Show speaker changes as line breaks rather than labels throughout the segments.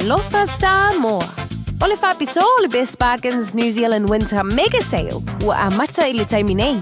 Talofa Samoa! O le faapitoa o le Best Bargains New Zealand Winter Mega Sale ua amata i le taimi nei.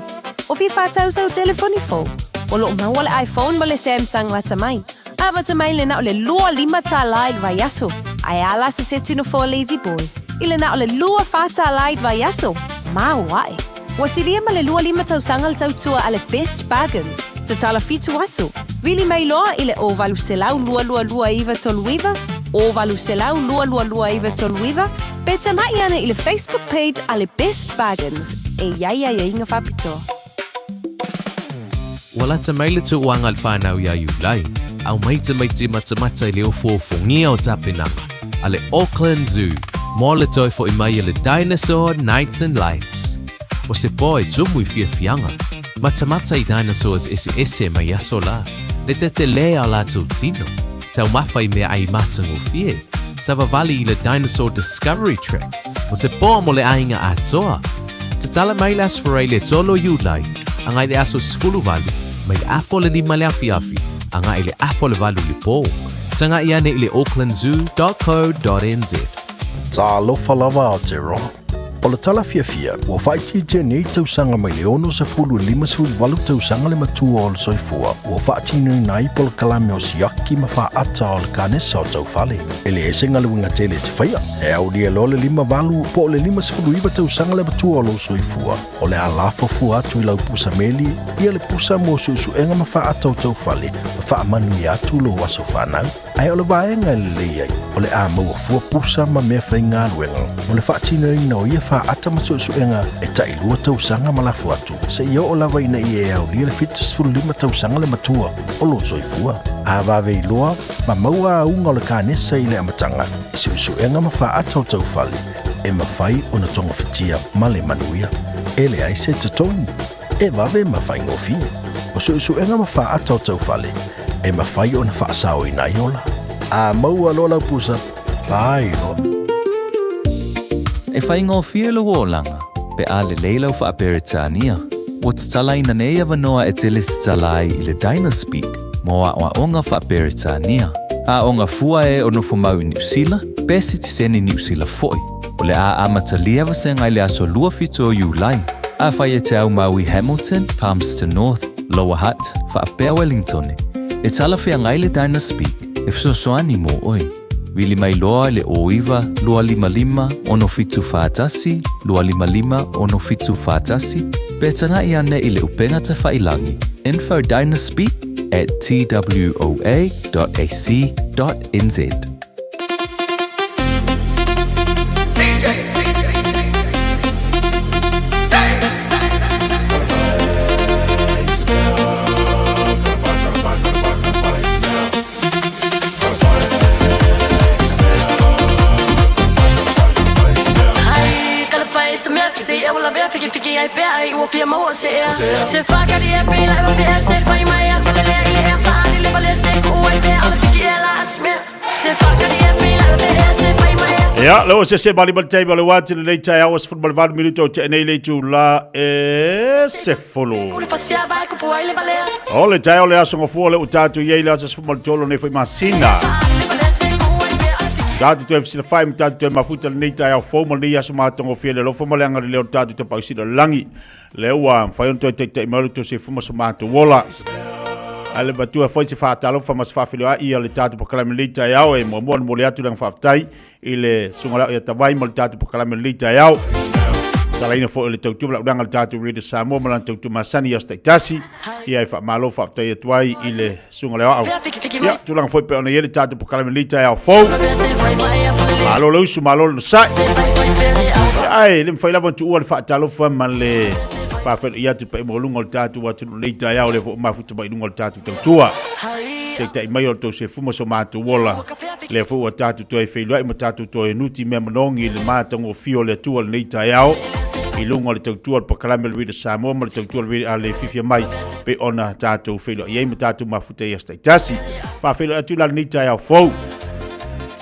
O fia faatau sau telefoni fou? O lo o maua le iPhone ma le Samsung lata mai. Amata mai le na o le 25 tālā i le vaiaso, ae a la se seti nofoa Lazy Boy i le na o le 24 tālā i le vaiaso, maoae! Ua silia ma le 25 tausaga le tautua a le Best Bargains, tatala fitu aso, vili mai loa i le 0800 222 939, 0800 222 939, pe tamai ane i le Facebook page a le Best Bargains e i ai aiaiga faapitoa.
Ua lata mai le tauaga a le whanau i a Iulai, aumai tamaiti matamata i le ofuofungia o tapenaga a le Auckland Zoo mo le toe fo'i mai a le Dinosaur Nights and Lights. O se po e tumu i fiafiaga, matamata i dinosaurs eseese mai aso la, le tetelē a latou tino, taumafa i meaai matagofie, savavali i le Dinosaur Discovery Track, o se po mo le aiga atoa. Tatala mai le Aso Faraile le 3 o Iulai, agai le aso 18, mai le afa o le 5 le afiafi, agai le afa o le 8 le po. Taga'i ane i le aucklandzoo.co.nz.
Talofa lava Aotearoa. O le tala fiafia, ua faaitiitia nei tausaga mai le 60 i le 58 tausaga le matua o le soifua ua faatinoina ai polokalame o siaki ma faata o le kanesa o taufale. E le ese galuega tele e te faia, e aulia loa le 58 po o le 59 tausaga le matua o lou soifua, o le a lafo fua atu i lau pusa meli ia le pusa mo suesuega ma faata o taufale ma faamanuia atu lou aso fanau. Ae o le vaega e lelei ai, o le a maua fua pusa ma mea faigaluega mo le faatinoina o ia faata ma suesuega e tailua tausaga ma lafo atu, seia oo lava ina ia e aulia le 75 tausaga le matua o lou soifua. A vave iloa ma maua auga o le kanesa i le amataga, i suesuega ma faata o taufale, e mafai ona togafitia ma le manuia. E leai se totogi, e vave ma faigofie. O suesuega ma faata o taufale, e mafai ona faasaoina ai ola. A maua loa lau pusa, fai loa.
E faigofie lou olaga pe a lelei lau Faa-Peretania. Ua tatalaina nei avanoa e te lesitala ai i le Dynaspeak mo aoaoga Faa-Peretania. Aoga fua e o nofomau i Niusila, pe sitiseni Niusila foi. O le a amatalia vasega i le aso 27 o Iulai. Afai e te aumau i Hamilton, Palmerston North, Lower Hutt, faapea Wellingtone, e talafeagai le Dynaspeak e fesoasoani mo oe. Vili mai loa i le 09 255 6741 255 6741 pe taga'i ane i le upega tafailangi infodynaspeak at twoa.ac.nz.
Ia, le o se se mali mali taimi o le wati le nei taeao 18 minuto o te nei le itula e sefulu. O le taeao le aso ngofua le utatu i ei le aso 13 nei foi masina. Tātou toe fesilafai ma tātou toe mafuta lenei taeao fou ma lenei aso matagofie le alofa ma le agalelei o le tātou Tapausila Langi. Le ua mafai ona toe taitai mai lo outou soifua ma so matou ola. A le matua foi se faatalofa ma se faafeiloai ia le tatou polokalame lenei taeao e muamua ona momoli atu le agaga faafetai i le susuga lea o Iatavai ma le tatou polokalame lenei taeao. Talaina foi o le tautua ma le auaunaga a le tatou Radio Samoa ma lana tautua masani i aso taitasi. Ia e faamalo faafetai atu ai i le susuga lea o Aao. Ia, tulaga foi pei ona i ai le tatou polokalame lenei taeao fou. Malo le usu, malo le onosai. Ia, ae le mafai lava ona tuua le faatalofa ma le faafeiloai atu i le paia maualuga o le tatou atunuu lenei taeao lea foi ua mafuta mai i luga o le tatou tautua. Taitai mai o le tou soifua ma so matou ola. Lea foi ua tatou toe feiloai ma tatou toe nuti mea manogi i le matagofie o le Atua i lenei taeao i luga o le tautua o le polokalame o le Radio Samoa ma le tautua o le a le fiafia mai pei ona tatou feiloai ai ma tatou mafuta i aso taitasi. Faafeiloai atu la lenei taeao fou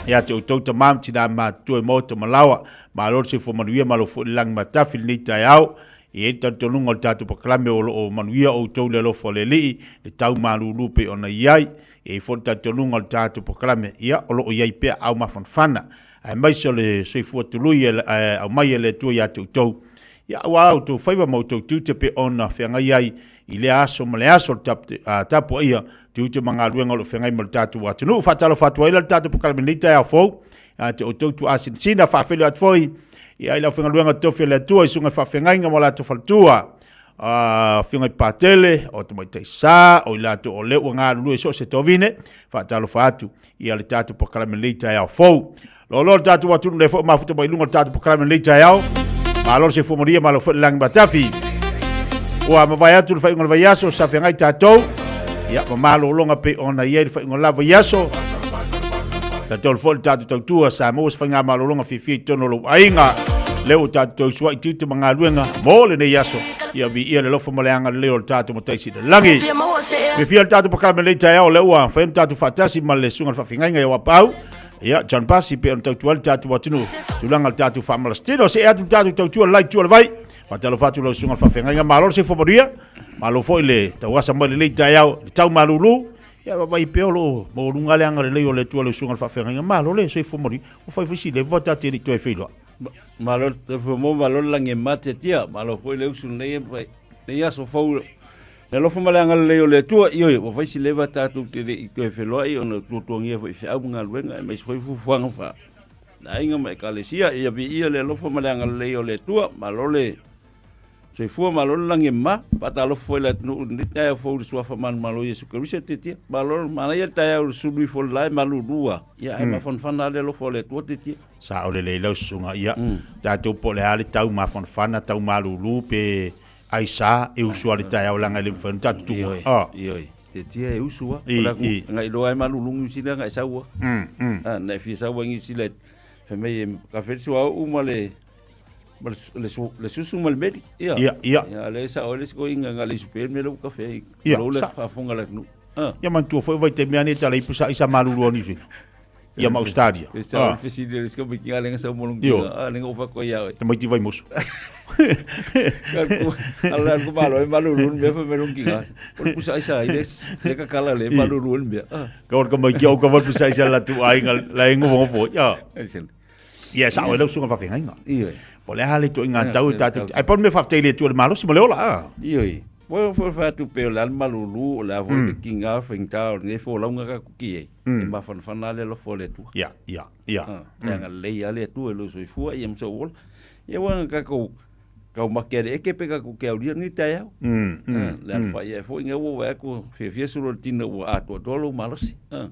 ia te outou tamā ma tinā matutua i maota ma laoa. Malo le soifua manuia, malo foi le lagi matafi i lenei taeao. E i ai le talitonuga o le tatou polokalame o lo o manuia outou i le alofa o le Alii, le tau malulu pei ona i ai. E i ai foi le talitonuga o le tatou polokalame, ia, o lo o i ai pea aau mafanafana, aemaise o le soifua tului e aumai e le Atua ia te outou, ia, aua outou faiva ma outou tiute pei ona feagai ai i lea aso ma le aso o le tapuaia tiute ma galuega o lo o feagai ma le tatou atunuu. Faatalofa atu ai la le tatou polokalame i lenei taeao fou ia te outou tuaasinasina. Faafeiloai atu foi ia i le aufaigaluega totofi a le Atua i susuga i faafeagaiga ma latou faletua, afioga i Patele, o Tamaitai Sa, o i latou o lea ua galulue i so o se tovine. Faatalofa atu ia le tatou polokalame i lenei taeao fou. Loaloa le tatou atunuu lea foi mafuta mai luga o le tatou polokalame i lenei taeao. Malo le soifua manuia, malo foi le lagi matafi. Ua mavae atu le faaiuga o le vaiaso, sa feagai tatou. Ia, ma malologa pei ona i ai le faaiuga o le la vaiaso. Tatolu foi le tatou tautua, sa maua se faiga malologa fiafia i totonu o lou aiga. Lea ua tatou tausuai tiute ma galuega mo lenei aso. Ia viia le alofa ma le agalelei o le tatou Matai Sili i le Lagi. Fiafia le tatou polokalame i lenei taeao, lea ua fai ona tatou faatasi ma le susuga i le faafeagaiga ia Wapaau. Ia, John Pasi, pei ona tautua ai le tatou atunuu, tulaga o le tatou faamalasitino. See atu le tatou tautua le la itu o le vai. Faatalofa atu lau susuga i le faafeagaiga, malo le soifua manuia, malo foi le tauasa mai lenei taeao, le tau malulu. Ia, vaavaai pea o lo o maualuga le agalelei o le Atua i lau susuga i le faafeagaiga, malo le soifua manuia. Ua fai foi si leva ta te le i toe feiloai.
Malo le soifua maua, malo le lagi e matiatia, malo foi le usu i lenei aso fou. Le alofa ma le agalelei o le Atua, ioe, ua fai si leva tatou te le i toe feloai ona tuatuagia foi i feau ma galuega aemaise foi fuafuaga fa aiga ma ekalesia. Ia viia le alofa ma le agalelei o le Atua, malo le soifua, malo le lagi e mama. Faatalofa foi i le atunuu i lenei taeao fou i le suafa manumalo o Iesu Keriso Tietia. Malo, manaia le taeao i le sulu ifo le la e malulu lava, ia ae mafanafana lava le alofa o le Atua Tietia.
Sao lelei lau susuga, ia, tatou po o le a le tau mafanafana, tau malulu pe Aisa e usu a le taeao leaga e le mafai ona tatou tuua.
Ioe,
Ah.
ioe. Te tia e usu a.
I,
O la ku,
i.
ngai loa e malulu Niu Sila ngai sau a.
Mm.
Ah, nai fia sau a Niu Sila fai mai e ka fe sua u ma le ma le, le, su, le susu ma le meli. Ia.
Ia, ia.
Ia le sa o le siko inga ngai le supe me lo kafe.
Ia,
Lo le
sa-
faafonga le nu. Ah.
Ia manatua foi vaitaimi lava nei tala ipu sa isa malulu o Niu Sila. Ia ma Australia.
E sa o le fesili a le siko mai kinga lenga sau molong
Io.
kinga. Ah, lenga ufa ko ia oi.
Tamaiti Vaimoso.
Ala ko malo e malulu ni mea fa melong kinga. O le pusa isa ai le le kakala le malulu ni mea. Ah.
Ka o ka mai ki au ka watu sa isa la tu ai nga la ingo mo po. Ia.
Ai sel.
Ia sa o le usunga whawhengainga.
Ioe.
Po le hale to inga tau tātou. Ai pon me whawhtei le tu le malosi ma le ola. Ah.
Ioe. Mo fo fa tu pe o le malulu o le avo le kinga whengta o le fo launga ka kuki e. E mafanafana le alofa o le Atua.
Ia, ia, ia.
Ah, le agalelei lava le Atua i lou soifua ia ma sou ola. Ia aua na tatou tau make ale eke pe tatou te aulia lenei taeao. Ah, le alofai ae foi ina ua vaai atu fiafia solo le tino ua atoatoa lou malosi. Ah.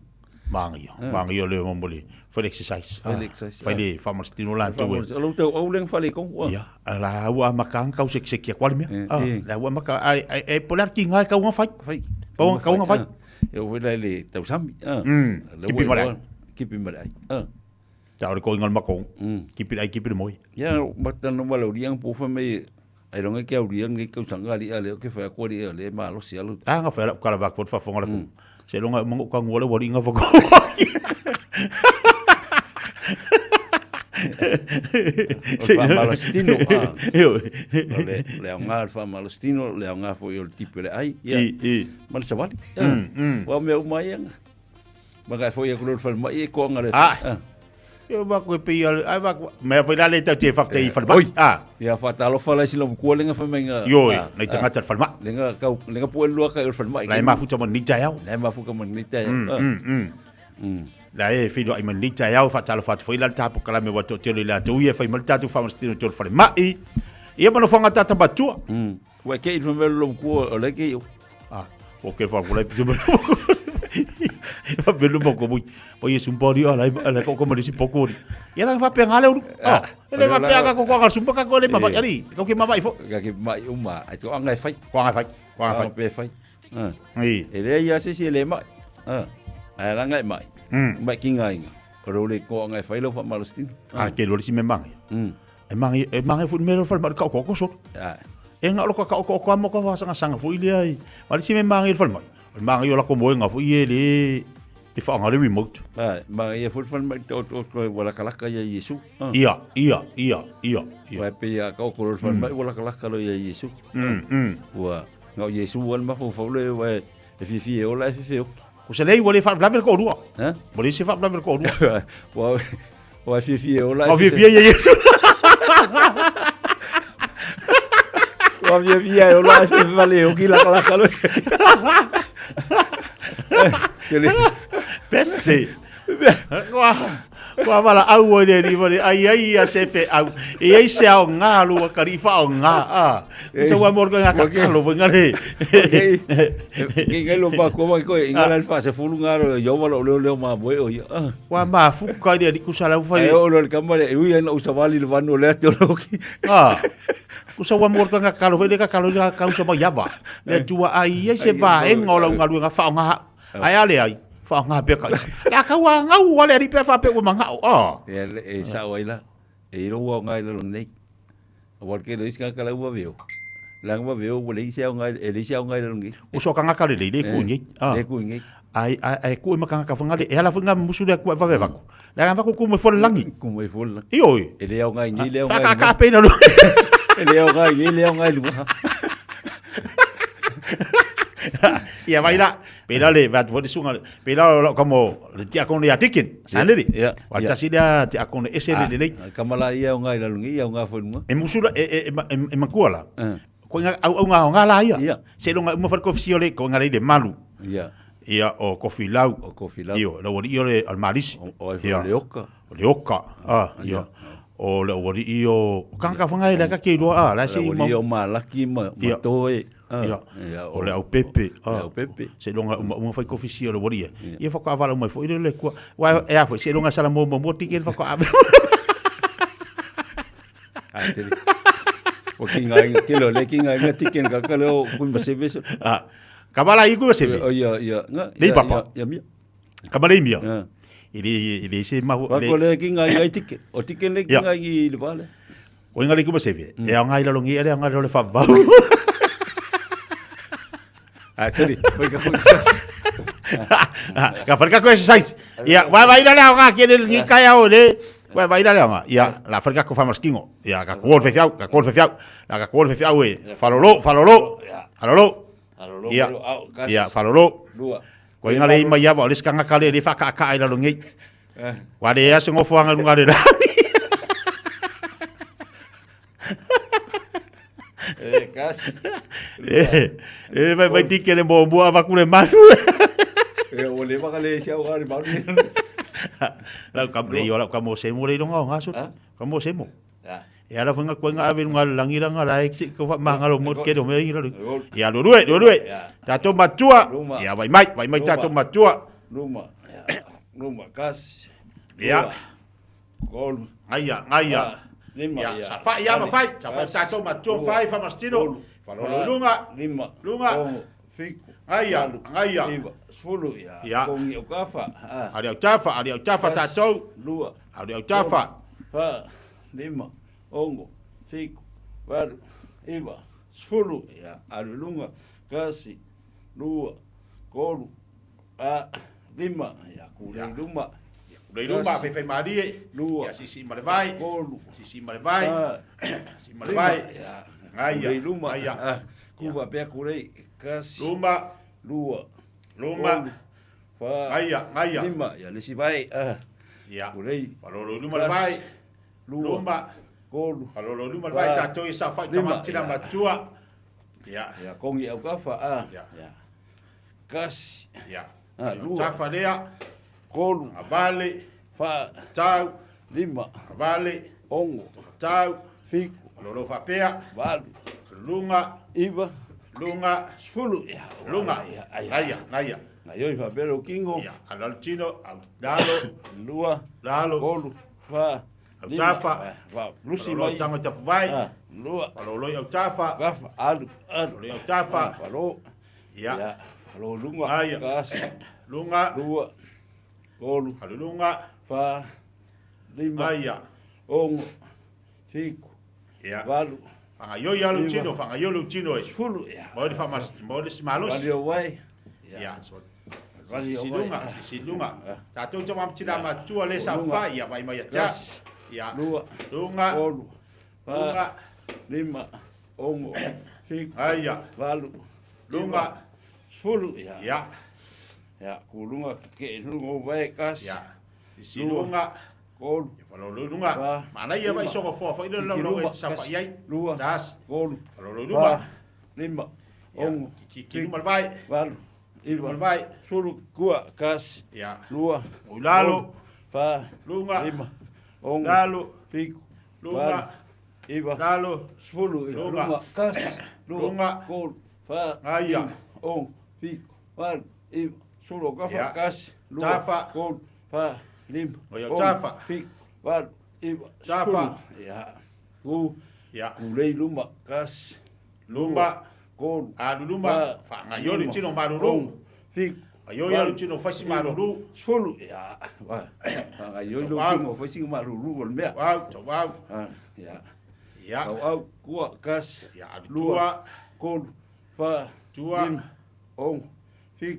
Māngaia, māngaia le mo le fai le exercise.
Fai le exercise,
Fai le faamalositino latou e.
O lou tauau lea na faaletonu.
Ia, la ua amata kau sekiseki atu a le mea.
Eh,
Ah,
eh.
la ua amata ai e po le a kinga e kau nga fai.
Fai.
Kau kau nga fai.
E oo foi la i le tausami. Ah.
Kipi ma le ai.
Kipi ma le ai. Ah.
Ta o le koinga o le makong. Kipi le ai kipi le moi.
Ia, matano ma lau liang po fa mai ai longa ke au liang ngai tausaga ali ale o ke fai aku ali ale malosi alo.
Ah, nga fai la kala vak fo fafonga la ku. Se longa mango ka ngua le wali nga fako.
O le faamalositino, ah.
Ioe.
O le, le aoga o le faamalositino, le aoga foi o le tipi o le ai, ia.
I, i.
Ma le savali. Ah. Ua mea uma ia. Ma kai foi aku le falemai e koanga le.
Ah.
Ah.
Ia va koe pe ia ai va mea foi la le tau te whafte i whalemai.
Oi.
Ah.
Ia whaatalofa lai sila mkua lenga whamainga.
Ioi, nei tangata le falemai.
Lenga kau lenga po lua kai o le falemai.
La e mafuta mo ni taeao.
La e mafuta mo ni taeao.
La e whiro ai mo ni taeao whaatalofa atu foi la le tapo kalame wa tō telo i la tau ia whai ma le tātou whamasitino tō le falemai. Ia manofonga tata matua.
Ua ke i whamelo lo mkua o le ke i.
Ah, o ke fa kula piso fa belu mo ko mui. Po ye sumpa ri ala ala ko ko mo si poko ri. Ia la fa pe ngale uru. Ah, ele fa pe ka ko ko sumpa ka ko le ma ari. Ko ke ma vai fo.
Ka ke mai uma, ai ko anga fai.
Ko anga fai. Ko anga fai.
Pe fai. Ah.
Ai.
E le ia se se le mai. Ah. Ai la ngai mai. Mai ki ngai nga. O ro le ko anga fai lo fa malostin.
Ah, ke lo si me mangi. E mangi e mangi fu me lo fa ma ka ko ko so.
Ah.
E nga lo ka ka ko ko mo ka fa sanga sanga fu ile ai. Ma si me mangi fa mai. O mangi o la ko moenga fu ile le. E whaanga le remote.
Ai, ma ia foi falemai te o o ua lakalaka ia Iesu.
Ah. Ia, ia, ia, ia, ia.
Ua pe ia ka o kolo falemai ua lakalaka lo ia Iesu. Ua ngau Iesu ua le mafaufau le ua e fiafia e ola e fiafia e oki.
Ko se lei ua le whaalavelave le koʻolua.
Ha?
Ua le se whaalavelave le koʻolua.
Ua ua fiafia e ola
e fiafia ia Iesu.
Ua fiafia e ola e fiafia le oki lakalaka lo. Ke le
Pese. Kua, kua wala au o le riwa le ai ai ia se fe au. E ai se ao ngā lua kari wha o ngā. Ah. Sa ua mor ngā kakalo wa ngā le.
Ke ngai lo pa ko mai ko i ngā le fa se fulu ngā ro yo wala leo leo ma boe o ia. Ah.
Kua ma fuku kai le riku sa lau whai.
Ai o lo le kama le ui ai na usawali le vanu le ate o lo ki.
Ah. Kusa ua mor ngā kakalo whai le kakalo le kausa mai awa. Le tua ai ai se vaenga o lau galuega faaaoga Ae a leai, whaonga pea kai. La kau a ngau ale ari pea whapea ua mangao. Ah.
E, e sao ai la. E iro ua o ngai lalo nei. A war ke leis ka kala ua veo. Langa ua veo ua leis au ngai, e leis au ngai lalo nei.
O so kanga kare lei, le ku ngi.
Ah. Le ku ngi.
Ai, ai, ai ku e makanga ka whangale. E ala whanga musu le ku e wawe waku. Le anga waku ku me fole langi.
Ku me fole langi.
I oi.
E le au ngai ngi, le au ngai.
Whaka ka pena lo.
E le au ngai ngi, le au ngai lua.
Ia vai la, pela le va tu sunga, pela lo kamo le tiakone ia Dikin, saneri. Wa tasi lea tiakone ese le lelei.
Kamala ia o ngai lalungi ia o ngā whenua.
E musula e e e e makua la. Ko nga au au ngā o ngā la ia. Se longa uma whare kofi le ko ngā le malu.
Ia.
Ia o kofi lau.
O kofi lau.
Ia, la wari ia le al marisi.
O le oka.
O le oka. Ah, ia. O le wari ia o kanga whangai le ka ke roa a la
se i o malaki ma ma toe.
Ia, o le aupepe.
O le aupepe.
Se longa uma uma fai kofi si o le wari ia. Ia whakaawala mai fo i le kua. Wa e a foi se longa sala mo mo tike whakaawala.
Ah, seri. O ki ngai ke lo le ki ngai nga tiken ka ka leo kui ma seve so.
Ah. Ka bala i kui ma seve.
O ia ia nga.
Nei papa.
Ia mia.
Ka bala i mia. I le i le se mahu.
Wa ko le ki ngai ngai tike. O tiken le ki ngai i le vale.
Ko inga le kui ma seve. E au ngai lalo ngi ele au ngai lalo le whavau.
Ah, sorry. Foi ka ko exercise.
Ka whare ka ko exercise. Ia, vai vai la lea ngā kere ngi kai au le. Vai vai la lea ngā. Ia, la whare ka ko whamaskingo. Ia, ka kuol whewhiau, ka kuol whewhiau. La ka kuol whewhiau e. Whalolo, whalolo. Whalolo. Ia, ia, whalolo. Ko inga le ima ia wa o le skanga ka le le whakaaka ai lalo ngei. Wa le ea se ngofoanga runga le rani.
E, kasi.
E, e vai vai tike le mo mua va kule manu.
E, o le waka le sia o le manu.
Lau ka le yo lau ka mo semo le longa o ngaso. Ka mo semo. E ala whanga koe ngā ave ngā langi ranga la e ki ko manga lo mo ke do me ngira. Ia lo rue, lo rue. Tātou matua. Ia vai mai, vai mai tātou matua.
Ruma. Ruma kasi.
Ia.
Kolu.
Ngaia, ngaia.
Lima.
Ia, sa fai ia ma fai. Sa fai tātou matua fai whamastino. Whalolo lunga.
Lima.
Lunga.
Ongo. Fiku.
Ngaia, ngaia.
Iwa. Sefulu. Ia.
Ia.
Kongi o kafa.
Ari au tafa, ari au tafa tātou.
Lua.
Ari au tafa.
Fa. Lima. Ongo. Fiku. Valu. Iwa. Sefulu. Ia. Alu lunga. Kasi. Lua. Kolu. A. Lima. Ia. Kulei luma.
Kulei luma, whai whai marie.
Lua.
Ia, sisi ma le vai.
Kolu.
Sisi ma le vai. Sisi ma le vai.
Ia.
Ngaia.
Kulei luma.
Ngaia.
Kuva pea kulei. Kasi.
Luma.
Lua.
Luma.
Fa.
Ngaia, ngaia.
Lima. Ia, lesi vai.
Ia.
Kulei.
Palolo luma le vai.
Lua.
Luma.
Kolu.
Palolo luma le vai. Tātou i sa whai tamatina matua. Ia.
Ia, kongi au kafa.
Ia.
Kasi.
Ia.
Lua.
Tafa lea.
Kolu.
Avale.
Fa.
Tau.
Lima.
Avale.
Ongo.
Tau.
Fiku.
Palolo whapea.
Valu.
Lunga.
Iwa.
Lunga.
Sefulu. Ia.
Lunga.
Ia.
Ngaia, ngaia.
Ngaia i whapea o kingo.
Ia. Alaltino. Au. Lalo.
Lua.
Lalo.
Kolu. Fa.
Au tafa.
Fa. Lusi
Palolo
mai.
tanga tapu vai.
Lua.
Palolo au tafa.
Kafa. Alu. Alu.
Palolo au tafa.
Palo.
Ia.
Ia. Palo lunga.
Aia.
Kasi.
Lunga.
Lua. Kolu.
Alu lunga.
Fa. Lima.
Aia.
Ongo. Fiku.
Ia.
Valu.
Whangaio ia lu tino, whangaio lu tino e.
Sefulu. Ia.
Mo le whamas, mo le simalosi.
Vali o wai.
Ia. Sisiluga, sisiluga. Tatou tama ma tina matutua le saofai, ia vaai mai ia te au. Ia. Luga. Luga.
5, 6, 7,
Aia.
8,
Luga.
10. Ia.
Ia.
Ia, kuluga kekee luga o vae, 1.
Ia. Sisiluga.
3.
Ia falolo luga.
4.
Manaia vai soga foa foi le lau e saofai ai.
2.
1.
3.
Falolo luma.
5.
Ia.
6.
Kiki luma le vai.
8.
Luma le
9.
vai.
10. Kua, 1.
Ia.
2.
Ulalo.
4.
Luga.
5. 6.
Lalo.
7.
Luga.
8. 9.
Lalo.
10.
Luga.
Luga. 1. 2.
Luga.
3. 4.
Aia.
5. 6. 7. 8. 9. 10. Kafa.
Ia.
1. 2.
Tafa.
3. 4. 5.
Oi, tafa.
7. 8. 9.
Tafa.
Ia. Ku.
Ia.
Kulei luma. 1.
Luma.
3.
Alu luma. Faagaioi le tino malulu.
7.
Aioi alu tino faisi malulu.
10. Ia. Faagaioi lou tino faisi malulu o le mea.
Tauau, tauau.
Ia.
Ia.
Tauau, kua, 1.
Ia, alu
2.
tua.
3. 4.
Tua.
5. 6,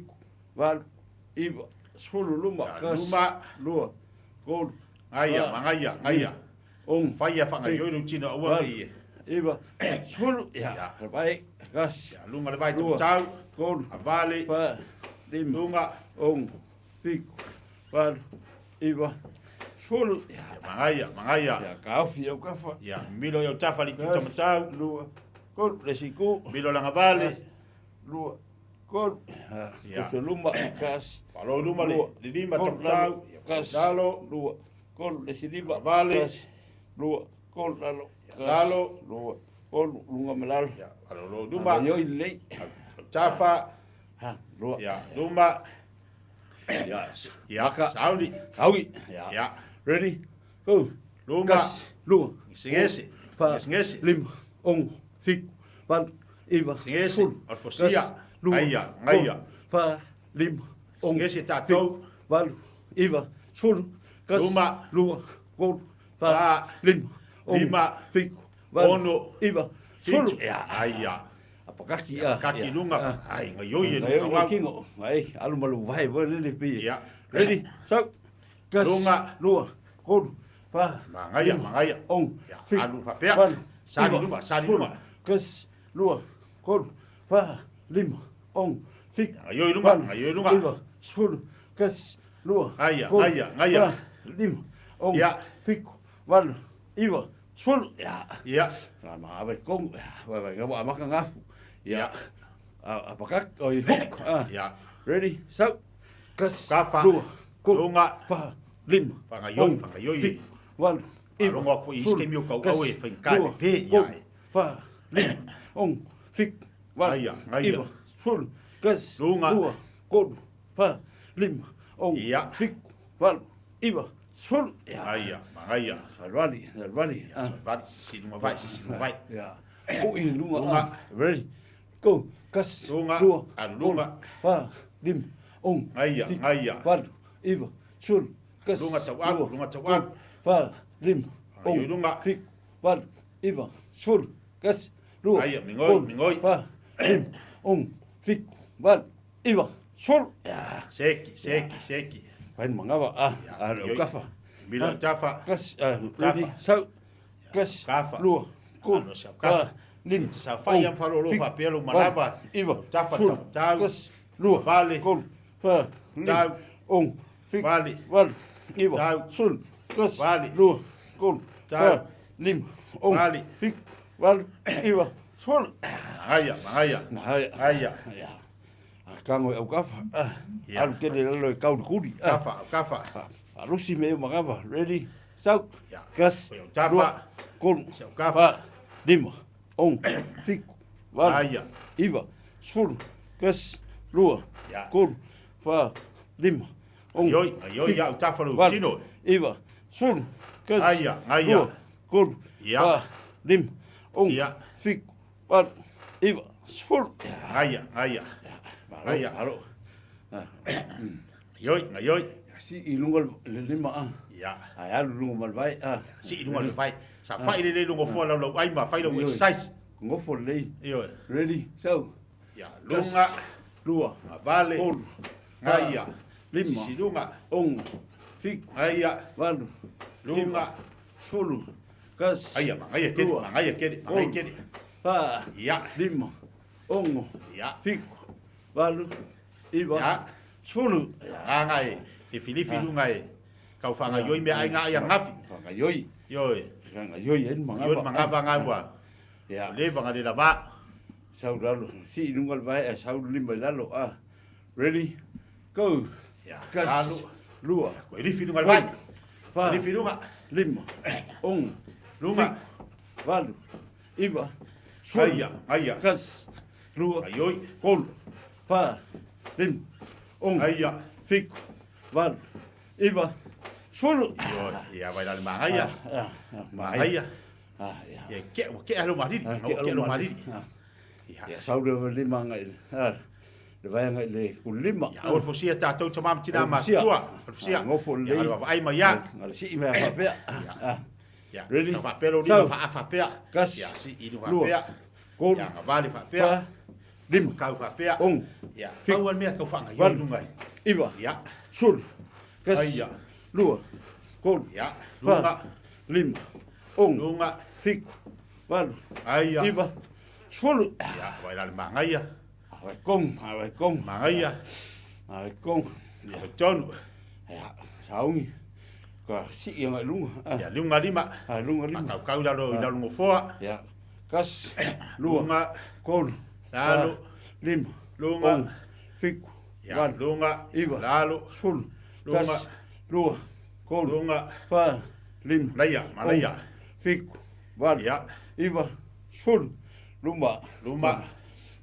7, 8, 9, 10 luma.
Ia, luma.
2. 3.
Gaia, magaia, gaia.
6.
Faia faagaioi lou tino aua ne i.
9, 10. Ia.
Ia.
Vai, 1.
Ia, luga le vai
2.
tau.
3.
Avale.
4. 5.
Luga.
6. 7. 8. 9, 10. Ia.
Ia, magaia, magaia.
Ia, kaofi au kafa.
Ia, milo i au tafa le itu tamatau.
2. 3. Le siku.
Milo lagavale.
2. 3.
Ia.
Ia. Luma. 1.
Falo luma le le lima tamatau. Ia,
1.
lalo.
2. 3. Le si lima.
Avale.
1. 2. 3. Lalo.
Lalo.
2. 3. Luga ma lalo.
Ia, falolo luma.
Ioi lelei.
Tafa.
Ha, 2.
Ia, luma.
Ia.
Ia, sauni.
Aui. Ia.
Ia.
Ready? Go.
Luma.
1. 2.
Gesegese.
4.
Gesegese.
5. 6. 7. 8. 9.
Gesegese.
10.
Alfosia.
2.
Aia, gaia.
4. 5. 6.
Gesegese tatou.
8. 9. 10.
Luma.
2. 3.
Fa.
4. 5.
Lima.
6.
6.
9.
7.
10. Ia.
Aia.
Apakaki ia.
Kaki luga. Ai, gaioi e
Ngai
luga
o kingo. Ai, alu malu vai vai lele pi.
Ia.
Ready? So. 1.
Luga.
2. 3. 4.
Magaia, magaia.
6.
Ia, alu faapea. Sali luma, sali luma.
1. 2. 3. 4. 5. 6. 7.
Gaioi luga, gaioi luga.
9. 10. 1. 2.
Gaia, gaia, gaia.
5. 6.
Ia.
7. 8. 9. 10. Ia.
Ia.
Ma ave kongo. Vai vai ngabo amaka ngafu. Ia.
Ia.
Apakak oi hook.
Ia.
Ready? So. 1.
Kafa.
2. 3.
Luga.
4. 5.
Fagaioi, fagaioi.
8.
Faalogo atu foi i isi taimi o kauau e faigata e pepe ia e.
4. 5. 6. 7. 8.
Gaia, gaia.
9. 10. 1.
Luga.
2. 3. 4. 5. 6.
Ia.
7. 8. 9. 10. Ia.
Gaia, magaia.
Salvali, salvali.
Ia, salvali, sisi luga vai, sisi luga vai.
Ia. Ui luga.
Luga.
Ready. Go. 1.
Luga.
2.
Alu luga.
4. 5. 6.
Gaia, gaia.
8. 9. 10. 1.
Luga taualu, luga taualu.
4. 5.
Gaia luga.
7. 8. 9. 10. 1. 2.
Gaia, migoi, migoi.
4. 5. 6. 7. 8. 9. 10. Ia.
Seki, seki, seki.
Fai mangava. Ah,
Ia,
ah,
ioi.
kafa.
Milo tafa.
1. Ready. So. 1.
Kafa.
2. 3.
Alo sau kafa.
4. 5.
Te saofai am falolo faapea lou manava.
9.
Tafa
10.
tau.
1. 2.
Vale.
3. 4. 5.
Tau.
6. 7.
Vale.
8. 9.
Tau.
10. 1.
Vale.
2. 3.
Tau.
4. 5. 6.
Vale.
7. 8. 9. 10.
Magaia, magaia.
Magaia.
Gaia.
Ia. Akago e au kafa.
Ia.
Alu tele lalo e kau le kuli.
Kafa, kafa.
Alusi me magava. Ready? Sau.
Ia.
1.
Oi, au tafa.
2. 3.
Sau kafa.
4. 5. 6. 7.
Aia.
9. 10. 1. 2.
Ia.
3. 4. 5. 6.
Ioi, ioi, ia, au tafa lou tino.
9. 10. 1.
Aia, aia.
2. 3.
Ia.
4. 5. 6.
Ia.
7. 8. 9. 10.
Gaia, gaia.
Malo,
Aia.
malo.
Ioi, ioi.
Si i luga le lima a.
Ia.
Ai alu luga ma le vai a.
Si i luga le vai. Sa fai le le luga foa lau lau ai ma fai lau
Ioi.
exercise.
Ngofo lelei.
Ioi.
Ready? So.
Ia, luga,
2.
vale,
3.
Gaia.
Lima.
Sisiluga.
Ono. Fitu.
Gaia.
Valu.
Luga.
Sefulu. Tasi.
Aia, magaia kele,
Lua.
magaia kele, magaia
Tolu.
kele.
Fa.
Ia.
Lima. Ono.
Ia.
Fitu. Valu. Iva.
Ia.
Sefulu.
Agaga e, e filifi luga e. Kau faagaioi meaai ga ai agafi.
Faagaioi.
Ioe.
Faagaioi ai le magava.
Ioe le magava ga ua.
Ia.
Leva ga le lava.
Sau lalo. Sii i luga le vae ae sau le lima i lalo. Ah. Ready? Go.
Ia.
Tasi.
Lalo.
Lua.
Koe lifi luga le vai.
Fa.
Lifi luga.
Lima. Ono.
Luga.
Fitu. Valu. Iva. Sefulu.
Aia, aia.
Tasi. Lua.
Aioi.
Tolu. Fa. Lima. Ono.
Aia.
Fitu. Valu. Iva. Sefulu.
Ioe. Ia vai la le magaia.
Ah, ah,
Magaia.
Ah, ia.
Ia ke ua ke alo malili.
Ah,
Ua ke alo malili.
Ah.
Ia.
Ia sau le lima agai i le, ah, le vae agai i le kulima.
Ia aua le fosia tatou tama ma tina
Aua le fosia.
matua. Le fosia.
Ah, gofo
Ia
lelei.
alo vaai mai ia.
Ga le sii mea faapea. Ah.
Ia.
Ready?
Tau faapea lou lima
Sau.
faafa pea.
Tasi.
Ia sii i luga
Lua.
pea.
Tolu.
Ia gavale faapea.
Fa. Lima.
Kau faapea.
Ono.
Ia.
Fitu.
Pau le mea tau faagaioi
Valu.
luga ai.
Iva.
Ia.
Sefulu. Tasi.
Aia.
Lua. Tolu.
Ia.
Fa.
Luga.
Lima. Ono.
Luga.
Fitu. Valu.
Aia.
Iva. Sefulu.
Ia, vai la le magaia.
Vai kong, vai kong.
Magaia.
Vai kong.
Ia tonu.
Ia, sauni. Ka sii agai i luga. Ah.
Ia luga lima.
Ah, luga lima.
Faakaukau i lalo i lalo gofoa.
Ia. Tasi, lua,
Luga.
tolu,
Lalo.
fa, lima,
Luga.
ono, fitu,
Ia,
valu,
luga.
iva,
Lalo.
sefulu,
Luga.
tasi, lua, tolu,
Luga.
fa, lima,
Malaia, malaia.
ono, fitu, valu,
Ia.
iva, sefulu, luma,
Luma.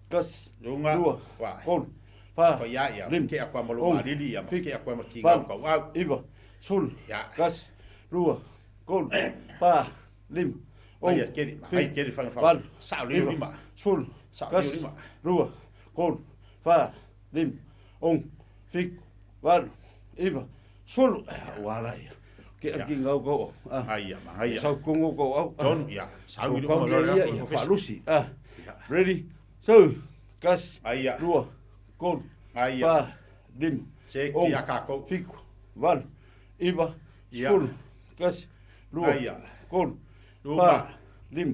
tasi,
Luga.
lua,
Wa.
tolu, fa,
Fa ia, ia,
lima,
ke a kua malo
ono,
malili, ia, ma
fitu,
ke a kua ma ki
valu,
ngau kau au.
iva, sefulu,
Ia.
tasi, lua, tolu, fa, lima, ono,
Aia, keri, ma, ai, keri, whanga whanga.
valu,
Sao leo
iva,
lima.
sefulu,
Sao leo
tasi,
lima.
lua, tolu, fa, lima, ono, fitu, valu, iva, sefulu. Ua ala ia. Ke
Ia.
aki ngau kau au. Ah.
Aia, ma, aia.
Sau kongo kau au. Ah.
Tonu, ia. Sau i
Kau
luga
ia,
ma
ia,
loa
ia,
profesa.
faalusi. Ah.
Ia.
Ready? So, tasi,
Aia.
lua, tolu,
Aia.
fa, lima,
Se
ono,
ki a kākou.
fitu, valu, iva,
Ia.
sefulu, tasi, lua,
Aia.
tolu,
Luma.
fa, lima,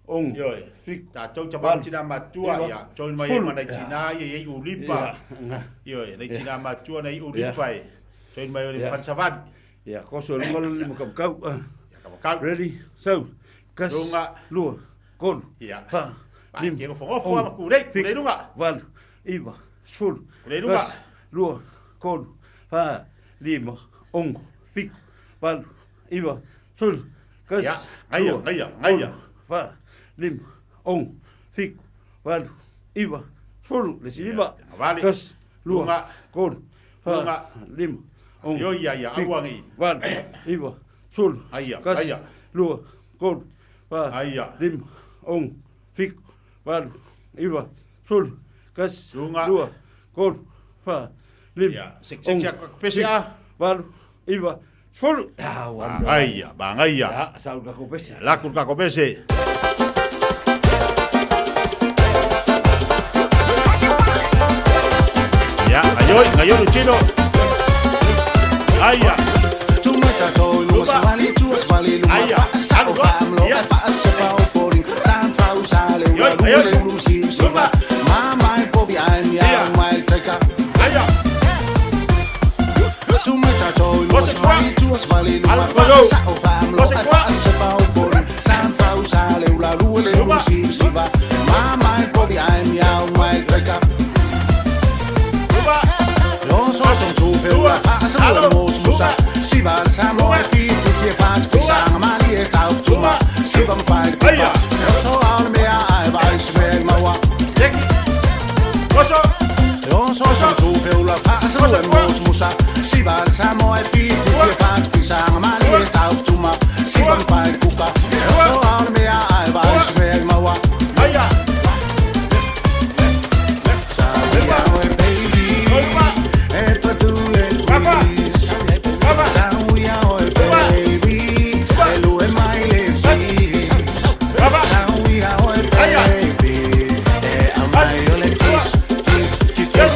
ono,
Ioe.
fitu,
Tatou
valu,
tama tina matua,
iva,
ia. Join mai e
sefulu.
ma nei tina ia, ia i ulipa.
Ia, nga.
Ioe, nei tina matua nei ulipa e. Join mai o le
Ia.
whansavali.
Ia, koso e luga le lima kamukau. Ah.
Ia, kamukau.
Ready? So, tasi,
Lunga.
lua, tolu,
Ia.
fa,
Vai,
lima,
ke gofogofo
ono,
ma kulei,
fitu,
kulei luga.
valu, iva, sefulu,
Kulei luga.
tasi, lua, tolu, fa, lima, ono, fitu, valu, iva, sefulu, tasi,
Ia, gaia,
lua,
gaia, gaia.
tolu, fa, lima, ono, fitu, valu, iva, sefulu, le isi lima,
Ia, vale.
tasi, lua,
Lunga.
tolu, fa,
Lunga.
lima, ono,
Io, ia, ia,
fitu,
aua ngi.
valu, iva, sefulu,
Aia,
tasi,
aia.
lua, tolu, fa,
Aia.
lima, ono, fitu, valu, iva, sefulu, tasi,
Lunga.
lua, tolu, fa, lima,
Ia, sek sek sia pese
fitu,
a.
valu, iva, sefulu. Ah, ua ando.
Aia, bangaia.
Ah, sau ka ko pese.
Laku ka kopese. Ya, ayoi, ayoi Luchino. Aia. Lupa. Aia. Alu, ia. Ayoi, ayoi. Lupa. Ia. Aia. Você qua. Alu, Você qua. Lupa. Lupa. Aia. Jeki. Oso. Aia. Lupa. Rafa. Rafa. Rafa. Aia. Yes.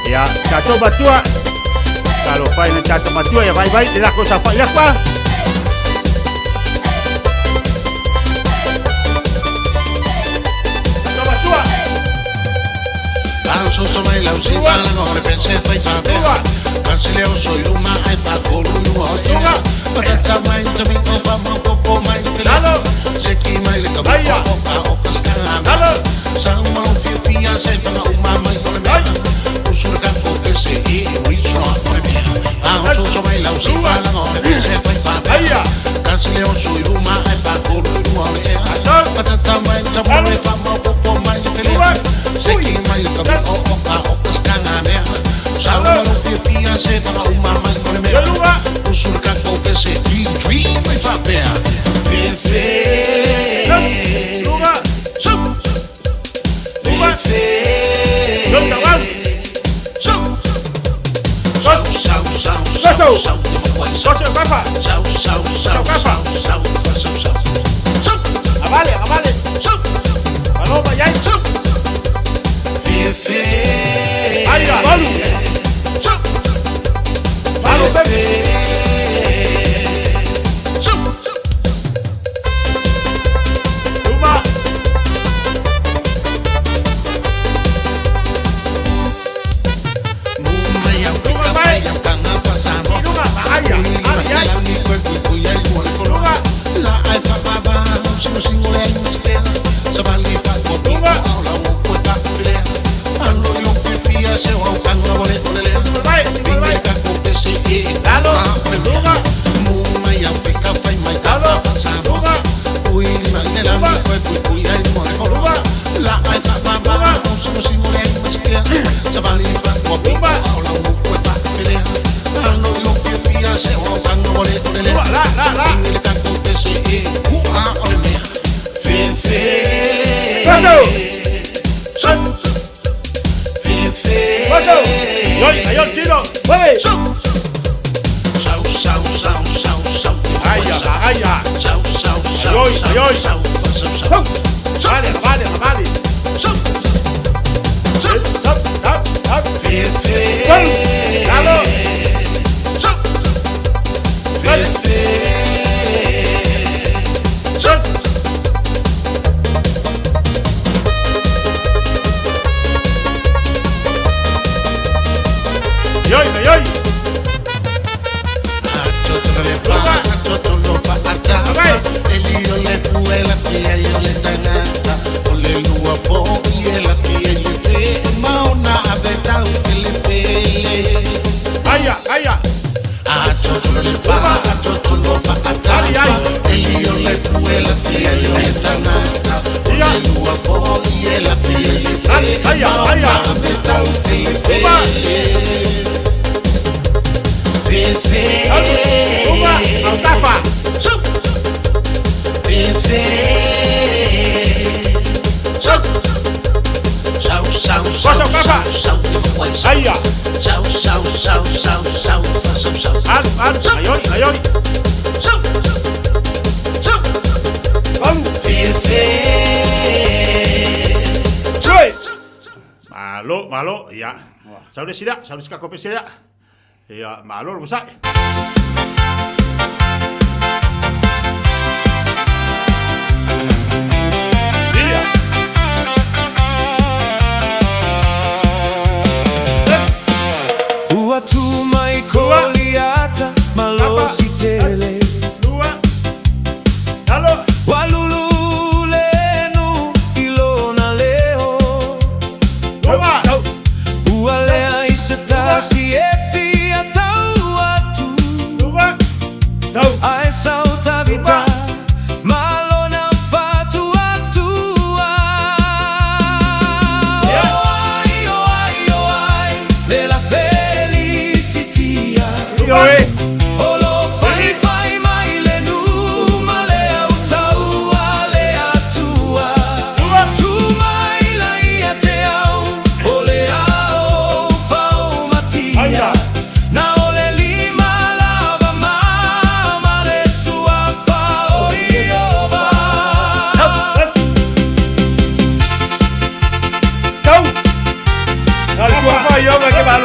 Ia, tatou matua, talofa i le tatou matua, ia vaivai le lako safa'i lapa. Tatou matua. Malo, malo, ia. Sau le sila, sau le sika kope sila. Ia, malo le sai. Ia.
Ua tu mai Koliata malosi tele.
Lua. Alo.
Ua lulu lenu i lona leo.
Lua.
Ua lea i se tasi e fia tau atu.
Lua. Tau.
Ae sau Tavita ma lona faatuatua. O ai, o ai, o ai, le la felicitia.
Ioe.
O lo faifai mai le nuu ma le autaua le Atua. Tu mai la ia te au, o le ao faumatia. Na o le lima lava ma ma le suafa o Iova.
Tau! Al tua fa io che va.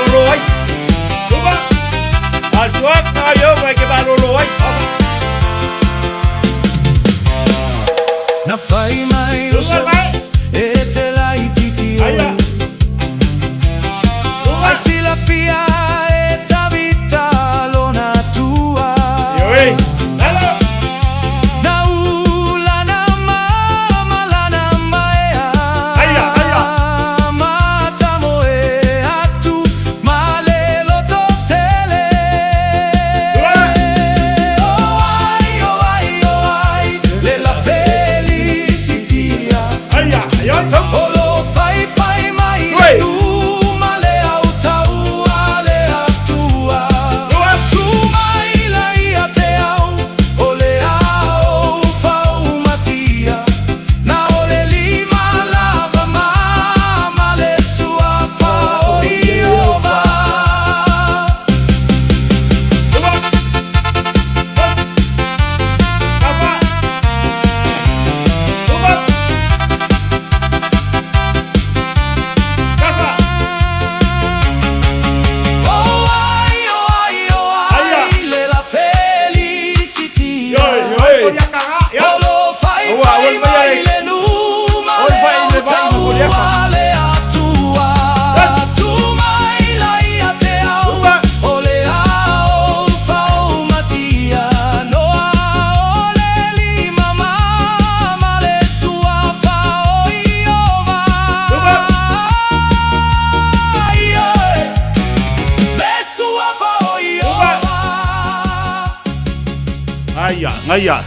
Aia.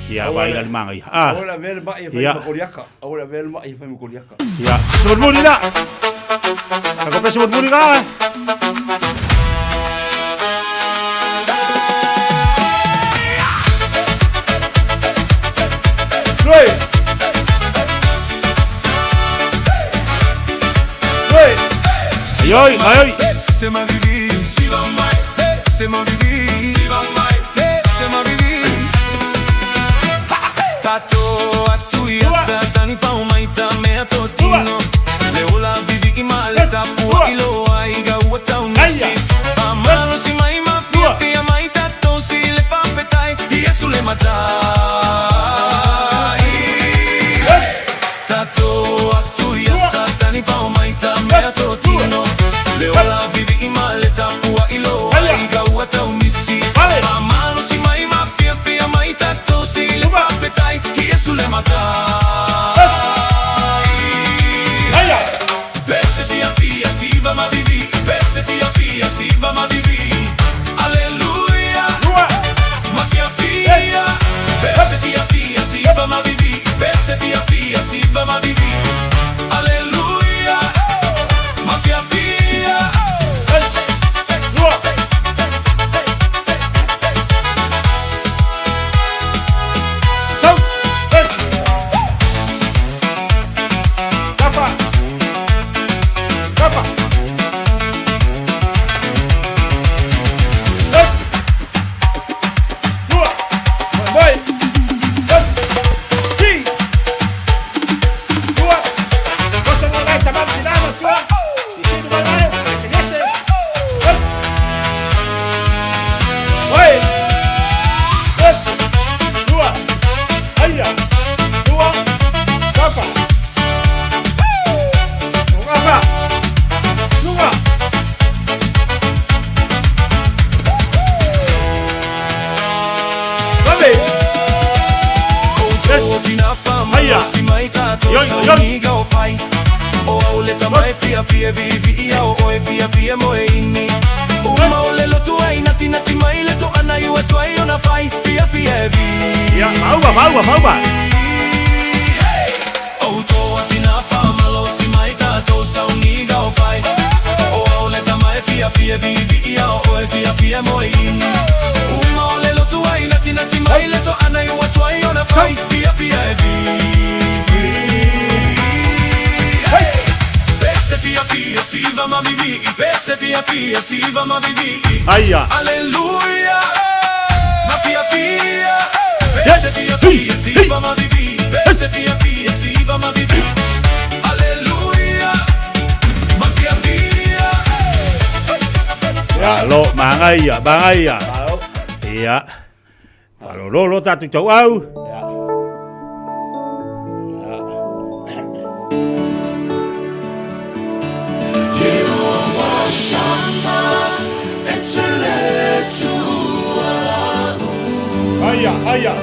Ia, vai la le manga ia. Ah.
Aua le avea le mai e fai ma Koliata. Aua le avea le mai e fai ma Koliata.
Ia, se la. Ka ko pese muli la.
Lui. Lui.
Ai oi, ai oi.
Se ma vivi, se ma vivi, se ma vivi. Tato atu ia satani fao mai ta mea totino. Le ola vivi i ma le tapua i loa i ga ua tau nisi. Famalo si mai ma fia fia mai tato si le fapetai. Iesu le matai. Tato atu ia satani fao mai ta mea totino. Le ola vivi i ma le tapua i loa i ga ua tau nisi. Famalo si mai ma fia fia mai tato si le fapetai. Iesu le matai.
Aia.
Pese fia fia siva ma vivi. Pese fia fia siva ma vivi. Alleluia.
Lua.
Ma fia fia. Pese fia fia siva ma vivi. Pese fia fia siva ma vivi. Alleluia. Ma fia fia.
Lua. Tau. Es. Tapa. Tapa. Es. Lua.
Mai.
Es.
Ti.
Lua. Cosa non è tamam sinama tua. Isi du mai. Ese. Es.
Oi.
Es. Lua. Aia. Lua. Tapa. Tapa. Lua.
Vale.
Tina fa
Aia.
si mai tato
Yoi,
sa
yoi.
uniga o fai. O au le tamai fia fia vivi ia o oe fia fia moe ini. O maole lotu ai nati nati mai le to ana i ua tuai ona fai fia fia e vi.
Ia, maua, maua, maua.
O toa tina fa malo si mai tato sa uniga o fai. O au le tamai fia fia vivi ia o oe fia fia moe ini. O maole lotu ai nati nati mai le to ana i ua tuai ona fai fia fia e vi. Pese fia fia siva ma vivi. Pese fia fia siva ma vivi.
Aia.
Alleluia. Ma fia fia. Pese fia fia siva ma vivi. Pese fia fia siva ma vivi. Alleluia. Ma fia fia.
Ia, lo, mangaia, mangaia. Ia. Falololo tatu tau au.
Ia.
Aia, aia.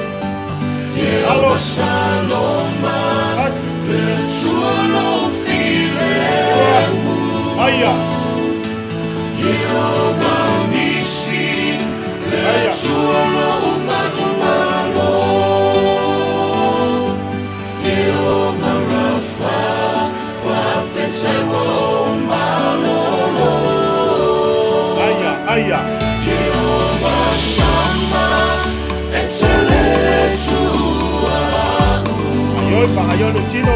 Alo. As. Aia. Aia. Aia, aia. Ayoi, pangayoi le tino.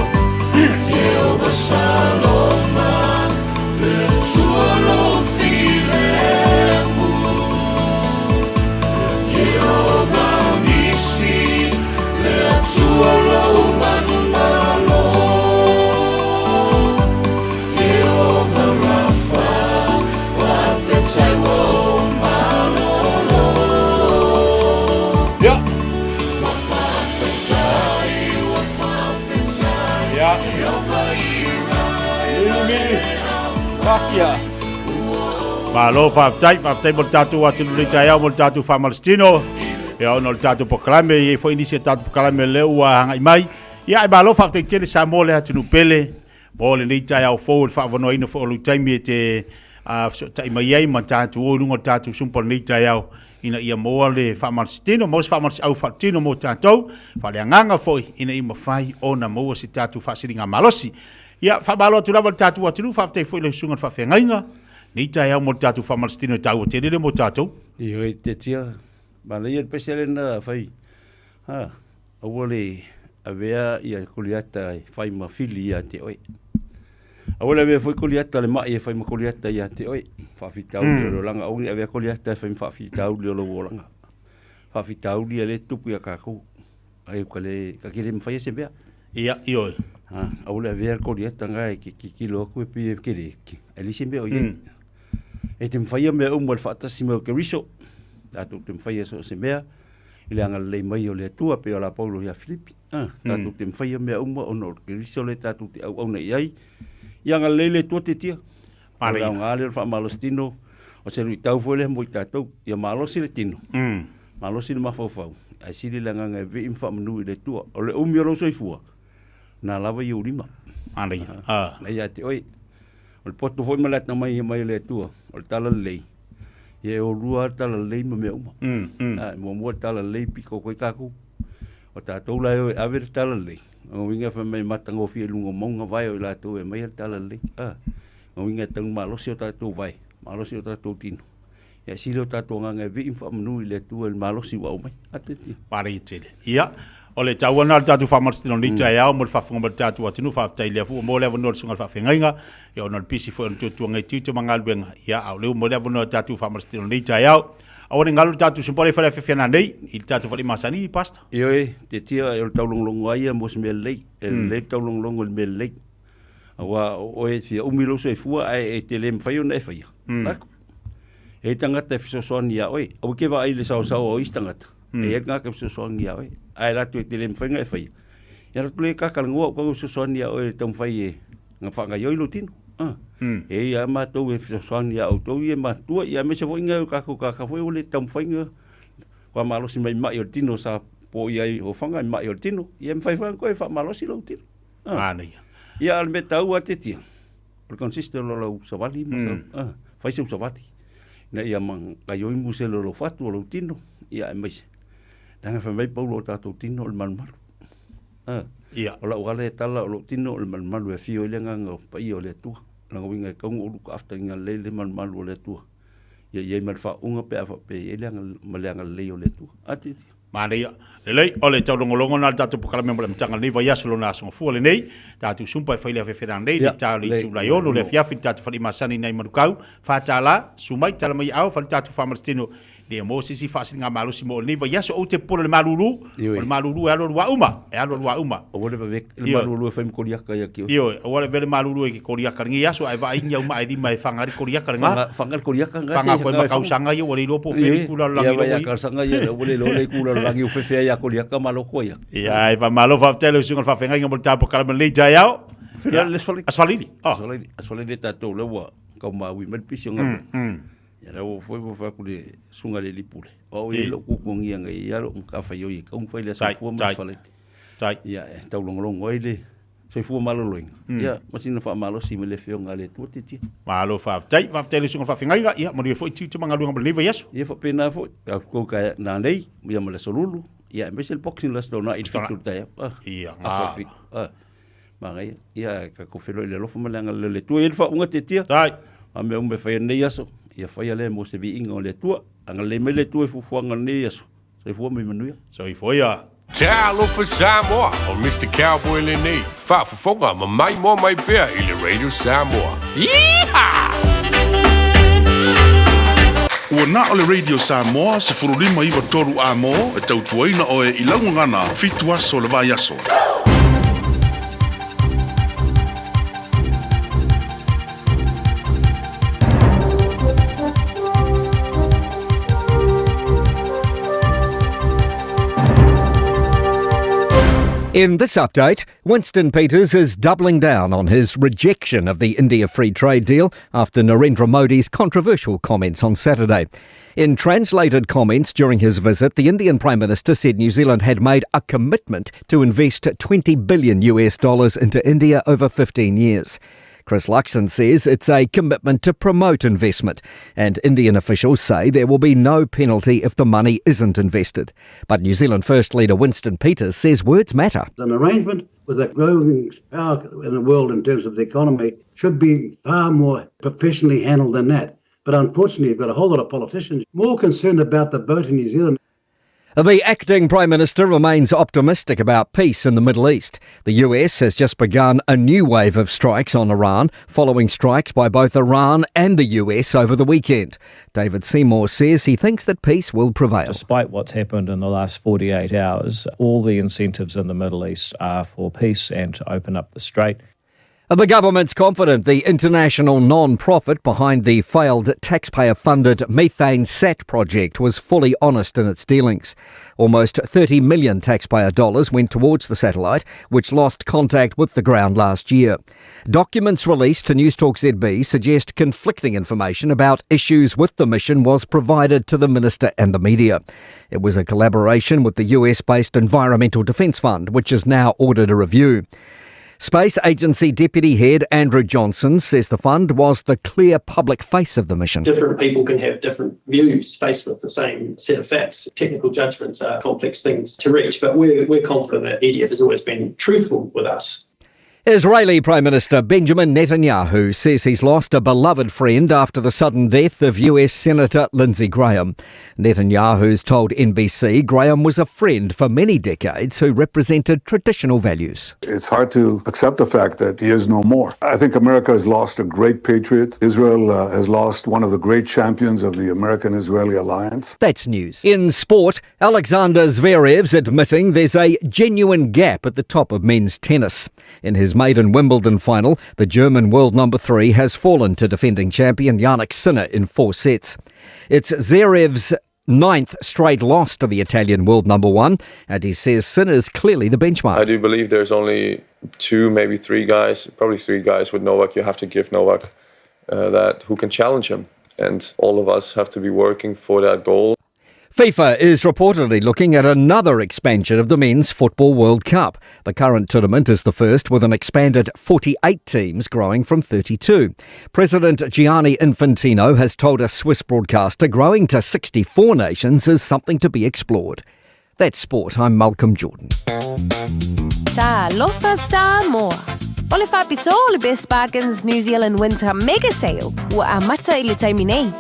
Ia.
Ia.
Mili mili. Pakia.
Malo, faafetai, faafetai mo le tatou atunuu i taeao mo le tatou faamalositino. Ia ona o le tatou polokalame, e i ai foi nisi o tatou polokalame lea ua agai mai. Ia ae malo faafetai tele Samoa le atunuu pele mo lenei taeao fou o le faavanoaina foi o lou taimi e te a fesootai mai ai ma tatou o i luga o le tatou sumpa o lenei taeao ina ia maua le faamalositino, maua se faamalosiau faatino mo tatou, faaleagaga foi ina ia mafai ona maua se tatou faasiligamalosi. Ia, faamalo atu lava i le tatou atunuu, faafetai foi i lau susuga i le faafeagaiga, lenei taeao mo le tatou faamalositino e taua tele lea mo tatou.
Ioe, Tetia, manaia le pese lena fai, ha, aua le avea ia Koliata e fai ma fili ia te oe. Aua le avea foi Koliata le mai e fai ma Koliata ia te oe. Faafitauli mm. o le olaga, aua ne avea Koliata e fai ma faafitauli o lou olaga. Faafitauli e le tupu ia kākou. Ai ka le, ka kele mawhai se mea.
Ia, ioe.
Ha, aua le avea Koliata nga e ke kikilo aku e pi e kele. E lisi mea o ie. Mm. E te mawhai mea umu le whaatasi mea o Keriso. Tātou te mawhai so se mea. I le agalelei mai o le Atua pei o la Paulo ia Filipi. Ah, tātou te mawhaia mea uma ona o Keriso le tātou te auauna i ai. Ia agalelei le Atua te tia. O le aoga lea o le faamalosi tino, o se luitau foi lea mo i tātou. Ia malosi le tino, malosi le mafaufau, ae sili le agaga e vii ma faamanu i le Atua. O le umi o lou soifua, na lava i ou lima.
Manaia. Ah.
Na ia te oe. O le poto foi ma le atamai mai o le Atua, o le talalelei, ia e olua le talalelei ma mea uma. Mm, mm. Ah, muamua le talalelei piko koe kākou. O tātou la e o e ave le talalelei. O winga whai mai matangofie i lunga o maunga vae o i lātou e mai le talalelei. Ah, o winga e taunu malosi o tātou vae, malosi o tātou tino. Ia sili o tātou agaga e vii ma faamanu i le Atua i le malosi ua aumai. A te tia.
Manaia tele. Ia, o le taua lena o le tatou faamalositino nei taeao mo le faafofoga mai o le tatou atunuu. Faafetai i le Atua mo le avanoa i le susuga i le faafeagaiga, ia ona o le pisi foi o le tuatuaga i tiute ma galuega, ia a o lea ua maua le avanoa i le tatou faamalositino nei taeao. Aua ne i galo le tatou Sumpa lea e fale afiafi ana nei i le tatou fale masani, Pastor.
Ioe, te tia o le taulogologo ai ia mo se mea lelei. E lelei le taulogologo i le mea lelei. Aua o oe e fia umi lou soifua ae e te le mafai ona e faia. Lako. E i tagata e fesoasoani iā oe. Aua ke vaai i le saosaoa o isi tagata. E i ai le tagata e fesoasoani iā oe. Ae latou e te le mafai ona e faia. Ia latou le kakalanoa au kau e fesoasoani iā oe e taumafai e faagaioi lou tino. E i ai matou e fesoasoani iā outou ia e matutua, ia aemaise foi nai o tatou tagata foi ua le taumafai ona faamalosi mai mai o le tino sa poia ai ofaga i mai o le tino. Ia e mafai foi ona toe faamalosi lou tino.
Manaia.
Ia, a o le mea taua te tia, o le consistent o lau savali ma sau, ah, fai sau savali. Ina ia gaioi musele o lou fatu, o lou tino, ia aemaise. Leaga fai mai Paulo o tatou tino o le malumalu. Ah,
Ia.
O lau ala e tala o lou tino o le malumalu e afio ai le agaga o paia o le Atua. Lona uiga e tatau ona ou look after ina lelei le malumalu o le Atua. Ia i ai ma le faauuga pe a faapea e i ai le ma le agalelei o le Atua. A tia.
Manaia. Lelei, o le taulogologo lena o le tatou polokalame mo le amataga o lenei vaiaso lona aso gafua lenei. Tatou sumpa e fai le afeafe nei, le ta o le itu lae ono, le afiafi le tatou fale masani nai Manukau, $4, susu mai, tala mai aao, fai le tatou faamalositino le mo se isi faasiligamalosi mo lenei vaiaso. Ou te popole i le malulu, o le malulu e alu alu lava uma, e alu alu lava uma.
Aua le vave le malulu e fai ma koliaka ia ki.
Ioe, aua le vave le malulu e ke koliaka i lenei aso, ae vaai ni au maa e lima e fanga ai le koliaka lena.
Fanga le koliaka
nga se. Fanga koe ma kausaga ia ua le iloa po o fea le itu lalolagi
loa ia. Kausaga ia ua le iloa le itu lalolagi o fefea ia koliaka ma loko ia.
Ia, e faamalo faafetai lau susuga i le faafeagaiga mo le tapo kalama lenei taeao.
Ia, le Aso
Faraile.
Aso Faraile, Aso Faraile tatou lea ua tau maui mai le pisi o galuega. Ia lea ua foi ua fai atu le susuga i le alii pule, o au e i ai lou tuatuagia na i ai lou matafaioi e tatau ona fai le aso fua ma le Aso Faraile. Ia e taulogologo ai le soifua maloloina, ia ma sina faamalosi mai le Afioga a le Atua tiatia.
Malo faafetai, faafetai i le susuga i le faafeagaiga, ia manuia foi tiute ma galuega mo lenei vaiaso.
Ia faapena foi, au tou ka nanei, ia ma le Aso Lulu, ia aemaise le boxing le Aso Toonai i le 7 o le taeao.
Ia,
afa o le 7. Manaia, ia tatou feiloai i le alofa ma le agalelei o le Atua. E i ai le faauuga tiatia.
Tai.
A mea uma e fai i lenei aso, ia faia lea mo se viiga o le Atua. Agalelei mai le Atua i fuafuaga o lenei aso. Soifua ma ia manuia.
Soifua ia.
Talofa Samoa, o Mister Cowboy lenei, faafofoga ma maimoa mai pea i le Radio Samoa. Yeehaw!
Ua na o le Radio Samoa 1593 A-mo e tautuaina oe i lau gagana fitu aso le vaiaso.
In this update, Winston Peters is doubling down on his rejection of the India Free Trade Deal after Narendra Modi's controversial comments on Saturday. In translated comments during his visit, the Indian Prime Minister said New Zealand had made a commitment to invest 20 billion US dollars into India over 15 years. Chris Luxon says it's a commitment to promote investment, and Indian officials say there will be no penalty if the money isn't invested. But New Zealand First leader Winston Peters says words matter.
An arrangement with a growing power in the world in terms of the economy should be far more professionally handled than that. But unfortunately, you've got a whole lot of politicians more concerned about the vote in New Zealand.
The acting Prime Minister remains optimistic about peace in the Middle East. The US has just begun a new wave of strikes on Iran, following strikes by both Iran and the US over the weekend. David Seymour says he thinks that peace will prevail.
Despite what's happened in the last 48 hours, all the incentives in the Middle East are for peace and to open up the strait.
The government's confident the international non-profit behind the failed taxpayer-funded MethaneSAT project was fully honest in its dealings. Almost 30 million taxpayer dollars went towards the satellite, which lost contact with the ground last year. Documents released to Newstalk ZB suggest conflicting information about issues with the mission was provided to the minister and the media. It was a collaboration with the US-based Environmental Defence Fund, which has now ordered a review. Space Agency Deputy Head Andrew Johnson says the fund was the clear public face of the mission.
Different people can have different views faced with the same set of facts. Technical judgments are complex things to reach, but we're, we're confident that EDF has always been truthful with us.
Israeli Prime Minister Benjamin Netanyahu says he's lost a beloved friend after the sudden death of US Senator Lindsey Graham. Netanyahu's told NBC Graham was a friend for many decades who represented traditional values.
It's hard to accept the fact that he is no more. I think America has lost a great patriot. Israel has lost one of the great champions of the American Israeli alliance.
That's news. In sport, Alexander Zverev's admitting there's a genuine gap at the top of men's tennis. In his maiden Wimbledon final, the German world number three has fallen to defending champion Jannik Sinner in four sets. It's Zverev's ninth straight loss to the Italian world number one, and he says Sinner's clearly the benchmark.
I do believe there's only two, maybe three guys, probably three guys with Novak. You have to give Novak that who can challenge him, and all of us have to be working for that goal.
FIFA is reportedly looking at another expansion of the Men's Football World Cup. The current tournament is the first with an expanded 48 teams growing from 32. President Gianni Infantino has told a Swiss broadcaster growing to 64 nations is something to be explored. That's sport. I'm Malcolm Jordan.
Talofa Samoa. O le faapitoa o le Best Bargains New Zealand Winter Mega Sale ua amata i le taimi nei.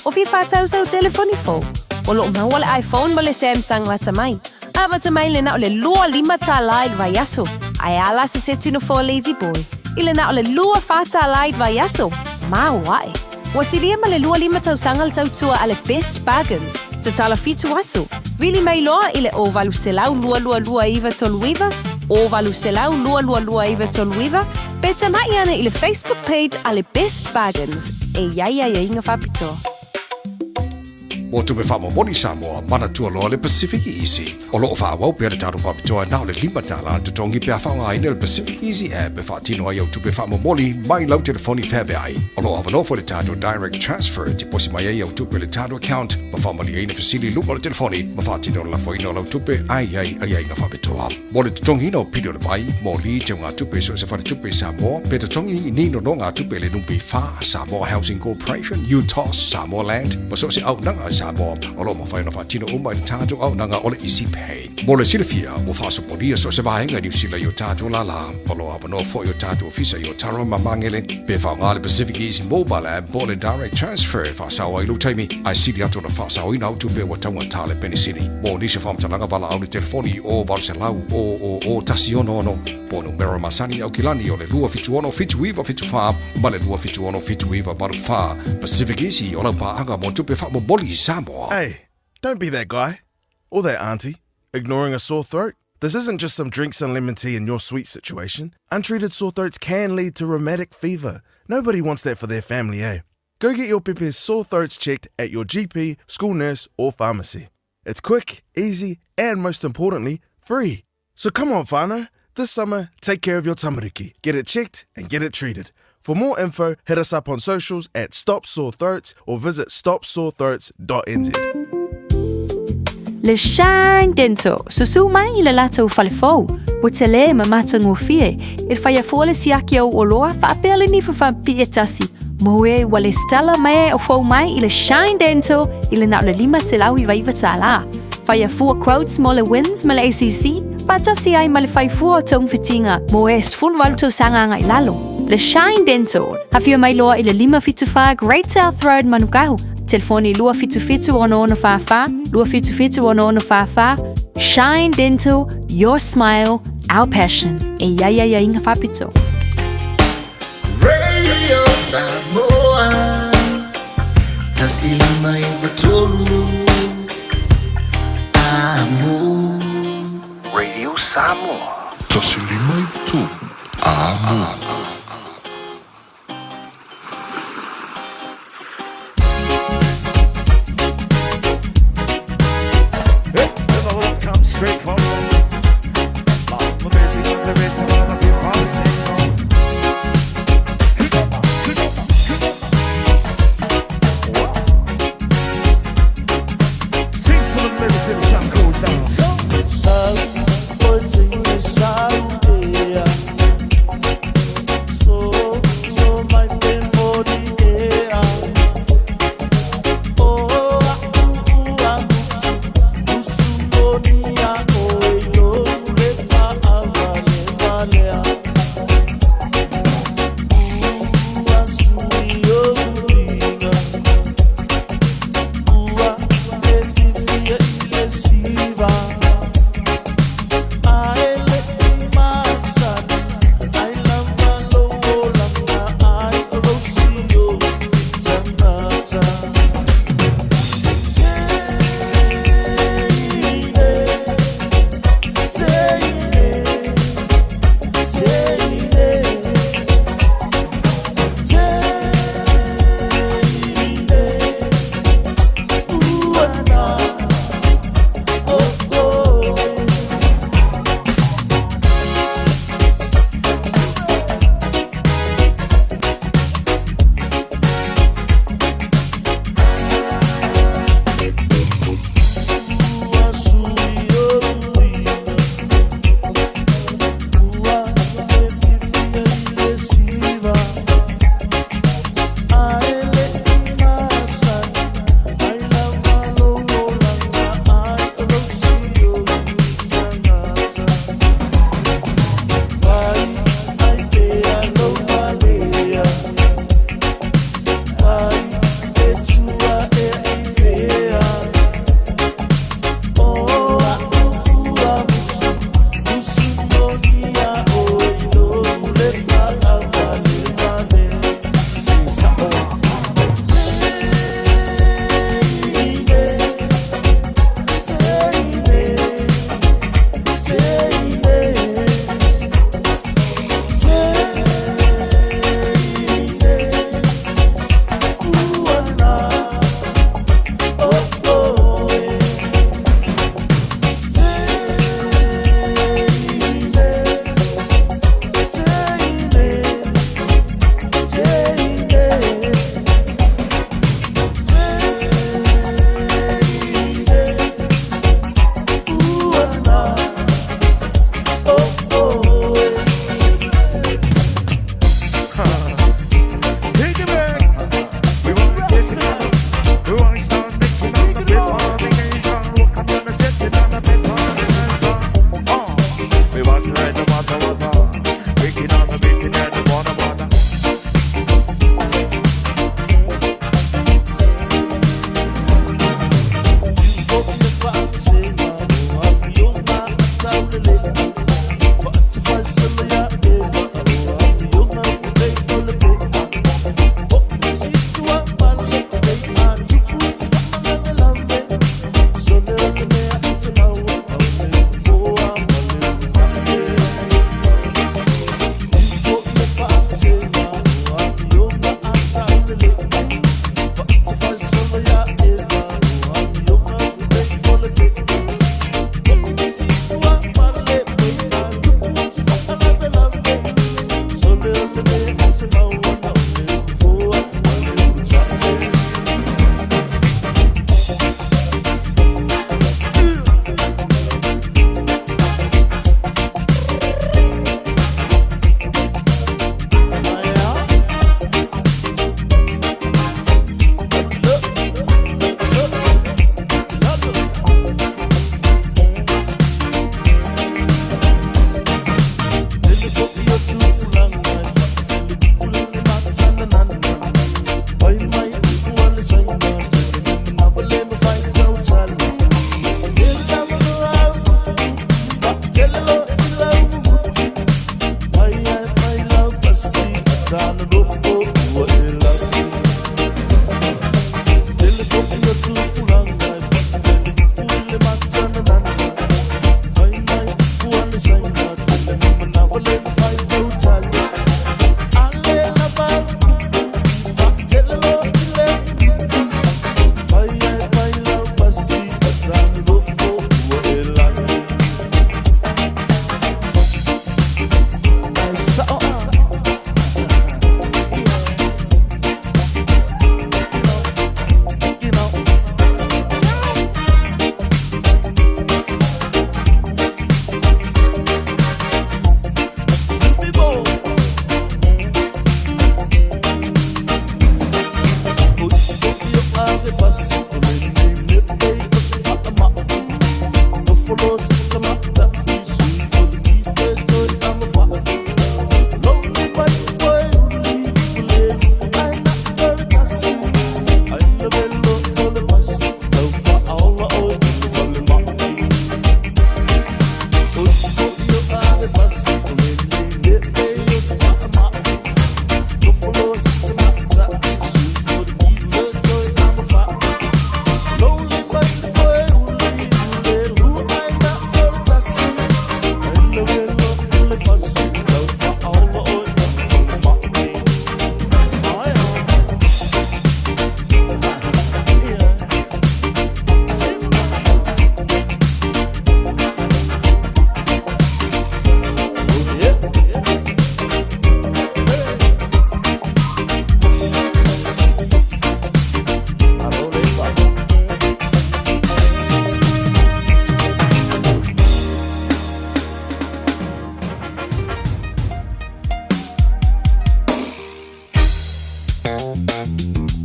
O fia whātau sau telefoni fou. O loo maua le iPhone ma le Samsung lata mai. Amata mai le na o le 25 tālā i le vaiaso. Ae a la se seti no for lazy boy. I le na o le 24 tālā i le vaiaso. Maoae. Ua silia ma le 25 tausaga le tautua a le Best Bargains. Tatala 7 aso. Vili mai loa i le 0800 222 939, 0800 222 939, pe tama'i ane i le Facebook page a le Best Bargains e i ai aiaiga faapitoa.
Mo tupe faamomoli Samoa, manatua loa le Pacific Easy. O lo o faaauau pea le tatou faapitoa na o le $5 le totogi pe a faaaogaina le Pacific Easy app e faatino ai au tupe faamomoli mai lau telefoni feaveai. O lo o avanoa foi le tatou Direct Transfer e tiposi mai ai au tupe i le tatou account ma faamalieina fesili i luga o le telefoni ma faatino le lafoina o lau tupe a i ai aiaiga faapitoa. Mo le totogiina o pili o le vai, moli, teugatupe i so o se faletupe i Samoa, pe totogi ni nonogatupe i le NPF, Samoa Housing Corporation, UTOS, Samoa Land, ma so o se auaunaga a Samoa, o lo o mafai ona faatino uma i le tatou auaunaga o le Easy Pay. Mo le silafia, ua faasopolia so o se vaega i Niu Sila i o tatou lālā. O lo o avanoa foi o tatou ofisa i Otara ma Magele, pe faaaoga le Pacific Easy Mobile App po o le Direct Transfer e faasao ai lou taimi, ae sili atu ona faasaoina au tupe ua taugata le penisini. Mo nisi o faamatalaga valaau le telefoni i o 800 000 166 po o numera masani i Aukilani o le 276 7974 ma le 276 7984. Pacific Easy o lau paaga mo tupe faamomoli i Samoa.
Hey, don't be that guy. Or that auntie. Ignoring a sore throat? This isn't just some drinks and lemon tea in your sweet situation. Untreated sore throats can lead to rheumatic fever. Nobody wants that for their family, eh? Go get your pepe's sore throats checked at your GP, school nurse, or pharmacy. It's quick, easy, and most importantly, free. So come on, whānau. This summer, take care of your tamariki. Get it checked and get it treated. For more info, hit us up on socials at Stop Sore Throats or visit stopsorethroats.nz.
Le Shine Dental, susu mai i le latou fale fou, ua tele ma matagofie e fai afua le siaki au oloa faapea le nifa faapipii e tasi mo e ua lesitala ma e o fou mai i le Shine Dental i le na o le $599 tālā. Fai afua quotes mo le WINZ ma le ACC, faatasi ai ma le fai fua o togafitiga mo e 18 tausaga agai i lalo. Le Shine Dental, afio mai loa i le 574 Great South Road Manukau, Telefoni 277 6644, 277 6644, Shine Dental, your smile, our passion. E i ai aiaiga faapito.
Radio Samoa 1593 Amo.
Radio Samoa 1593 Amo.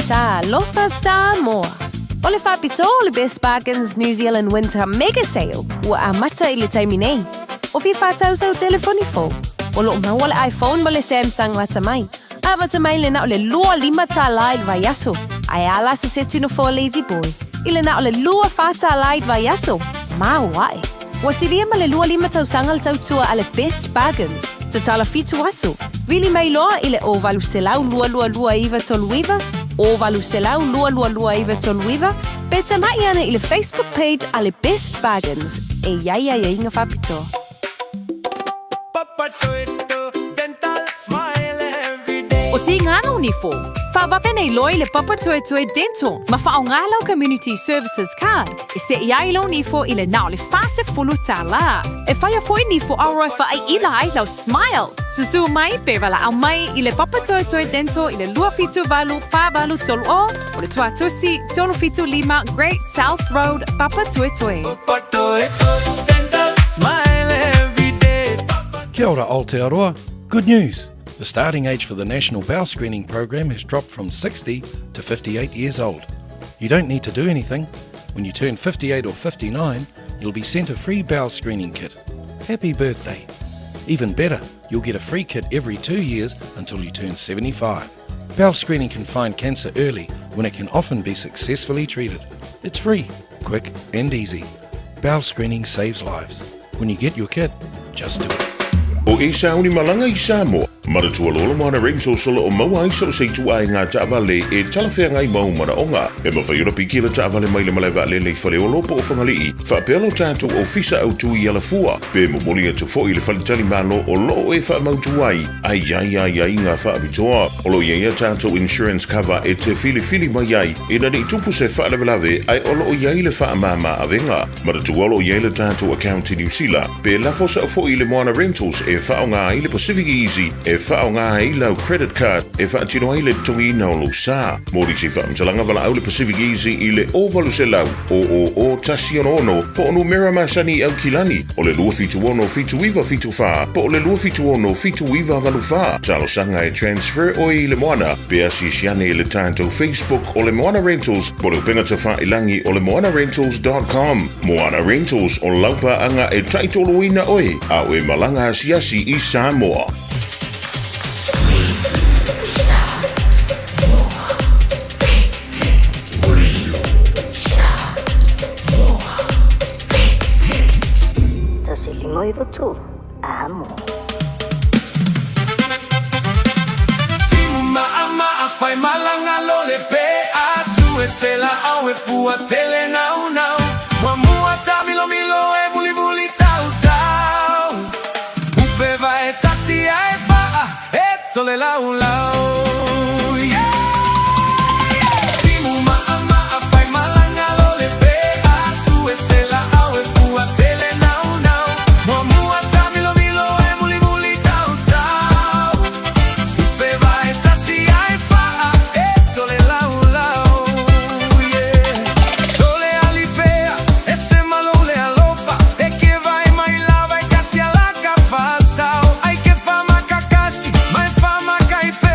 Talofa Samoa! O le faapitoa o le Best Bargains New Zealand Winter Mega Sale ua amata i le taimi nei. O fia faatau sau telefoni fou? O lo o maua le iPhone ma le Samsung lata mai. Amata mai le na o le 25 tālā i le vaiaso, ae a la se seti nofoa Lazy Boy i le na o le 24 tālā i le vaiaso? Maoae! Ua silia ma le 25 tausaga le tautua a le Best Bargains, tatala fitu aso. Vili mai loa i le 0800 222 939, 0800 222 939, pe tamai ane i le Facebook page a le Best Bargains e i ai aiaiga faapitoa.
O Tīngana o Nifo, whawawe nei loa i le Papatoetoe Dental ma whaonga lau Community Services Card e seʻi ai lou nifo i le na o le 40 tālā. E whaia foi nifo aroa e whaaiila ai lau smile. Susu mai pe walaʻau mai i le Papatoetoe Dental i le 278 483 o o le Tuatusi 375 Great South Road, Papatoetoe.
Kia ora Aotearoa. Good news! The starting age for the National Bowel Screening Program has dropped from 60 to 58 years old. You don't need to do anything. When you turn 58 or 59, you'll be sent a free bowel screening kit. Happy birthday! Even better, you'll get a free kit every two years until you turn 75. Bowel screening can find cancer early when it can often be successfully treated. It's free, quick, and easy. Bowel screening saves lives. When you get your kit, just do it.
O e sauni malaga i Samoa, manatua loa le Moana Rentals o lo o maua ai so o se ituaiga taavale e talafeagai ma ou manaoga. E mafai ona piki le taavale mai le malae vaalele i Faleolo po o Fagalii, faapea lo tatou ofisa autu i Alafua, pe momoli atu foi i le faletalimalo o lo o e faamautu ai a i ai aiaiga faapitoa. O lo o i ai a tatou insurance cover e te filifili mai ai ina ne i tupu se faalavelave ae o lo o i ai le faamama avega. Manatua o lo o i ai le tatou account i Niu Sila, pe lafo sao foi i le Moana Rentals e faaaoga ai le Pacific Easy e faaaoga ai lau credit card e faatino ai le totogiina o lou sa. Mo nisi faamatalaga valaau le Pacific Easy i le 0800 000 166 po o numera masani i Aukilani o le 276 7974 po o le 276 7984. Talosaga e transfer oe i le Moana pe asiasi ane i le tatou Facebook o le Moana Rentals mo le upega tafailagi o le moanarentals.com. Moana Rentals o lau paaga e taitoloina oe a o e malaga asiasi i Samoa.
153, amo.
Timu maʻamaʻa fai malaga lo le pe a sue se laau e fua tele naunau Muamua tamilomilo e mulimuli tautau Upe vae tasi ae faa e tole laulau Yeah! Timu maʻamaʻa fai malaga lo le pe a sue se laau e fua tele naunau Muamua tamilomilo e mulimuli tautau Upe vae tasi ae faa e tole laulau Yeah! Sole alipea e se malo le alofa E ke vai mai lava e kasi alaka fasao Ai ke fa makakasi mai fa makaipea.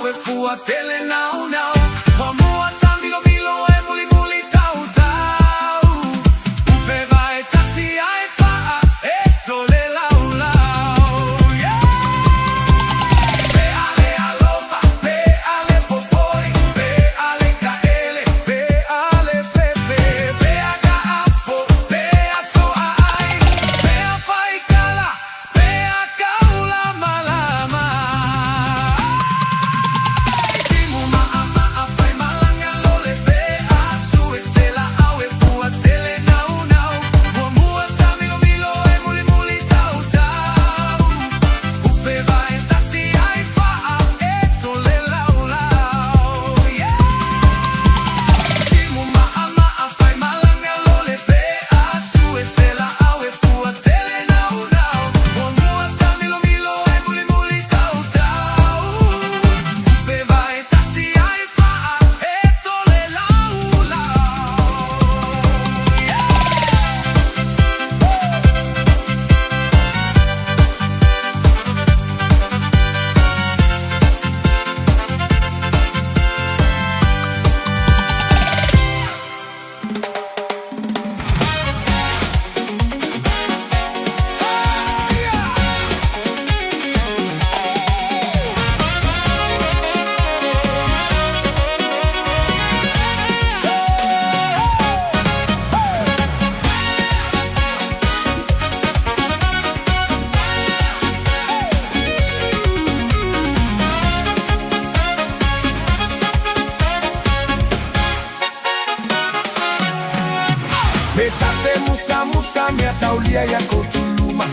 au e fua tele naunau Muamua tamilomiloe mulimuli tautau Upe vae tasi ae faa e tole laulau Yeah! Pe ale alofa, pe ale popoi, pe ale kaele, pe ale fefe, pe a kaapo, pe a soa ai, pe a faikala, pe a kaula malama. Timu maa maa fai malanga lole pe a sue se la au e fua tele naunau Muamua tamilomilo e mulimuli tautau Upe vae tasi ai faa e tole laulau Yeah! Timu maa maa fai malanga lole pe a sue se la au e fua tele naunau Muamua tamilomilo e mulimuli tautau Upe vae tasi ai faa e tole laulau Yeah! Pe tate musa musa mea taulia ia kotuluma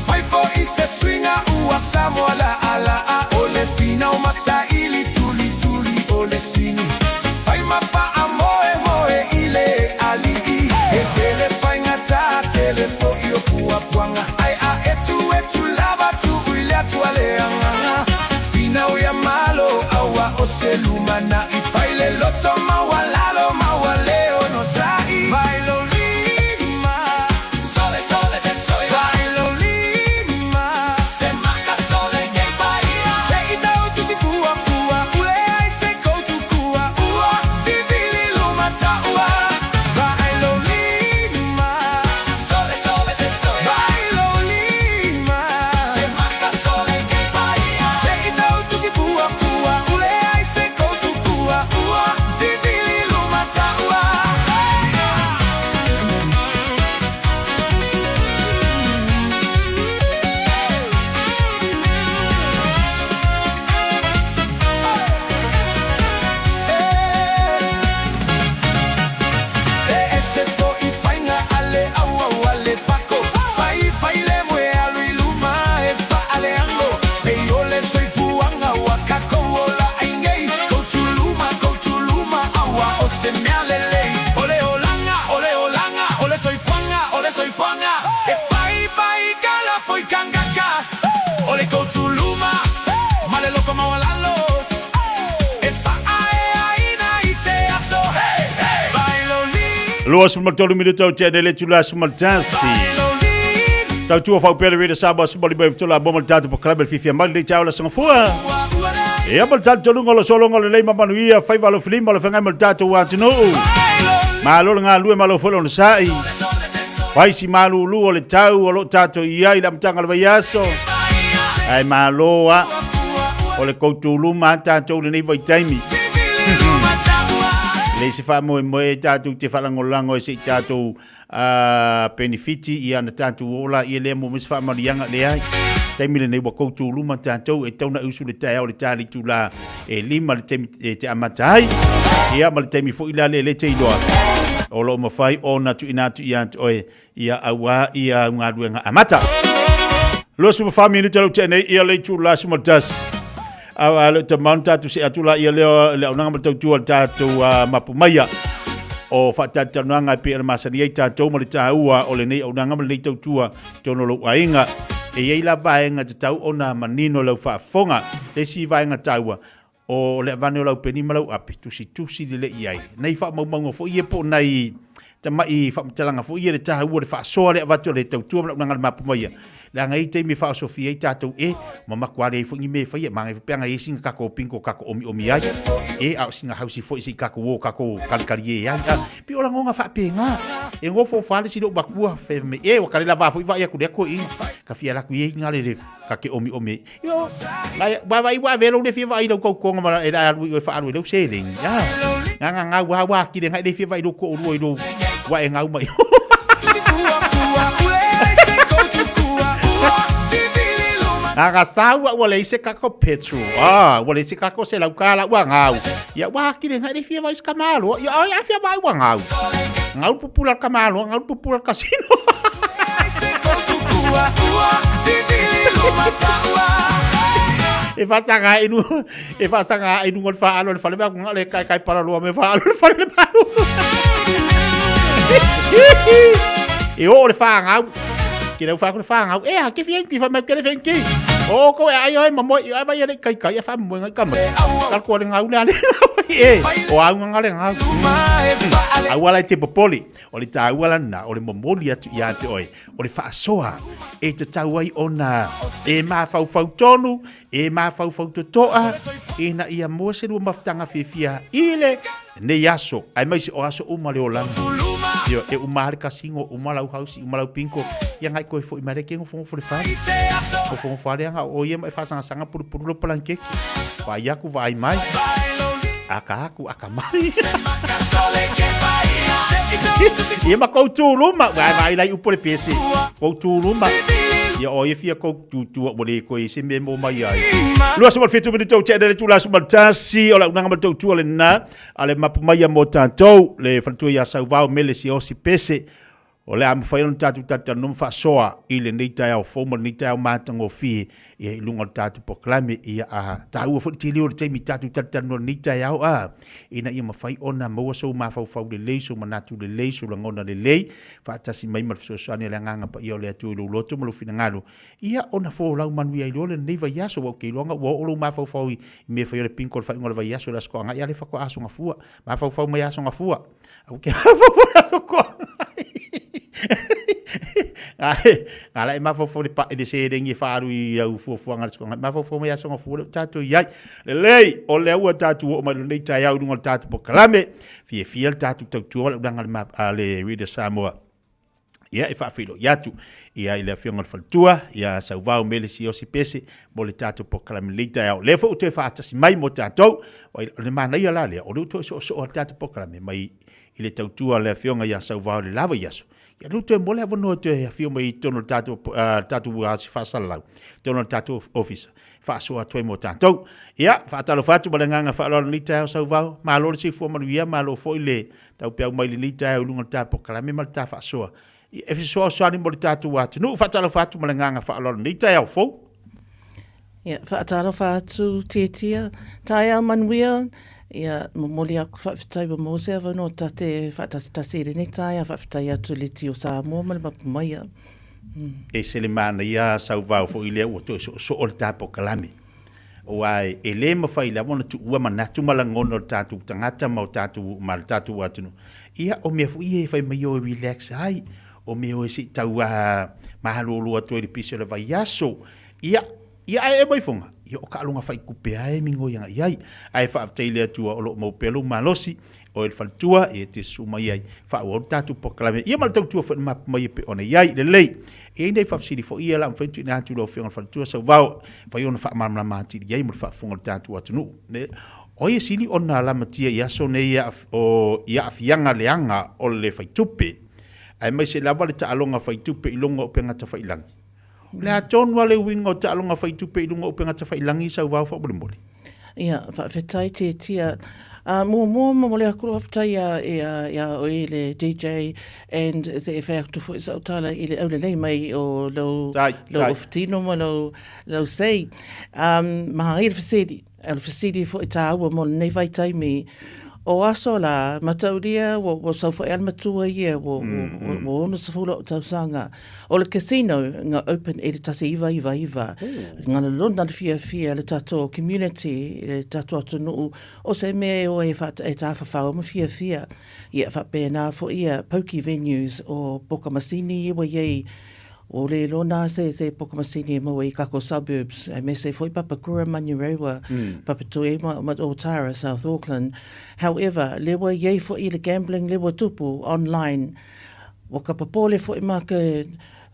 Fai fo i se suiga ua Samoa la ala a o le finau masaili tuli tuli o le sini Fai ma faamoe moe i le alii E tele faigata tele foi o puapuaga Ai a etu etu lava tuu i le Atua le agaga Finau ia malo aua o se lumanai Fai le loto maualalo mauale onosai Vai lo lima Sole sole se sole Vai lo lima Se maka sole kei paia Se i tau tusi fua fua Ule ai se koutu kua ua Vivili luma taua Vai lo lima Sole sole se sole Vai lo lima Se maka sole kei paia Se i tau tusi fua fua Ule ai se koutu kua ua Vivili luma taua E ese fo'i faiga a le auau a le pako Fai fai le moe alu i luma e faaleago Pei o le soifuaga ua kakou ola ai nei Koutuluma, koutuluma, aua o se mea lelei O le olaga, o le olaga, o le soifuaga, o le soifuaga E fai fai kala foi kangaka O le koutuluma, ma le loko maualalo E faaeaina i se aso Hey, hey! Vai lo li
23 minuta o te le tula 11. Tautua faupea le Radio Samoa 15 la bo ma le tatou polokalame le fiafia mai lenei taeao le aso Gafua. Ia ma le talitonuga o lo sologa lelei ma manuia faiva alofilima o le feagai ma le tatou atunuu. Malo le galulue, malo foi le onosai. Fai si malūlū o le tau o lo o tatou i ai i le amataga o le vaiaso. Ae malo a o le koutuluma a tatou i lenei vaitaimi. Leai se faamoemoe e tatou te faalagolago e se i tatou a penefiti ia na tatou oo laia lea mo se faamanuiaga leai. Taimi lenei ua koutuluma tatou e tatau ona e usu i le taeao i le ta le itula e 5 le taimi e te amata ai. Ia ma le taimi foi la lea lea e te iloa o lo o mafai ona tuuina atu ia te oe ia auā ia au galuega amata. 24 minute lau tea nei ia le itula 11. A le te maunu tatou se atu la ia lea le auaunaga ma le tautua le tatou mapu maia o faatalatalanoaga e pei ona masani ai tatou ma le taua o lenei auaunaga ma lenei tautua i totonu o lou aiga. E i ai la vaega tatau ona manino i lau faafofoga. Le isi vaega taua, o le avane o lau peni ma lau api, tusitusi lelei i ai. Nai faamaumauga foi ia po o nai tamai faamatalaga foi ia le taua o le faasoa le avatu o le tautua ma le auaunaga a le mapu maia. Leaga e i ai taimi e faaosofia ai tatou e, ma matua leai foi ni mea e faia, manaia foi pe ana i ai sina tatou bingo tatou omiomi ai, e, a o sina hausi foi se i tatou o tatou kalikalie ai, a, pei o lagona faapena. E nofo fale si lou matua, fai mai, e, ua kale lava foi vaai atu lea toeaina, ka fia alu atu i ai ina le ta te omiomi ai. Io, ngai, vaavaai ua ave lou le fia vaai i lau tautoga ma e alu i oe e faaalu ai lau seleni, a. Nga nga ngau a ua atili ngai le fia vaai i lou toalua i lou ua e gau mai. Nga nga sau ua leai se kako petrol, a, ua leai se kako $100 ua gau. Ia ua atili ngai le fia vaai i se tamaloa. Ia ai a fia vaai ua gau. Gau le pupula le tamaloa, gau le pupula le casino. E faasaga ai nu e faasaga ai luga o le faalo le fale vaku le kai kai paraloa me faalo le fale le malu. E o le whāngau. Ke lau whāku le whāngau. E a, ke whia ki wha mai ke le whenki. O ko e ai oi mamoe i ai vai le kai kai e wha moe ngai kama. Kal ko le ngau le ale. E, o au nganga le ngau. Au ala i te popoli. O le tāua lana, o le momoli atu ia te oe, o le faasoa e tatau ai ona e mafaufau tonu, e mafaufau totoa, ina ia maua se lua mafutaga fiafia i le nei aso, aemaise o aso uma le olaga. Ioe, e uma lava le kasino, uma lau hausi, uma lau bingo, ia ngai koe foi mai le ke nofonofo le fale. Nofonofo lava le aga o ia ma e faasagasanga pulupulu lou palankeke. Vaai aku, vaai mai. Aka aku, aka mai. Ia ma kou tūluma, vai vai lai upu le pese. Kou tūluma. Ia o ia fia kou tūtua ua le koe se mea mo mai ai. 27 minute o tea le tula 11 o la unanga ma le tautua lena a le mapu mai a mo tātou le faletua ia Sauvao Mele Siaosi Pese O le a mafai ona tatou talatalanoa ma faasoa i lenei taeao fou ma lenei taeao matagofie ia i luga o le tatou polokalame. Ia a taua foi le tele o le taimi tatou talatalanoa i lenei taeao a ina ia mafai ona maua sou mafaufau lelei, sou manatu lelei, sou lagona lelei faatasi mai ma le fesoasoani a le Agaga Paia o le Atua i lou loto ma lou finagalo ia ona folau manuia ai loa lenei vaiaso. Ua ou te iloa ua oo lou mafaufau i mea fai o le bingo i le faaiuga o le vaiaso i le Aso Toanai a lea faatoa Aso Gafua. Mafaufau mai Aso Gafua. Au ke mafaufau le aso toanai. Nga la e mafaufau le pa i le seleni e faaalu i au fuafuaga a le toanai. Mafaufau mai aso gafua lea ua tatou i ai. Lelei, o lea ua tatou oo mai lenei taeao i luga o le tatou polokalame. Fiafia le tatou tautua ma le auaunaga a le Radio Samoa. Ia, e faafeiloai atu ia i le Afioga i le Faletua, ia Sauvao Mele Siaosi Pese mo le tatou polokalame i lenei taeao. O lea foi ua toe faatasi mai mo tatou. O le manaia la lea, o lea ua toe soosoo le tatou polokalame mai i le tautua a le Afioga ia Sauvao i le la vaiaso. Ia, lea ua toe maua le avanoa e toe afio mai i totonu o le tatou, tatou asi faasalalau, totonu o le tatou ofisa, faasoa atu ai mo tatou. Ia, faatalofa atu ma le agaga faaaloalo i lenei taeao Sauvao. Malo le soifua manuia, malo foi le Taupeau mai lenei taeao i luga o le ta polokalame ma le ta faasoa e fesoasoani mo le tatou atunuu. Faatalofa atu ma le agaga faaaloalo i lenei taeao fou.
Ia, faatalofa atu Tiatia, taeao manuia, ia, momoli aku faafetai ua maua se avanoa ta te faatasitasi i lenei taeao, faafetai atu i le Ti o Samoa ma le Mapu Maia.
E ese le manaia sauvao foi lea ua toe soosoo le ta polokalame. Aua e le mafai lava ona tuua manatu ma lagona o le tatou tagata ma o tatou ma le tatou atunuu. Ia, o mea foi ia e fai mai o e relax ai, o mea o e se i tau malolo atu ai i le pisi o le vaiaso. Ia, ia ae e mai foga, ia o taaloga faitupe lava e migoi agai i ai. Ae faafetai i le Atua o lo o maua pea lou malosi, o e le faletua, e te susu mai ai, faaauau le tatou polokalame. Ia ma le tautua foi i le mapu mai e pei ona i ai. Lelei. E i ai nai faafesili foi ia o le a mafai ona tuuina atu i lau Afioga i le Faletua Sauvao, e mafai ona faamalamalama atili ai mo le faafofoga o le tatou atunuu. O ai e sili ona lamatia i aso nei o i aafiaga leaga o le faitupe, aemaise lava le taaloga faitupe i luga o upega tafailagi? O le a tonu lava le uiga o taaloga faitupe i luga o upega tafailagi, Sauvao faamolemole?
Ia, faafetai Tiatia. Muamua momoli atu le faafetai ia ia oe le DJ and se e fai atu foi sau tala i le aulelei mai o lou lou ofutino ma lou lou sei. Manaia le fesili, o le fesili foi taua mo lenei vaitaimi. O aso la, mataulia ua ua sau foi a le matua ia ua ua 60 o'u tausaga. O le casino nga open i le 1999, nga lona le fiafia le tatou community, le tatou atunuu, o se mea e o e e tafafao ma fiafia. Ia faapena foi ia pokie venues o poka masini ia ua i ai. Ua le iloa na se se poka masini e maua i kako suburbs aemaise foi Papakura, Manurewa, Papatoetoe ma ma Otara, South Auckland. However, le ua iai foi le gambling le ua tupu online. Ua ka popole foi ma ke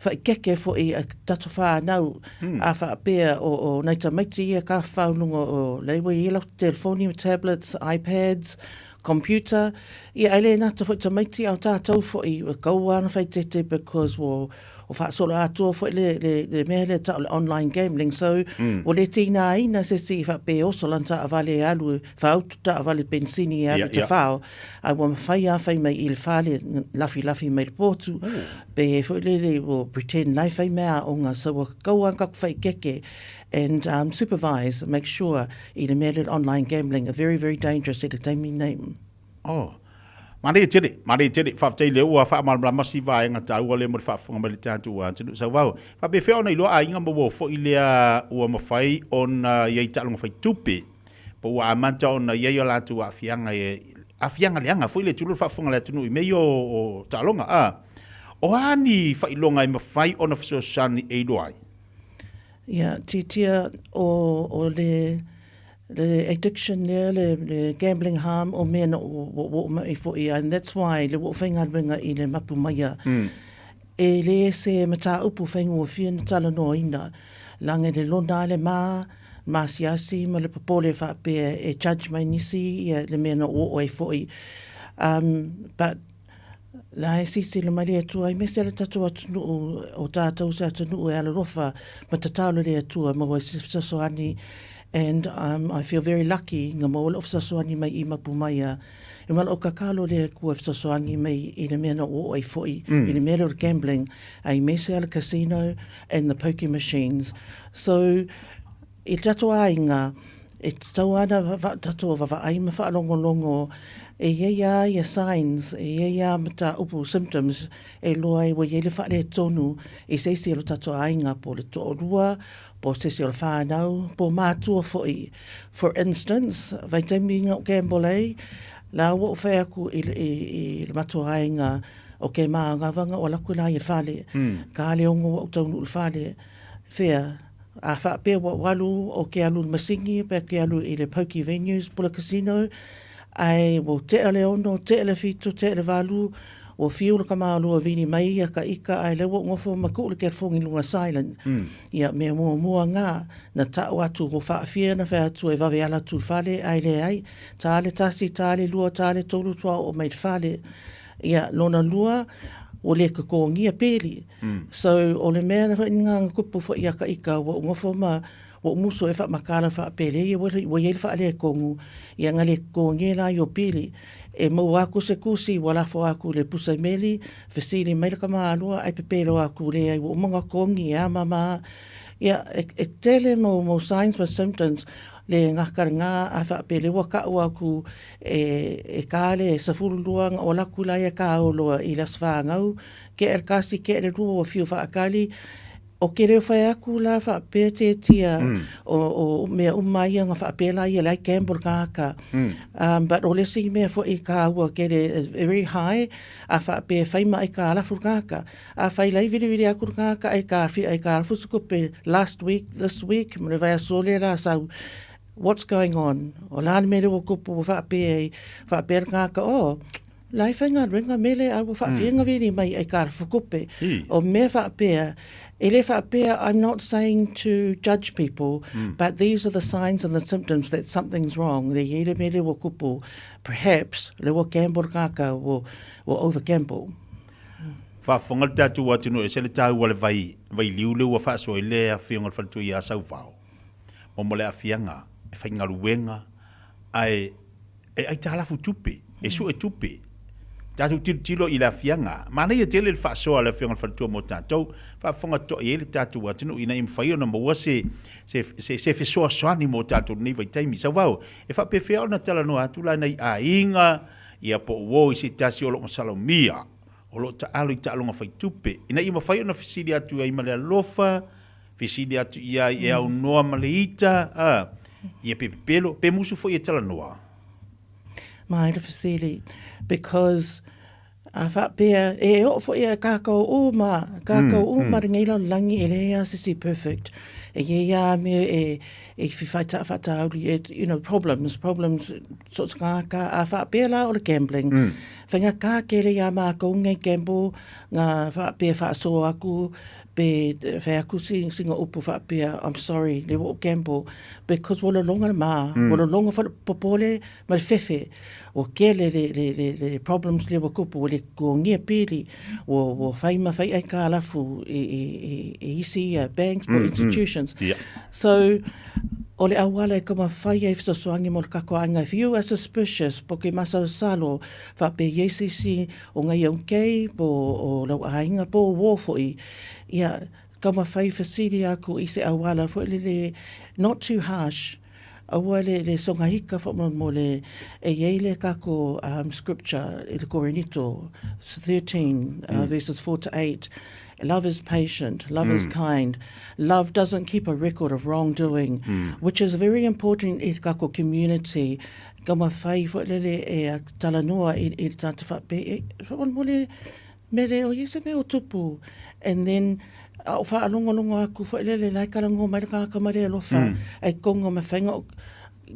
whaikeke foi a tatou whanau a whaapea o o nai tamaiti ia ka whau lunga o le ua iai lau telefoni, tablets, iPads, computer, ia ai le nata foi tamaiti ao tātou foi ua kaua ana whai tete because ua o whaasolo atoa foi le, le, le mea lea tau le online gambling so mm. ua le tīnāina se si whape oso lan taavale e alu whaautu taavale pensini e alu yeah, te yeah. whao a ua mawhai a whai mai i le whale lafi lafi mai le pōtu oh. pe e foi le le ua pretend lai whai mea o ngā so ua kaua kaku whai keke and um, supervise, make sure i le mea le online gambling a very very dangerous i le taimi nei.
Oh. Manaia tele, manaia tele, faafetai lea ua faamalamalama si vaega taua lea mo le faafofoga mai le tatou atunuu sauvao. Faapefea ona iloa aiga ma ua foi lea ua mafai ona i ai taaloga faitupe po ua amata ona i ai o latou aafiaga e aafiaga leaga foi le tulou le faafofoga a le atunuu i mea ia o taaloga a. O a ni faailoga e mafai ona fesoasoani e iloa ai?
Ia, titia o, o le, le addiction lea, le, le gambling harm o mea na ua oo mai foi and that's why le ua ou faigaluega i le mapu maia. Mm. E le se mataupu faigofie na talanoaina, laga le lona a le ma, maasiasi ma le popole faapea e judge mai nisi ia le mea na ou oo ai foi. Um, but La e sisila mai le Atua, aemaise le tatou atunuu, o tatou se atunuu e alolofa ma tatalo i le Atua maua se fesoasoani and um, I feel very lucky nga maua lou fesoasoani mai i mapu mai a e ma lou kakalo le Atua fesoasoani mai i le mea na oo ai foi mm. i le mea lea o le gambling aemaise le casino and the poker machines so I tatou aiga, e tatau ana tatou vaavaai ma faalogologo, e i ai lava ia signs, e i ai lava mataupu, symptoms, e iloa ai ua i ai le faaletonu i se isi o lo tatou aiga, po o le toalua, po o se isi o le whanau, po o matua foi. For instance, vaitaimi na ou gamble ai, la ua ou fai atu i, i, i le matou aiga, o ke māgawanga o ala aku la i le fale. Ka le ono ua ou taunuu i le fale, whea, A faapea ua ou alu o ke alu i le masini pe ke alu i le pokie venues po le casino, ae ua tea le ono, tea le fitu, tea le valu, ua fiu le kamalua vili mai ia ka ika ae lea ua ou nofo ma tuu le telefoni i luga silent. Ia mea muamua nga na tau atu ua faafia na fai atu e vave ala atu i le fale ae leai, ta le tasi, ta le lua, ta le tolu tua oo mai i le fale. Ia lona lua, ua le totogia peli. So, o le mea na foi nga kupu foi ia ka ika ua ou nofo ma ua ou musu e faamakala faapele ia ua ua iai le faaletonu ia nga le totogia la i o pili. E maua atu se kusi ua lafo atu i le pusa meli, fesili mai le tamāloa ae pepelo atu leai ua uma ona totogi e a ma ma. Ia e e tele mau mau signs ma symptoms le gakalega a faapele ua kau atu e e ka le 12 nga o alu atu la ia ka oloa i le aso fanau Ke el kasi ke le lua ua fiu whaakali, o ke reo whai aku la whaapea te tia mm. o, o mea uma ia nga whaapea la ia lai gamble ka ka. Mm. Um, but o lesi mea fo i ka ua ke le very high a whaapea whai mai ka alafu ka ka. A whai lai viri viri aku ka ka ai ka fi ai ka alafu sukupe last week, this week, mo le vai asole la sau what's going on? O la le mea le ua kupu ua whaapea i whaapea ka ka oh, La e whaigaluega mele a ua whaawhienga vili mai ai ka whukupe. O mea whaapea, e le whaapea, I'm not saying to judge people, mm. but these are the signs and the symptoms that something's wrong. Le iele mele ua kupu, perhaps, le ua gamble kaka, ua, ua over gamble.
Faafofoga le tatou atunuu e ese le taua o le vai, vai liu lea ua faasoa ai le Afioga i le Faletua ia Sauvao mo mo le aafiaga e faigaluega ae e aitalafu tupe, e sue tupe. Tatou tilotilo i le aafiaga. Manaia tele le faasoa a le Afioga i le Faletua mo tatou, faafofoga totoa i ai le tatou atunuu ina ia mafai ona maua se, se, se, se fesoasoani mo tatou i lenei vaitaimi. Sauvao, e faapefea ona talanoa atu la nai aiga, ia po o uo i se tasi o lo o masalomia, o lo o taalo i taaloga faitupe, ina ia mafai ona fesili atu ai ma le alofa, fesili atu i ai e aunoa ma le ita, a, ia pe pepelo, pe musu foi e talanoa.
Mai le fesili, because A faapea, e oo foi e kākou uma, kākou uma lenei lalolagi e leai lava se isi perfect. E i ai lava mea e, e whawhai e, you know, problems, problems, so se ngā ka, a whaapea la o le gambling. Whainga kā kele i a mākou ngai gamble, ngā whaapea whaasoa aku, pe whai aku si, si ngā upu whaapea, I'm sorry, le wo gamble, because wo lolonga mā, wo lolonga whalapopole, ma le fefe, ua kele le, le, le, le problems lea ua kupu, ua le kuagia pili, ua, ua fai ma fai aikalafu i, i, i, i isi ia banks po institutions. So, o le auala e taumafai ai fesoasoani mo le tatou aiga, if you are suspicious po ke masalosalo faapea i ai se isi o ngai au kei po o lau aiga po o uō foi, ia, taumafai fesili aku i se auala foi lele not too harsh, Aua le, le sogahika faamolemole e i ai le kako um, scripture i le Korinito 13 uh, verses 4 to 8. Love is patient, love is kind, love doesn't keep a record of wrongdoing, which is very important i te kako community. Ka mawhai foi lele e a talanoa i, i le tata whape, e, faamolemole, Mele, o ia se mea o tupu. And then, a o whaalongolongo aku foi lele, lai karango mai le kaka ma le alofa, ai konga ma whainga o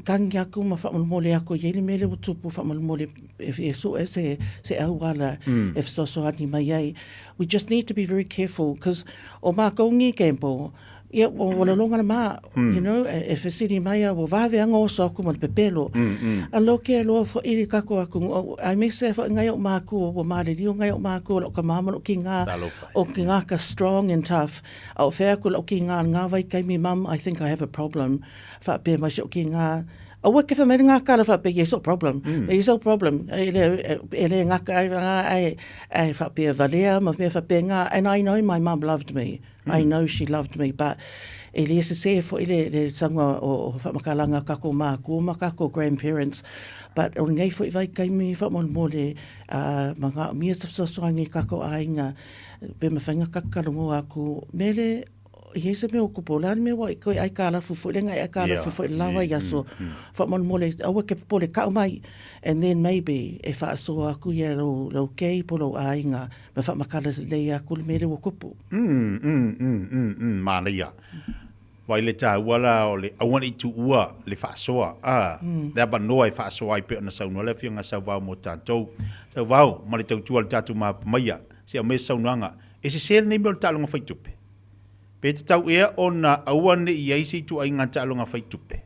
kangi aku ma whamolemole aku, i le mele o tupu whamolemole e, e so e se, se auala e fesoasoani mai ai. We just need to be very careful, because o mākou ngi gamble, ia, ua ua lologa le ma, you know, e, e fesili mai a ua vave anga oso aku ma le pepelo. A lo ke loa fo'i le kako aku, o- ai me se fo'i ngai o mākua, ua maliliu ngai o mākua, lo ka mama lo ki ngā, o ki ngā ka strong and tough. A o whea aku lo ki ngā, ngā vai kaimi mum, I think I have a problem. Whaapea mai se o ki ngā, Aua ke whamere ngā kara whaapea, yes, o problem. Yes, o problem. E le, e le ngaka ai, ai, ai whaapea valea, ma mea whaapea ngā, and I know my mum loved me. I know she loved me, but e le sese fo'i le, le tanga o, o whamakalanga kako mākua ma kako grandparents, but o nei fo'i vai kaimi whamolemole uh, ma ngā mia sa fesoasoani kako āinga, pe ma whainga kakarongo aku, mele, i se mea o kupu, la mea wa i koe ai ka lafu fo'i, le ngai ai ka lafu fo'i lawa i aso, whamolemole, aua ke popole kau mai, and then maybe e whaasoa aku ia lau, lau kei po lau āinga, Me whaamakala lei aku le mea le ua kupu.
Mm, mm, mm, mm, mm, manaia. Vai le tāua la o le aua nei tuua le faasoa, a, le avanoa e faasoa ai pei ona saunoa le Afioga Sauvao mo tatou. Sauvao, ma le tautua le tatou mapamaia, se aumai se saunoaga, e sese lenei mea o le taaloga faitupe. Pe tatau ea ona aua ne i ai se ituaiga taaloga faitupe.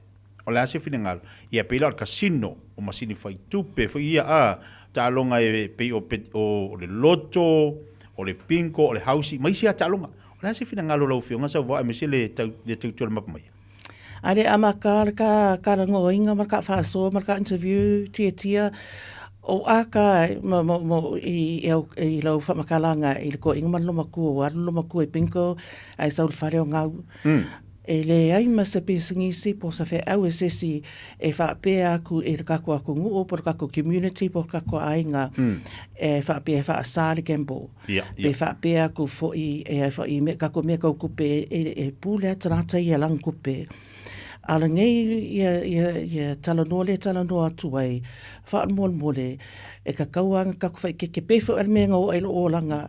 O le a se finagalo? Ia, pei la o le casino, o masini faitupe foi ia, a, taaloga e pei o, o, o le loto, o le bingo, o le hausi, ma isi lava taaloga. O le a se finagalo o lau Afioga Sauvao aemaise le tau, le tautua le mapamaia?
A le ama ka le ka karangoinga ma ka whaasoa ma ka interview tiatia o a ka mo mo mo i i au i lau whamakalanga i le koinga ma le lomakua ua alu lomakua i bingo ai sau le whare o ngau E leai ma se pisinisi po se feau e sesi e faapea aku i le kako atunuu po le kako community po le kako aiga e faapea e faasa le gamble. Pe faapea aku foi e ai foi me kako mea kau kupe e pule atu rata ia lana kupe. A o lenei ia ia ia talanoa lea talanoa atu ai faamolemole e kakau ana kako whaikeke pe foi o le mea nga o ai loo olaga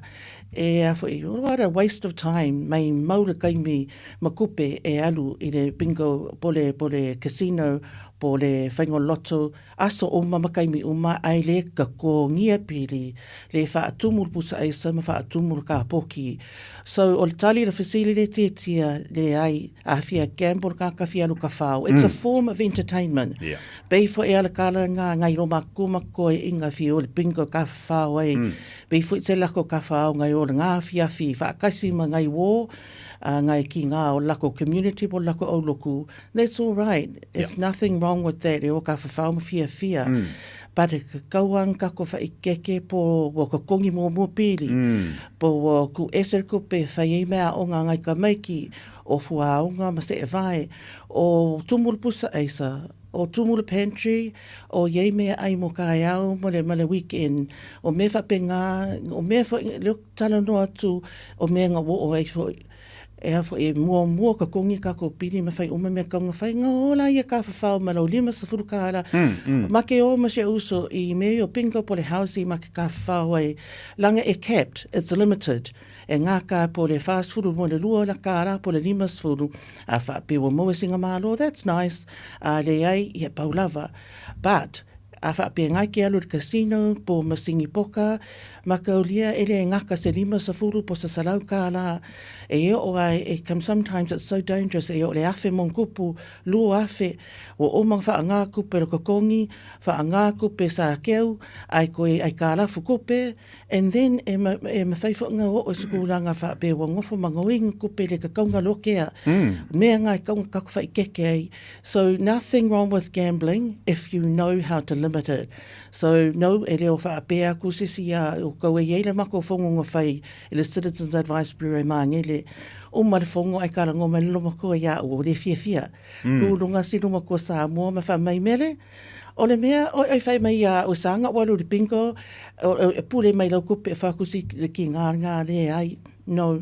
e a foi what a waste of time mai mau le kaimi ma kupe e alu i le bingo po le po le casino po le whainga lotto aso uma ma kaimi uma ai le kakongia pili le whaatumu le pusa aisa ma whaatumu le kapoki so o le tali le fesili le tiatia le ai a fia gamble ka ka fia alu ka whao it's a form of entertainment pei fo e ala kala nga ngai roma kuma koe inga fia o le bingo ka whao ai pei fo te lako ka whao ngai o le ngā fiafi whaakasi ma ngai wō ngai ki ngā o lako community po lako auloku, that's all right. It's nothing wrong with that. E o ka whawhao ma fia fia. But e ka kauang ka ko whaikeke po wa ka kongi mō mō pili. Po wa ku ese ku pe whai ei mea o ngā ngai ka maiki o fuaonga ma se e vai o tumulu pusa eisa o tumu le pantry, o iei mea ai mo kaeao mo le, mo le weekend, o mea whape ngā, o mea wha, leo talanoa atu, o mea ngā wo o ai foi. E a foi e muamua totogi kakou pili ma fai uma mea tau na fai, na ola ia tafafao ma lau 50 kālā. Ma ke o ma si o'u uso i mea ia o bingo po o le housie ma ke tafafao ai, laga e capped, it's limited. E ngā kā po o le 40 mo le lua la kālā po o le 50, a faapea ua maua sina malo, that's nice, a leai, ia pau lava. But, A faapea ke alu i le casino po o masini poka, ma kaulia e le gaka se 50 po o se 100 kālā e oo ai e come sometimes it's so dangerous e oo i le afe mo kupu, 2000, ua uma ona faaaga kupe le totogi, faaaga kupe sa keu, ai koe ai kalafu kupe, and then e e mafai foi ona oo i se tulaga faapea ua nofo ma gaoiga kupe le tatau ona lokea, mea na e tatau ona tatou faaikeke ai. So nothing wrong with gambling if you know how to limit it. So no e le o faapea atu se isi ia outou e iai le matou fono na fai i le Citizens Advice Bureau i Magele, uma le fono ae talanoa mai le lomatua ia au ua le fiafia. Tu luga si lomatua Samoa ma fai mai Mele, o le mea oe oi fai mai ia au sa na ou alu i le bingo e pule mai lau tupe e fai atu si ki nga leai. No.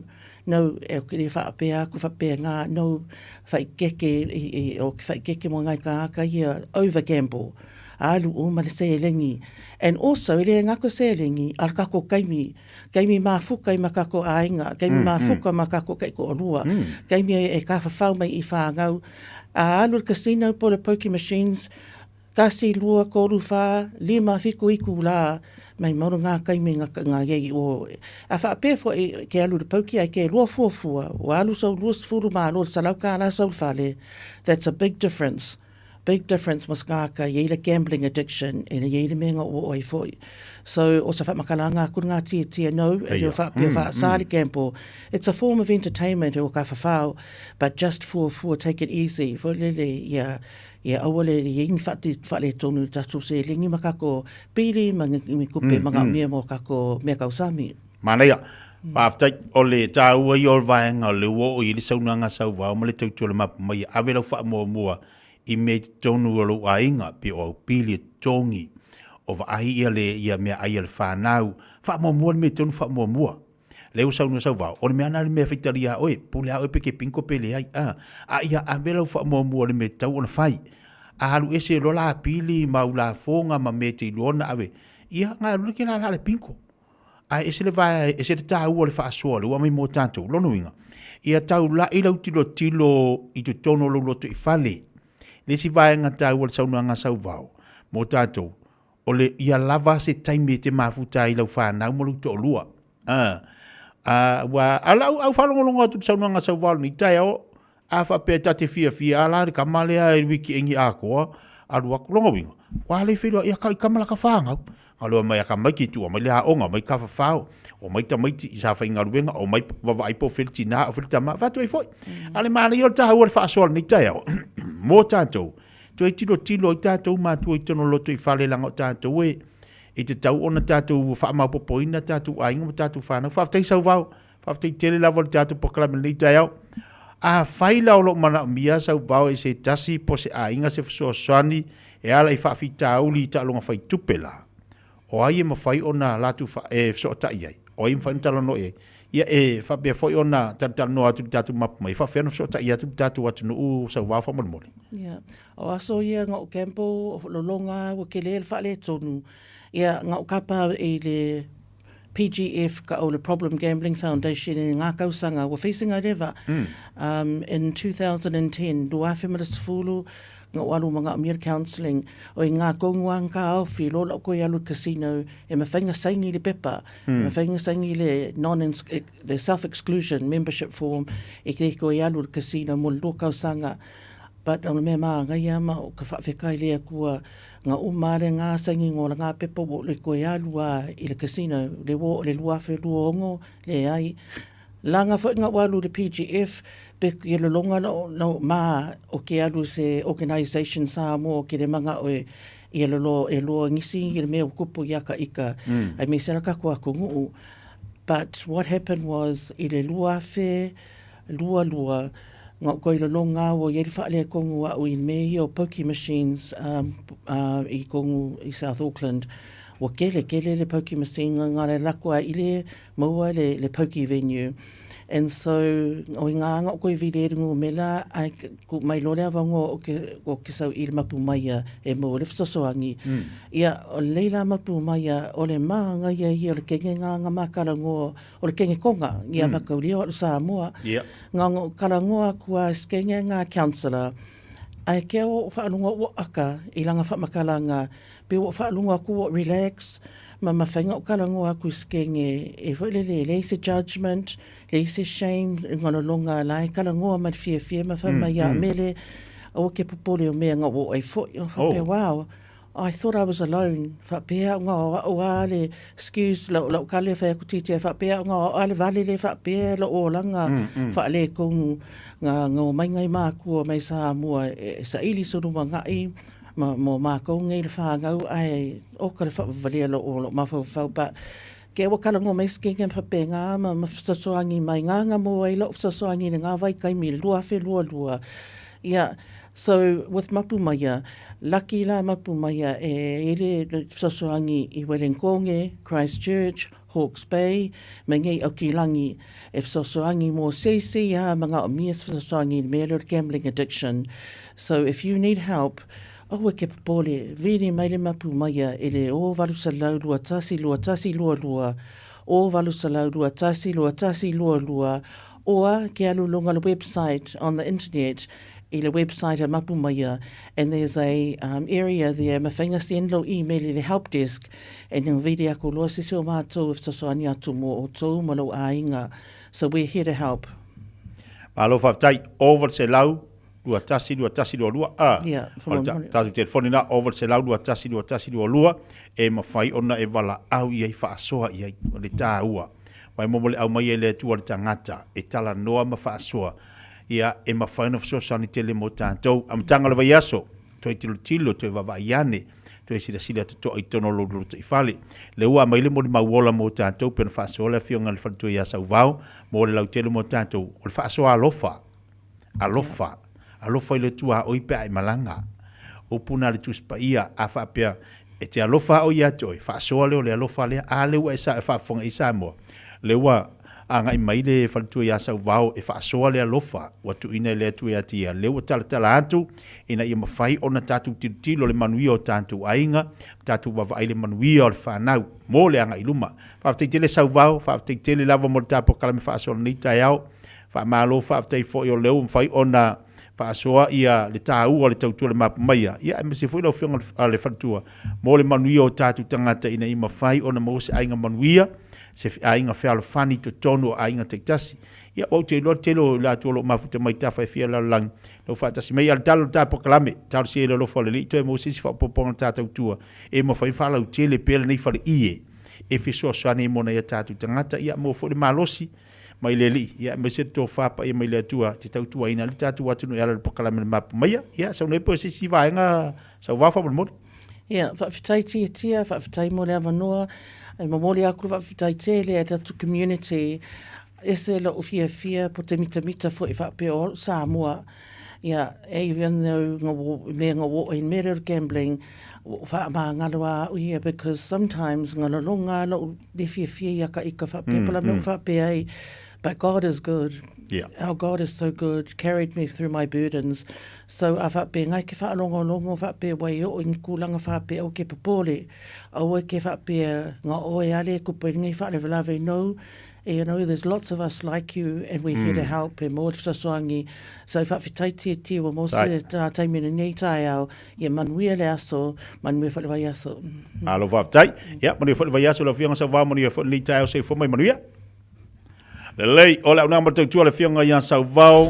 No, e ke le faapea aku faapea ngā, no, whaikeke, i, i, o ke whaikeke mo ngai kāka ia, over gamble. Alu uma le sēlengi. And also, e le ngako sēlengi, a kako kaimi, kaimi māfuka i ma kako āinga, kaimi māfuka ma kako kai ko olua, kaimi e, e ka whawhau mai i whāngau. A alu le casino po le pokie machines, Tasi, lua, kolu, wha, lima, fiku, iku, la, mai maru ngā kaimi nga, nga iei o, a whaapea foi ke alu le pauki ai ke lua fuafua, ua alu sau 20 malo le salau kālā sau le fale, that's a big difference, big difference mos ngā ka iei le gambling addiction and iei le mea nga o ai foi. So, o sa whamakalanga aku ngā tia tia no, e reo whaapea wha sa le gamble, it's a form of entertainment e o ka whawhao, but just fuafua, take it easy, foi lele ia, Ia aua le i ingi whaati whaale tonu tatou selengi ma kako pili ma ngi kupe ma nga mea mo kako mea kausami.
Manaia. Faafetai. O le taua ia o le vaega o le ua oo i ai le saunoaga sauvao ma le tautua o le mapu mai, ave lau faamuamua i mea i totonu o lou aiga, pei o au pili e totogi, o vaai ia le ia meaai a le fanau. Faamuamua le mea tonu faamuamua. Lea ua saunoa Sauvao, o le mea lena le mea e faitalia a oe, pule a oe pe ke bingo pe leai, a, a ia ave lau faamuamua i le mea e tatau ona fai. A alu ese loa la pili ma au lafoga ma mea e te iloa ona ave, ia, na alu ke lala le bingo. Ae ese le vaea, ese le taua o le faasoa lea ua aumai mo tatou. Lona uiga, ia taulai lau tilotilo i totonu o lou lotoifale. Le isi vaega taua o le saunoaga a Sauvao mo tatou, O le ia lava se taimi e te mafuta ai i lau fanau ma lou toalua. A, a, ua, a lau au faalogologo atu i le saunoaga sauvao lenei taeao, a faapea ta te fiafia, a la le kama lea e wiki engi atoa, alu atu, lona uiga, ua le feiloai, ia ka i kama la ka fanau. Ka loa mai a ka maiki, tua mai le aoga, mai ka fafao, o mai tamaiti i sa faigaluega, o mai vavaai po o fea le tina, o fea le tama, fai atu ai foi. A le manaia o le taua o le faasoa o lenei taeao, mo tatou, Toe tilotilo ai tatou matua i totonu o lotoifale leaga o tatou e e tatau ona tatou faamaopoopoina tatou aiga ma tatou fanau. Faafetai Sauvao, faafetai tele lava i le tatou polokalame i lenei taeao. Afai la o lo o manaomia Sauvao e se tasi po o se aiga se fesoasoani e ala i faafitauli i taaloga fai tupe la, o ai e mafai ona latou e fesootai ai? O ai e mafai ona talanoa i ai? Ia e faapea foi ona talatalanoa atu i le tatou mapu mai, e faapefea ona fesootai atu le tatou atunuu Sauvao faamolemole?
Ia, o aso ia na o gamble, o lologa ua tele le faaletonu. Ia, na o kapa i le PGF ka o le Problem Gambling Foundation i ngā tausaga ua facing a leva. In 2010, 2010, na o alu ma ngā mea counselling, o i ngā kongu a ngā aofi, lo lau koe alu casino, e mawhai nga saini le pepa, e mawhai nga saini le non le self-exclusion membership form, e kei koe alu le casino mo le lua tausaga. But o le mea māngaia ma o ka whaawhekai lea kua ngā uma le ngā saini ngō la ngā pepa o le koe alu a i le casino, le wō o le 2026, le ai. La ngā whai ngā walu le PGF, pe ki le longa no, no mā o ke alu se organisation Samoa ke le manga o e ia le loa e loa ngisi i le mea o kupu i aka ika. Ai me sera ka kua ko nguu. But what happened was i le 2022 ngā koe le longa o i whaale kongu au i me ia o pokie machines i kongu i South Auckland. Ua kele kele le pokie machine ngā le lako a i le maua le, le pokie venue. And so, o i ngā anga o koe vile e runga o mela, ai ku mai lo le avango o ke, o ke sau i le mapu maia e mo le fesoasoani. Ia, o lenei la mapu maia, o le maanga ia ia o le kenge ngā anga makalangoa, o le kenge konga, ia makaulia o Samoa. Ngā anga o kalangoa kua skenge ngā councillor, ai ke o whaalunga o aka i langa whamakalanga, pe o whaalunga ku o relax, ma mawhainga o kalangoa aku skenge, e foi le le, leai se judgment, leai se shame, ngololonga la e kalangoa ma le fiafia ma wha mai a mele, aua ke popole o mea nga o ai foi, o whapea, wow, I thought I was alone, whapea o nga o au a le, excuse, lau, lau kale whai aku titia, whapea o nga o a le vale le whapea lo o langa, wha le kongu, nga nga o mai ngai mākua mai Samoa, e, sa ili sonu ngai, ma, mo mākou nei le whāngau, ai, o ka le whavavalea lo o lo mafaufau, but ke ua kala ngo mai skenge whape ngā ma ma whasoangi mai ngā ngā mo ai lo whasoangi le ngā vai kai mi le lua awhe lua lua. Yeah. So with Mapu Maia, lucky la Mapu Maia e ele le whasoangi i Welenkonge, Christchurch, Hawke's Bay, me ngei Aukilangi, e whasoangi mo seisei a ma ngā o mia whasoangi le mea le gambling addiction. So if you need help, aua ke popole, vili mai le mapu maia e le o 800 21 21 22, o 800 21 22, or ke alu lunga le website on the internet, i le website a Mapu Maia, and there's a um, area there, mawhainga send lo email i le help desk, and yung vili aku loa sisi o mātou e whasoani atu mō o tōu ma lou āinga. So we're here to help.
Malo whaftai, over se lau, 21 21 22, a.
Yeah,
O le tātou telefoni na, over se lau, 21 21 22, e mawhai ona e wala au i ai whaasoa i ai, o le tāua. Wai momo le au mai e le atua le tangata, e tala noa ma whaasoa. Ia, e mawhai ona fesoasoani tele mō tātou. Amataga o le vaiaso, toe tilotilo, toe vaavaai ane, toe silasila totoa i totonu o lou loto i fale. Le ua aumai le molimau ola mō tātou, pei ona faasoa le Afioga i le Faletua ia Sauvao, mō le lautele mō tātou. O le faasoa alofa, alofa, alofa i le tuaoi pe a e malaga. Upu na le Tusi Paia, a faapea, e te alofa au ia te oe, faasoa lea o le alofa lea, a lea ua e sa, e faafofoga i Samoa. Lea ua agai mai le faletua ia Sauvao e faasoa le alofa ua tuuina e le Atua ia te ia, lea ua talatala atu ina ia mafai ona tatou tilotilo le manuia o tatou aiga, tatou vaavaai le manuia o le fanau mo le agai i luma. Faafetai tele Sauvao, faafetai tele lava mo le tatou polokalame faasoa lenei taeao. Faamalo faafetai foi o lea ua mafai ona faasoa ia le taua o le tautua le mapu maia, ia aemaise foi lau Afioga i le Faletua mo le manuia o tatou tagata ina ia mafai ona maua se aiga manuia, se aiga fealofani i totonu o aiga taitasi. Ia, ou te iloa le tele o i latou o lo o mafuta mai tafa e fia lalolagi, lau faatasi mai. A o le tala o le ta polokalame, talosia i le alofa o le Alii, toe maua se isi faaopoopoga o le ta tautua e mafai ona faalautele pea lenei faleie e fesoasoani ai mo nai a tatou tagata, ia maua foi le malosi mai le Alii, ia aemaise le tofa paia mai le Atua te tautuaina ai le tatou atunuu e ala i le polokalame le mapu maia. Ia, sau nei po o se isi vaega sauvao faamolemole.
Ia, faafetai Tiatia, faafetai mo le avanoa. E momoli aku le faafetai tele a tatou community. Ese lou fiafia po te mitamita foi faapea o Samoa. Ia, even though nga wo, mea nga wo in mea leo gambling, whaamāngalo a au ia because sometimes nga lolonga lou le fiafia ia ka ika faapea, pala mea faapea ai. But God is good.
Yeah.
Our God is so good, carried me through my burdens. So a faapea ngai ke whaalongolongo faapea wai o i kulanga faapea o ke popole. Aua ke faapea nga oe ale kupa i ngai whaalewelave no. You know, there's lots of us like you and we're here to help e mo te whasoangi. So whaawhitai tia tia wa mo se tā taimene nei taeao. Ia manuia le aso, manuia whale vai aso.
Alo whaafetai. Ia, manuia whale vai aso, lau afioga Sauvao, manuia whale nei taeao, soifua mai manuia. Lelei, o le aunaga ma le tautua le afioga ia Sauvao,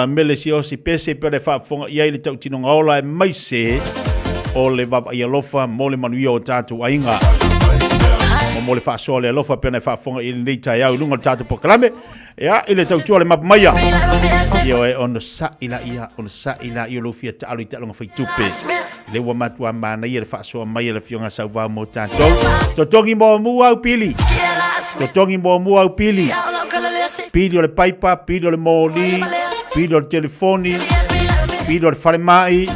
mele siosi pese pe le faafofoga i ai le tautinoga ola e maise o le vaavaai alofa mo le manuia o tatou aiga. Mo mo le faasoa le alofa pe na faafofoga i lenei taeao i luga o le tatou polokalame. Ia, i le tautua le mapu maia. Ia oe ona sa'i la ia, ona sa'i la ia o lou fia taalo i taaloga faitupe. Le ua matua manaia le faasoa mai a le Afioga Sauvao mo tatou. Totogi muamua au pili. Totogi muamua au pili. Pili o le paipa, pili o le moli, pili o le telefoni, pili o le falemai.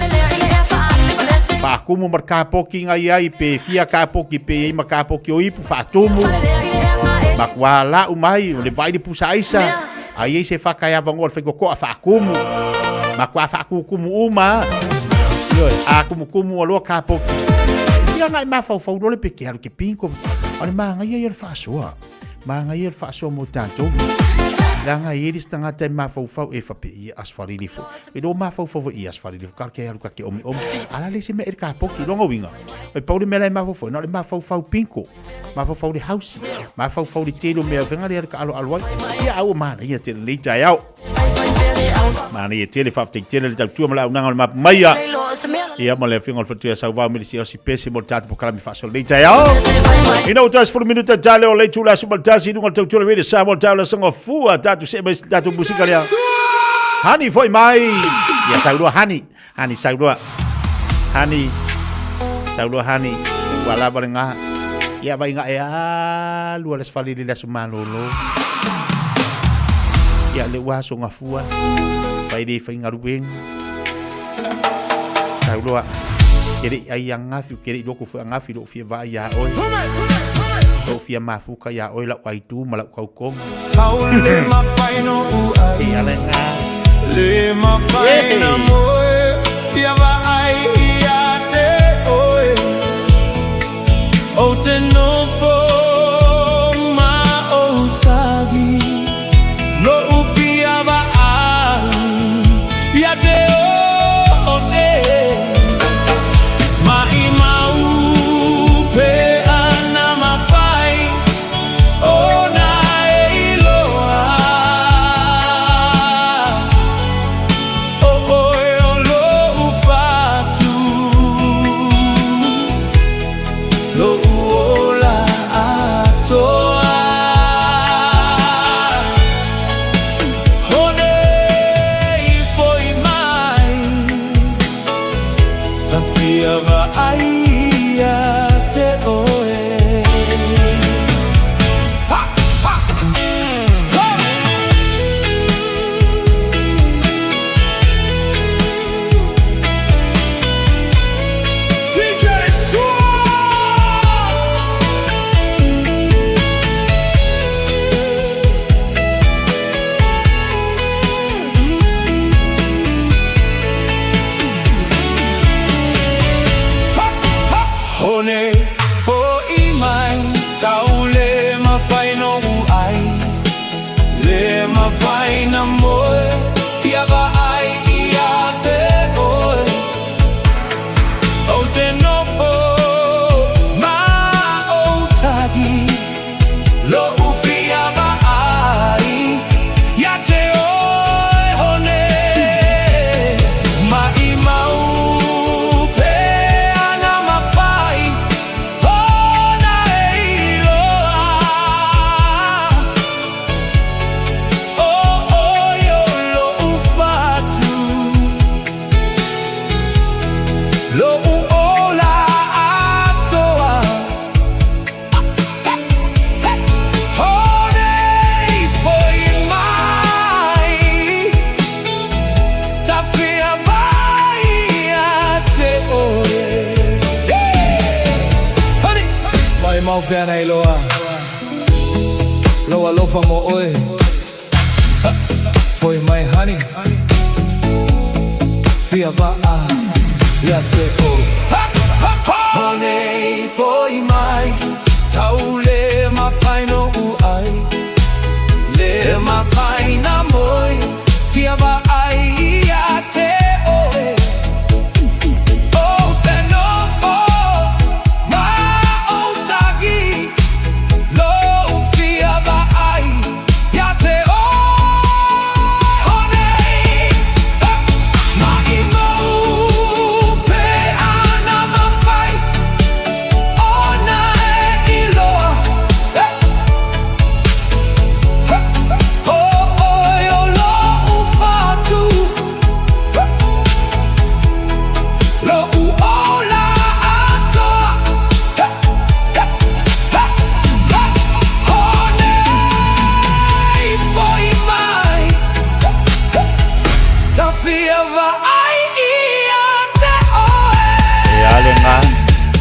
Faatumu ma le kapoki ngai ai, pe fia kapoki, pe i ai ma kapoki o ipu, faatumu. Matua lau mai o le vaai le pusa aisa. A i ai se faka e avanoa le faitotoa faakumu. Matua faakukumu uma. Ioe, a kumukumu ua loa kapoki. Ia ngai mafaufau loa le peke alu ke pinko. O le manaia ia o le faasoa. Manaia le faasoa mo tatou. Leaga e i ai le isi tagata e mafaufau e faapea, ia asfalili foi. E le o mafaufau foi ia asfalili foi, ke alu ka ke omiomi. A la le isi mea e le kapoki. Lona uiga, e pau le mea la e mafaufau, na o le mafaufau pinko, mafaufau le hausi, mafaufau le tele o mea faiga lea le taaloalo ai. Ia a ua manaia tele lenei taeao. Manaia tele, faafetai tele le tautua ma le auaunaga o le mapu maia. Ia ma le afioga o le faletua ia Sauvao Melisi Osi Pese mo le tatou polokalame faasolo lenei taeao. Ina ua toe 10 minute tale o le itula aso ma le tasi i luga o le tautua le Radio Samoa le taeao le asoga fua tatou see mai se tatou musika lea. Hani foi mai. Ia sauloa hani. Hani sauloa. Hani. Sauloa hani. Ua lava le ngā. Ia vai ngā e alu ala sefali le aso malolo. Ia le ua aso ngafua. Vai le whai ngaruenga. Sauloa. Ke le ai angafi, ke le loko fu angafi lo fia vai ia oi. Lo fia mafuka ia oi lau aitu ma lau kaukonga.
Taule mawhaino u ai.
Ia le ngā.
Le mawhaina moe, fia vaai ia te oe. O te nofo ma o tagi, no u fia vaai ia te one. Ma i mau pe ana mawhai, Ona e iloa O oe o lou fatu Lou ola atoa Hone i foi mai Tawhia vaai ia te oe. Ha! Ha! Ho! DJ Sua! Hone foi mai tau le mawhai no u ai Le mawhai na moe fia vaai ia te oe O te nofo ma o tagi Lo u fia vaai ia te oe hone Ma i mau pe ana mawhai Ona e iloa O oe o lou fatu Lou ola atoa Hone foi mai Tawhia vai ia te oe. Honey!
Mai mau pea nei loa Lou alofa mo oe Foi mai honey Fia vaa ia te oe.
Honey foi mai Tau le mawhai no u ai Le mawhai na moe Fia vaai ia te oe O te nofo ma o tagi Lou fia vaai ia te oe Honey Ma i mau pe ana mawhai Ona e iloa O oe o lou fatu Lou ola atoa Honei foi mai Tawhia vaai ia te oe.
E ale ngā,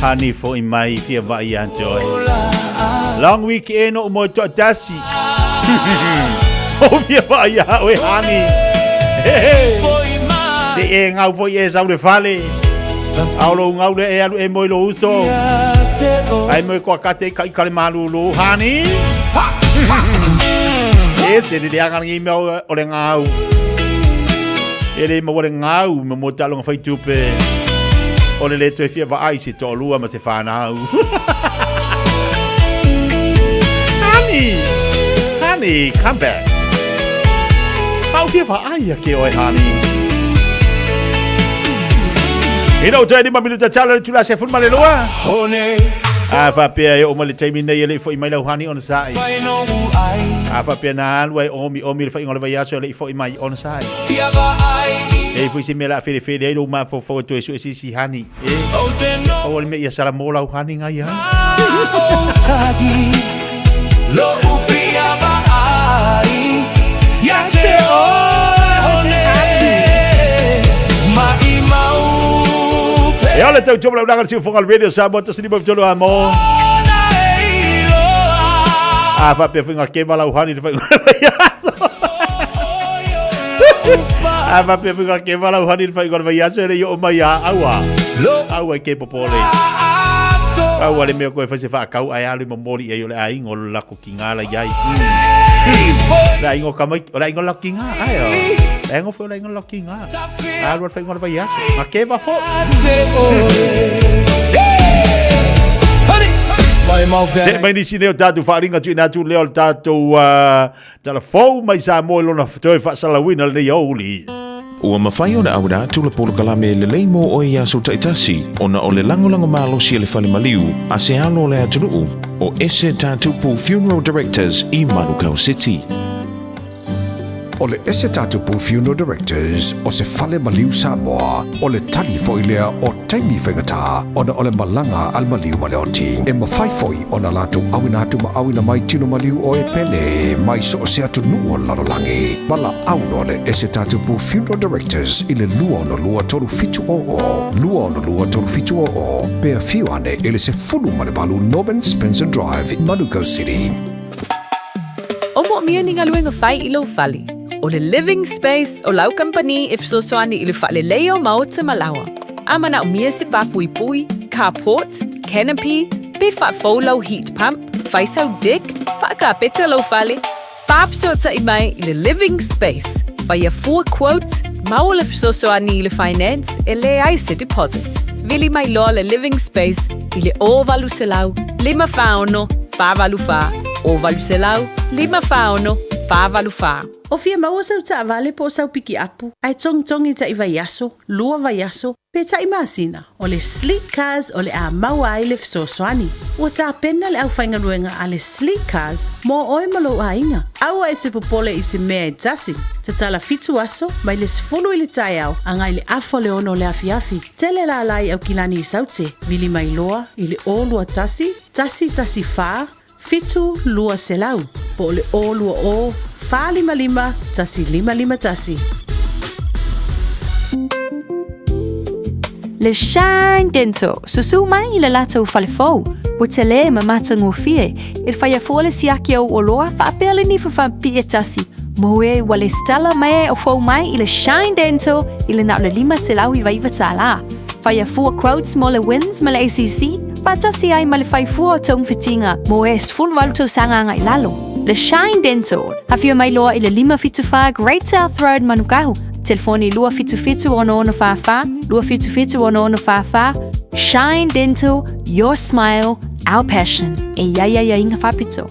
hani foi mai fia vaai ia te oe. Long weekend o moe toatasi. O fia vaai ia oe hani. Se e ngau foi e sau le fale. A o lou ngau lea e alu e moe i lou uso. Ai moe koa kase i ka i kale malulu hani. E te le anga ngi mea o le ngau. E le maua le ngau ma mo taaloga fai tupe. O le le toe fia vaai se toalua ma se whanau. Honey! Honey, come back. Au fia vaai a ke oe, honey. Ina o toe lima minuta tala le tula se fulu ma le lua. A faapea e oo mai le taimi nei e le i foi mai lau hani ona sa'i. A faapea na alu ai omi omi le faiga o le vaiaso e le i foi mai ona sa'i. E i foi se mea la felefele ai lou mafaufau e toe sue sisi hani. E, aua le mea ia salamo lau hani ngai ai. E ole tau tō lau nanga siu fonga radio sa mo tasi lima tolu a mo. A faapea foi ngā kema lau hani le whai aso. A faapea foi ngā kema lau hani le whai vai aso e le i o mai a aua. Aua ke popole. Aua le mea koe whai se whaakau ai alu i momori ai o le aiga o le lako ki ngā la iai. Le aiga o kamai, o le aiga o lako ki ngā, ai o. Le aiga foi o le aiga o lako ki ngā. Alu al whai vai aso. Ma ke va fo. Se mai nisi nei o tātou whaaringa tuina atu lea o le tātou tala fou mai Samoa i lona toe faasalauina lenei aoauli.
Ua mafai ona auina atu le polokalame lelei mo oe i aso taitasi ona o le lagolago malosi a le fale maliu a se alo o le atunuu o Ese Tatupu Funeral Directors i Manukau City.
O le Ese Tatupu Funeral Directors o se fale maliu Samoa, o le tali foi lea o taimi faigata ona o le malaga a le maliu ma le oti. E mafai foi ona latou auina atu ma auina mai tino maliu o e pele mai so o se atunuu o le lalolagi. Valaau loa le Ese Tatupu Funeral Directors i le 262 3700, 262 3700, pe afio ane i le 18 Norman Spencer Drive, Manukau City.
O moomia ni galuega fai i lou fale. O le Living Space o lau kamupani e fesoasoani i le faalelei o maota ma laoa. A manaomia se pāpuipui, carport, canopy, pe faafou lau heat pump, fai sau deck, faakapeta lou fale, faafesootai mai i le Living Space. Faia fua quote, maua le fesoasoani i le finance e leai se deposit. Vili mai loa le Living Space i le 0800 546 484, 0800 546 484.
O fia maua sau taavale po o sau pikiapu, ae togitogi taʻi vaiaso, lua vaiaso, pe taʻi masina, o le Sleek Cars o le a maua ai le fesoasoani. Ua tapena le aufaigaluega a le Sleek Cars mo oe ma lou aiga. Aua e te popole i se mea e tasi. Tatala fitu aso, mai le 10 i le taeao agai le afa o le ono o le afiafi. Tele lala i Aukilani i Saute, vili mai loa i le 021 114 7200 po o le 020 455 1551.
Le Shine Dental, susu mai i le latou fale fou, ua tele ma matagofie, e faia fua le siaki au oloa faapea le nifa faapipii e tasi, mo e ua lesitala mai o fou mai i le Shine Dental i le na o le $599 tālā. Faia fua quotes mo le WINZ ma le ACC, faatasi ai ma le fai fua o togafitiga mo e 18 tausaga agai lalo. Le Shine Dental, afio mai loa i le 574 Great South Road Manukau, telefoni 277 6644, 277 6644, Shine Dental, your smile, our passion. E i ai aiaiga faapito.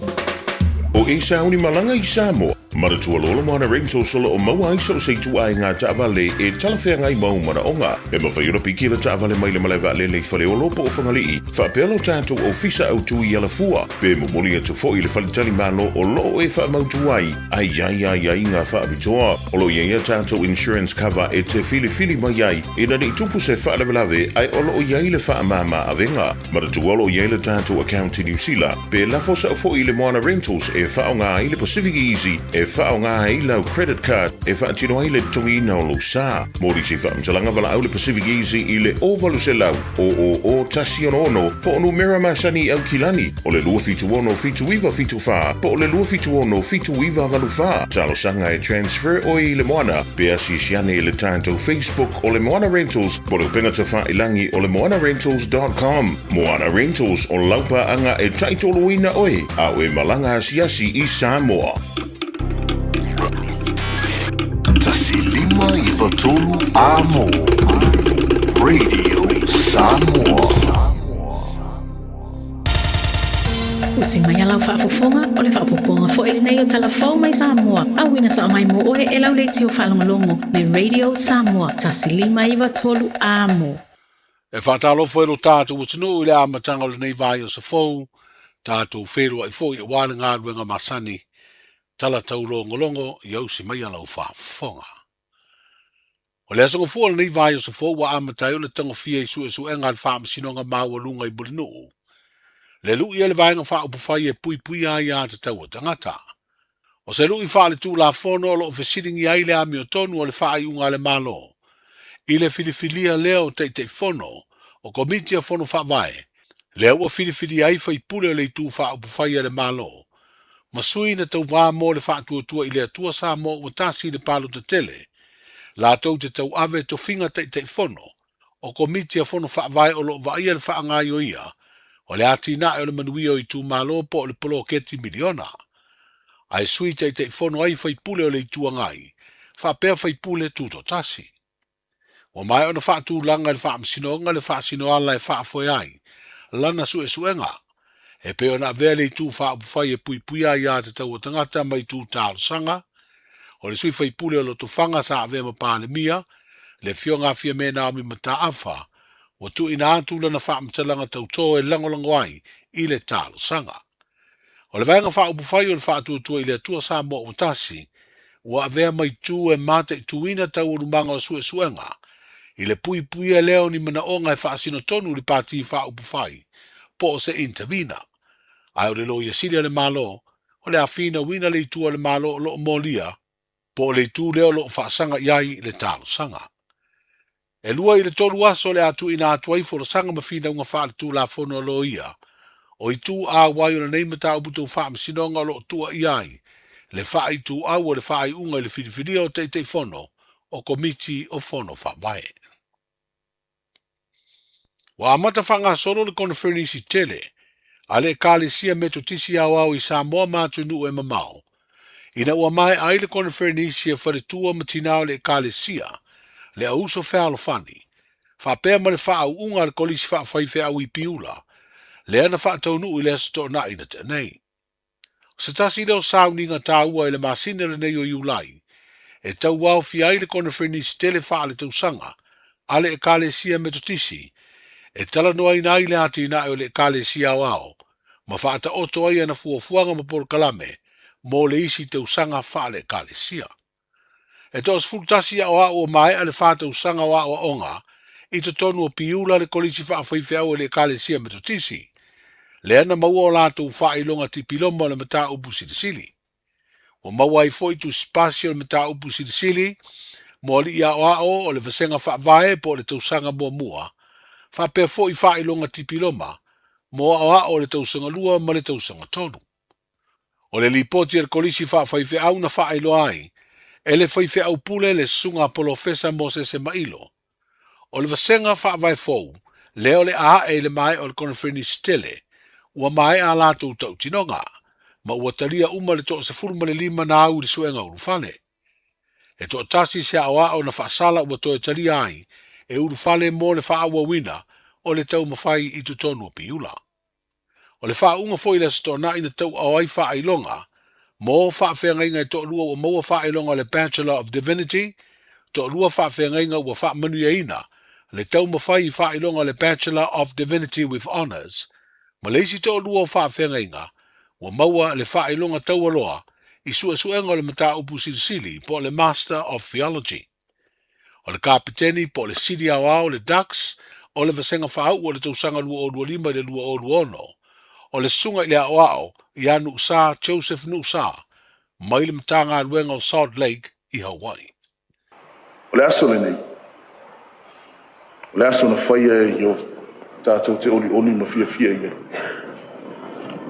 O e sauni malaga i Samoa, Manatua loa le Moana Rentals o lo o maua ai so o se ituaiga taavale e talafeagai mau manaoga. E mafai ona piki le taavale mai le malae vaalele i Faleolo po o Fagalii, faapea lo tatou ofisa autu i Alafua, pe momoli atu foi i le faletalimalo o lo o e faamautu ai a i ai aiaiga faapitoa. O lo o i ai a tatou insurance cover e te filifili mai ai ina ne i tupu se faalavelave ae o lo o i ai le faamama avega. Manatua o lo o i ai le tatou account i Niu Sila, pe lafo sao foi i le Moana Rentals e faaaoga ai le Pacific Easy e e faaaoga ai lau credit card e faatino ai le totogiina o lou sa. Mo nisi faamatalaga valaau le Pacific Easy i le 0800 000 166 po o numera masani i Aukilani o le 276 7974 po o le 276 7984. Talosaga e transfer oe i le Moana pe asiasi ane i le tatou Facebook o le Moana Rentals po o le upega tafailagi o le moanarentals dot com. Moana Rentals, o lau paaga e taitoloina oe a o e malaga asiasi i Samoa.
153 Amo Radio Samoa.
Usi mai a lau faafofoga, o le faaopoopoga foi lenei o tala fou mai Samoa, auina sao mai mo oe e lau leitio faalogologo, le Radio Samoa, 153 Amo.
E faatalofa i lo tatou atunuu i le amataga o lenei vaiaso fou, tatou feiloai foi aua le galuega masani, tala taulogologo ia usi maia lau faafofoga. O le aso gafua o lenei vaiaso fou ua amata ai ona tagofia i suesuega a le Faamasinoga Maualuga i Mulinuu, le lui a le Vaega Faaupufai e puipuia ai aiatatau a tagata. O se lui faaletulafono o lo o fesiligia ai le amiotonu o le faaiuga a le Malo i le filifilia lea o Taitaifono o Komiti a Fono Faavae, lea ua filifilia ai faipule o le Itu Faaupufai a le Malo ma sui na tauva mo le Faatuatua i le Atua Samoa Ua Tasi i le Palota Tele, latou te tauave tofiga Taitaifono o Komiti a Fono Faavae o lo o vaaia le faagaoioia o le atinae o le manuia o itumalo po o le poloketi miliona. Ae Sui Taitaifono ai faipule o le Itu Agai faapea faipule tutoatasi. Ua maea ona faatulaga e le Faamasinoga le faasinoala e faafoe ai lana suesuega, e pei ona avea le Itu Faaupufai e puipuia aiatatau a tagata ma itu talosaga, o le sui faipule o Lotofaga sa avea ma Palemia, le Afioga a Fiame Naomi Mataafa, ua tuuina atu lana faamatalaga tautō e lagolago ai i le talosaga. O le Vaega Faaupufai o le Faatuatua i le Atua Samoa Ua Tasi, ua avea mai tu e mataituina taualumaga o suesuega i le puipuia lea o ni manaoga e faasino tonu i le Pati Faaupufai po o se intervener. Ae o le Loia Sili a le Malo, o le a finauina le itu a le Malo o lo o molia, po o le itu lea o lo o faasaga i ai le talosaga. E lua i le tolu aso o le a tuuina atu ai folasaga ma finauga faaletulafono a loia o itu auai o lenei mataupu tau faamasinoga o lo o tuuaia ai le faaituau o le faaiuga i le filifilia o Taitaifono o Komiti o Fono Faavae. Ua amata faagasolo le koneferenisi tele a le Ekalesia Metotisi Aoao i Samoa ma atunuu e mamao, ina ua maea ai le koneferenisi a faletua ma tinā o le Ekalesia, le Auuso Fealofani, faapea ma le faauuga a le Kolisi Faafaifeau i Piula, lea na faataunuu i le Aso Toonai na tea nei. O se tasi lea o sauniga taua i le masina lenei o Iulai, e tauaofia ai le koneferenisi tele faaletausaga a le Ekalesia Metotisi e talanoaina ai le atinae o le Ekalesia Aoao ma faataoto ai ana fuafuaga ma polokalame mo le isi tausaga faale-Ekalesia. E toa-11 aoao ua maea le fa tausaga o aoaoga i totonu o Piula le Kolisi Faafaifeau a le Ekalesia Metotisi, lea na maua o latou faailoga tipiloma o le mataupu silisili. Ua maua ai foi tusipasi o le mataupu silisili mo alii aoao o le Vasega Faavae po o le tausaga muamua, faapea foi faailoga tipiloma mo aoao o le tausaga lua ma le tausaga tolu. O le lipoti a le Kolisi Faafaifeau na faailoa ai e le faifeau pule le Susuga Polofesa Mosese Mailo, o le vasega faavae fou lea o le a ae i le maea o le koneferenisi tele, ua maea a latou tautinoga, ma ua talia uma le toa-15 na au i le suega ulufale. E toatasi se aoao na faasala ua toe talia ai e ulufale mo le faaauauina o le taumafai i totonu o Piula. O le faauuga foi i le Aso Toonai na tauaao ai faailoga mo faafeagaiga e toalua ua maua faailoga o le Bachelor of Divinity, toalua faafeagaiga ua faamanuiaina le taumafai i faailoga o le Bachelor of Divinity with Honours, ma le isi toalua o faafeagaiga ua maua le faailoga taualoa i suesuega o le mataupu silisili po o le Master of Theology. O le Kapeteni po o le Sili Aoao le Dux o le Vasega Faauu o le tausaga 2025 i le 2026, o le Susuga i le Aoao ia Nuusa Joseph Nuusa. mai le Matagaluega o Salt Lake i Hawaii.
O le aso lenei, o le aso na faia e Ieova, tatou te olioli ma fiafia i ai.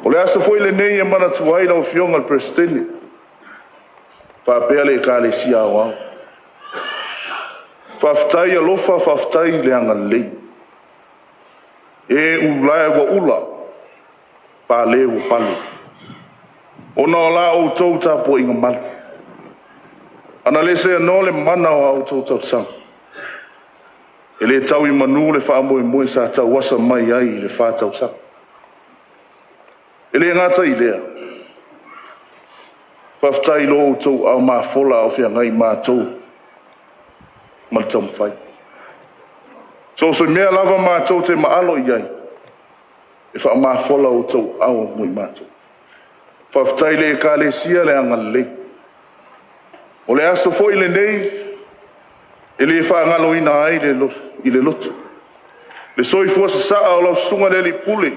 O le aso foi lenei e manatua ai lau Afioga i le Peresetene, faapea le Ekalesia Aoao. Faafetai alofa, faafetai le agalelei. E ulae ua ula, pale ua pale, ona o la outou tapuaiga malu. Ana le seanoa le mana o a outou tausaga, e le tau i manu le faamoemoe sa tauasa mai ai i le fa tausaga. E le gata i lea, faafetai i lo outou ao mafola a o feagai matou ma le taumafai. So o se mea lava matou te maalo i ai, e faamafola outou ao mo i matou. Faafetai i le Ekalesia le agalelei. O le aso foi lenei e le faagaloina ai le, i le loto. Le soifua sasaa o lau susuga le Alii Pule,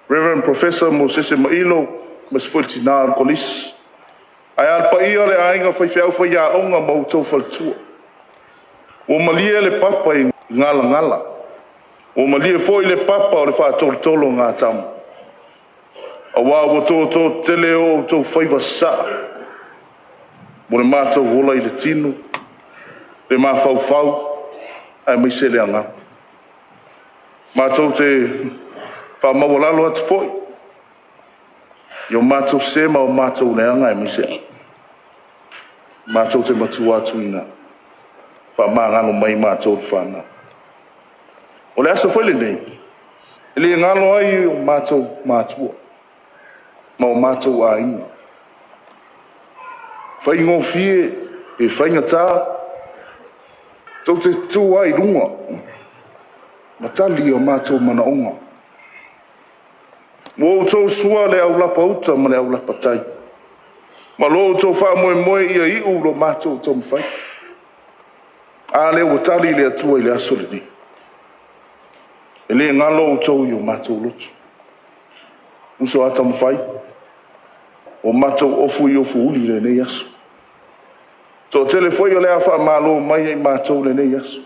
Reverend Professor Mosese Mailo, ma se foi le tina o le Kolisi. Ae a le paia o le aiga faifeau faiaoga ma outou faletua. Ua malie le papa i galagala. Ua malie foi le papa o le faatolotolo o gatama. Aua ua toto tele o outou faiva sasaa mo le matou ola i le tino, le mafaufau aemaise le agaga. Matou te faamaualalo atu foi i o matou se ma o matou leaga aemaise matou te matua atu ina faamagalo mai matou le fanau. O le aso foi lenei, e le galo ai o matou matua ma o matou aiga. Faigofie e faigata, tou te tu ai i luga ma tali o matou manaoga. Ua outou sua le aulapa uta ma le aulapa tai, ma lo outou faamoemoe ia iu lo matou taumafai. A lea ua tali le Atua i le aso lenei. E le galo outou i o matou loto. Uso a taumafai, o matou ofu i ofu uli lenei aso. Toatele foi o le a faamalo mai ai matou lenei aso.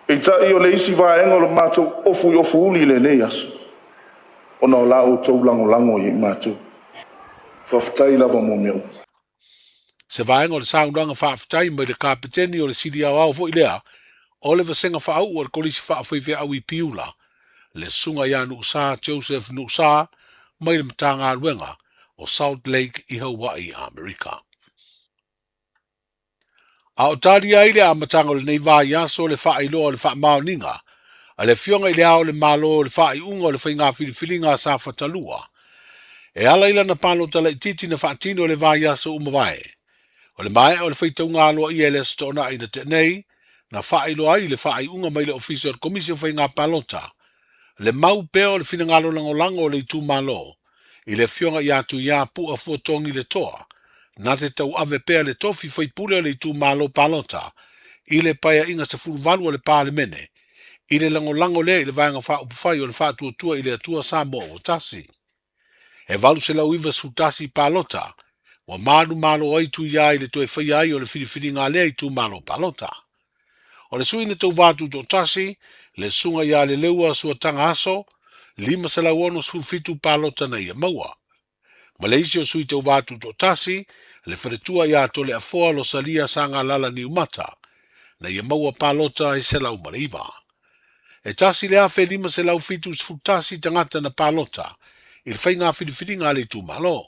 Peitai o le isi vaega o le matou ofu i ofu uli lenei aso, ona o la outou lagolago i matou. Faafetai lava mo mea uma.
Se vaega o le saunoaga faafetai mai le Kapeteni o le Sili Aoao foi lea o le Vasega Faauu a le Kolisi Faafaifeau i Piula, le Susuga ia Nuusa Joseph Nuusa mai le Matagaluega o Salt Lake i Hawaii, Amerika. A o talia ai le amataga o lenei vaiaso le faailoa o le faamaoniga a le Afioga i Le Ao o le Malo i le faaiuga o le faiga filifiliga a Safata 2, e ala i lana palota laitiiti na faatino i le vaiaso ua mavae. O le maea o le faitauga aloaia i le Aso Toonai na tea nei, na faailoa ai le faaiuga mai le Ofisa o le Komisi o Faiga Palota, le mau pea o le finagalo lagolago o le itumalo i le Afioga ia Tuiapua Fuatogi Letoa, na te tauave pea le tofi faipule o le itumalo palota i le Paeaiga 18 a le Palemene, i le lagolago lea i le Vaega Faaupufai o le Faatuatua i le Atua Samoa ua Tasi. E 891 palota ua manumalo ai Tuia i le toe faia ai o le filifiliga a lea itumalo palota. O le sui na tauva tutoatasi, le susuga ia Leleua Suataga Aso, 567 palota na ia maua. Ma le isi o sui tauva tutoatasi, le faletua ia Toleafoa Losalia Sagalala Niumata, na ia maua palota e 109. E 1,571 tagata na palota i le faiga filifiliga a le itumalo.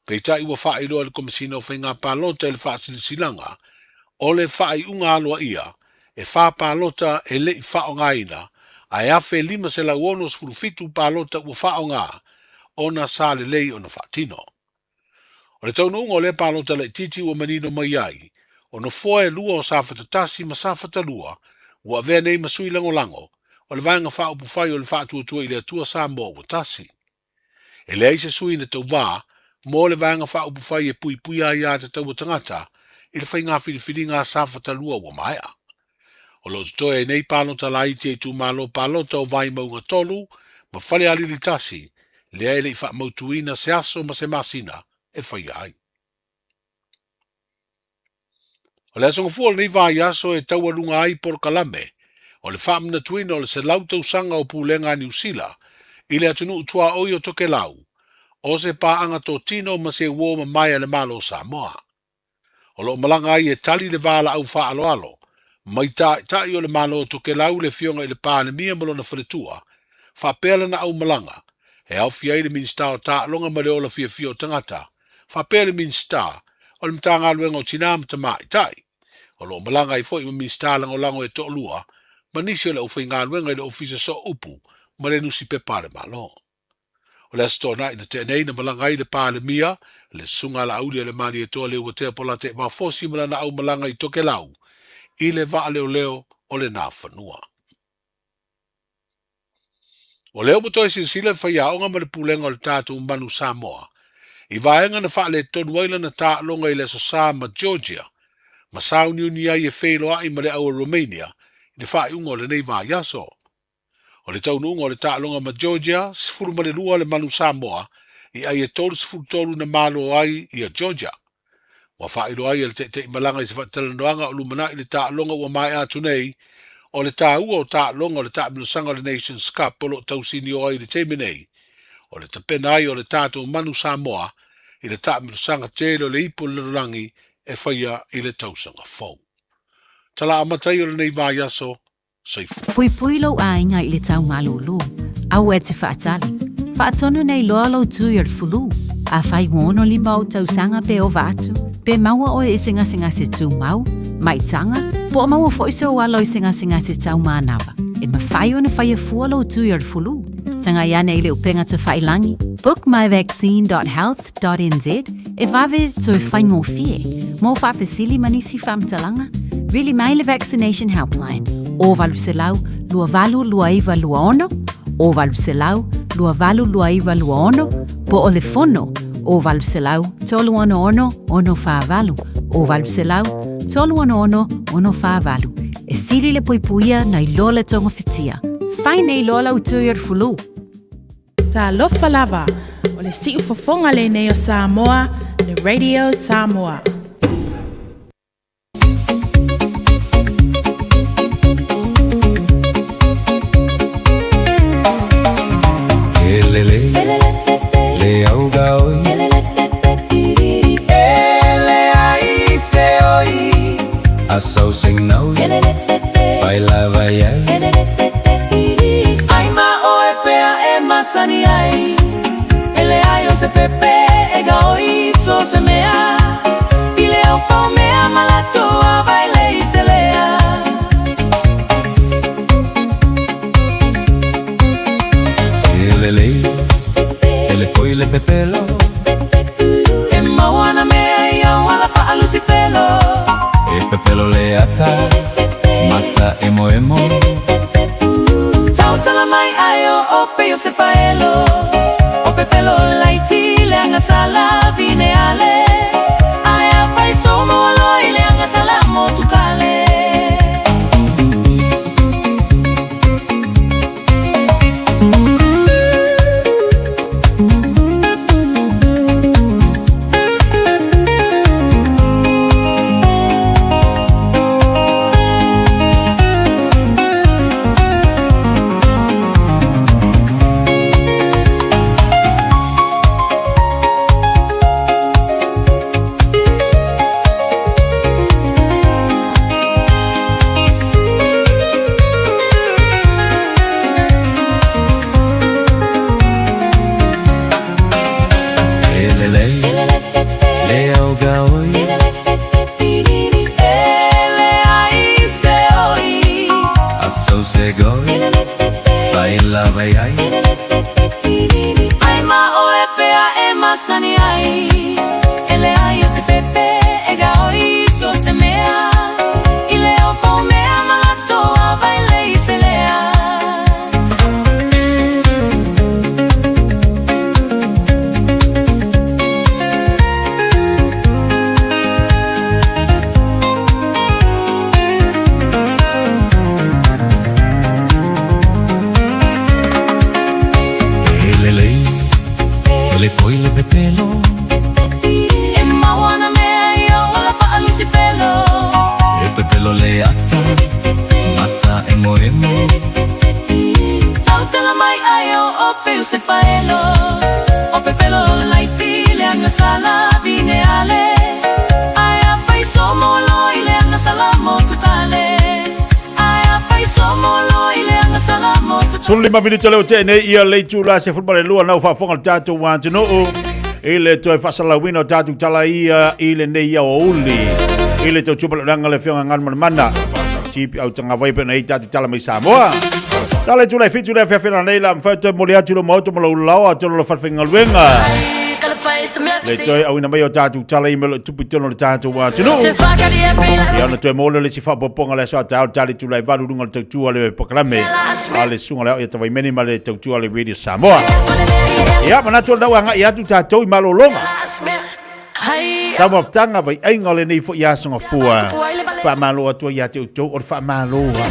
Peitai ua faailoa e le Komesina o Faiga Palota i le Faasilasilaga o le faaiuga aloaia e fa palota e le i faaaogaina ae 1,567 palota ua faaaoga ona sa lelei ona faatino. O le taunuuga o lea palota laitiiti ua manino mai ai, o nofoa e lua o Safata 1 ma Safata 2 ua avea nei ma sui lagolago o le Vaega Faaupufai o le Faatuatua i le Atua Samoa ua Tasi. E leai se sui na tauvā mo le Vaega Faaupufai e puipuia ai aiatatau a tagata i le faiga filifiliga a Safata 2 ua maea. O lo o totoe ai nei palota laiti a itumalo palota o Vaimauga 3 ma Falealili 1, lea e le i faamautuina se aso ma se masina e faia ai. O le aso Gafua o lenei vaiaso e taualuga ai polokalame o le faamanatuina o le 100 tausaga o pulega a Niu Sila i le atunuu tuaoi o Tokelau, o se paaga totino ma se uo mamae a le Malo o Samoa. O lo o malaga ai e tali le valaau faaaloalo mai taitai o le Malo o Tokelau le Afioga i le Palemia ma lona faletua, faapea lana aumalaga, e aofia ai le Minisita o Taaloga ma le Ola Fiafia o Tagata, faapea le Minisita o le Matagaluega o Tinā ma Tamaitai. O lo o malaga ai foi ma Minisita Lagolago e toalua ma nisi o le aufaigaluega i le Ofisa Sooupu ma le Nusipepa a le Malo. O le Aso Toonai na tea nei na malaga ai le Palemia, le Susuga a Laauli a le Malietoa Leuatea Polataivao Fosi ma lana aumalaga i Tokelau i le vaaleoleo o le Nafanua. O lea ua toe silasila le faiaoga ma le pulega o le tatou Manu Samoa i vaega na faaletonu ai lana taaloga i le Aso Sa ma Georgia ma sauniuni ai e feiloai ma le au a Romania i le faaiuga o lenei vaiaso. O le taunuuga o le taaloga ma Georgia, 12 le Manu Samoa i ai e 33 na malo ai ia Georgia. Ua faailoa ai e le taitaimalaga i se faatalanoaga o lumanai le taaloga ua maea atu nei, o le taua o taaloga o le taamilosaga o le Nations Cup o lo o tausinio ai i le taimi nei, o le tapena ai o le tatou Manu Samoa i le taamilosaga tele o le Ipu o le Lalolagi e faia i le tausaga fou. Tala amata ia o lenei vaiaso, Soifua.
Puipui lou aiga i le tau malūlū, aua e te faatali. Faatonu nei loa lou tui o le fulu. Afai ua 65 ou tausaga pe ova atu, pe maua oe i se gasegase tumau, maitaga, po o maua foi sou alo i se gasegase tau manava, e mafai ona faia fua lou tui o le fulu. Tagai ane i le upega tafailangi, bookmyvaccine.health.nz, e vave toe faigofie. Mo faafesili ma nisi faamatalaga, vili mai le Vaccination Helpline, o 800 282926, o 800 282926, po o le fono, o 800 366 648, o 800 366 648. E sili le puipuia nai lo le togafitia. Fai nei loa lau tui o le fulu.
Talofa lava, o le siufofoga lenei o Samoa, le Radio Samoa.
Elele, le auga oi. Ele ai se oi. Asau sing nau. Fai lava iai. Ai ma oe pea e masani ai. Ele ai o se pepe e ga oi so se mea. I le au fau mea ma latou a vai le i se lea. Elele, telefoi le pepelo. E maua na mea i au ala faalusifelo. E pepelo le ata, mata emo emo. Tautala mai ai o ope o se paelo. O pepelo laiti le agasala vine ale. Ae a fai somo alo i le agasala motukale.
Emoemo.
Tautala mai ai o ope o se faelo O pepelo o le laiti le anga sala vine ale Ai a fai somo lo i le anga sala mo tutale Ai a fai somo lo i le anga sala mo tutale
15 minute leo te nei ia le itula se le lua nau faafofoga le tatou atunuu i le toe faasalalauina o tatou tala ia i lenei aoauli i le tautumalaunaga le afioga Galumalemana Tipi au tagavai pe na i tatou tala mai Samoa. Tala i tula i fitu le afiafi nei la mfai toe moli atu lo maoto ma lau lao atonu lo falefaigaluega. Le toe auina mai o tatou tala i melo tupu i tonu o le tatou atunuu. Ia ona toe maua lea o le isi faaopoopoga le aso a taeao tali tula e valu luga o le tautua le polokalame a le susuga le ao ia Tavaimene ma le tautua le Radio Samoa. Ia manatu o lena ua agai atu tatou i malologa. Taumafataga vaiaiga o lenei foi aso gafua. Faamalo atu ai ia te outou o le faamalo a.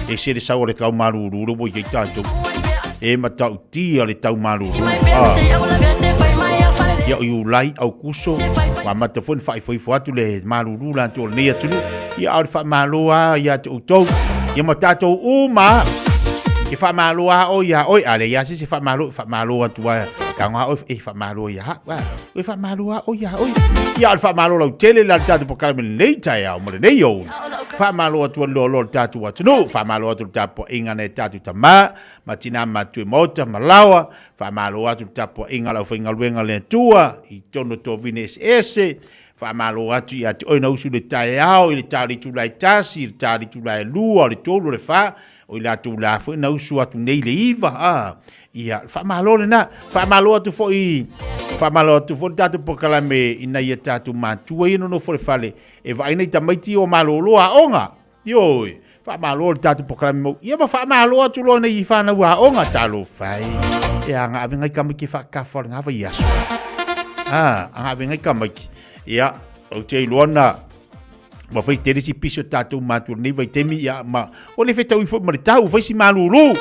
E se le sau o le tau malulu le ua i ai tatou. E matautia le tau malulu. Ah. Ia o Iulai, Aukuso, ua amata foi ona faaifoifo atu le malulu la atu o lenei atunuu. Ia a o le faamalo a ia te outou. Ia ma tatou uma. E faamalo a o ia oi, a le ia se se faamalo, faamalo atu a. Tago a oi, e faamalo ia ha. Oi faamalo a oi ia oi. Ia o le faamalo lautele la le tatou polokalame lenei taeao ma lenei aoauli. Faamalo atu ai loaloa le tatou atunuu, faamalo atu le tapuaiga a nai tatou tama ma tina matutua i maota ma laoa, faamalo atu le tapuaiga a le aufaigaluega a le Atua i totonu o tovine eseese, faamalo atu ia te oe na usu i le taeao i le ta o le itula e tasi, i le ta o le itula e lua, o le tolu, o le fa, o i latou la foi na usu atu nei i le iva, a, ia, faamalo lena. Faamalo atu foi, faamalo atu foi le tatou polokalame i nai a tatou matua ia nonofo i le fale e vaai nai tamaiti o malolo aoga. Ioe, faamalo le tatou polokalame mau. Ia ma faamalo atu loa nei i whanau aoga, talofa e. E anga ave ngai tamaiti e whaakawha o le ngā vai aso. Ah, anga ave ngai tamaiti. Ia, ou te iloa na, ua fai tele si pisi o tatou matua nei vaitaimi, ia, ma, o le fetaui foi ma le tau, fai si malulu.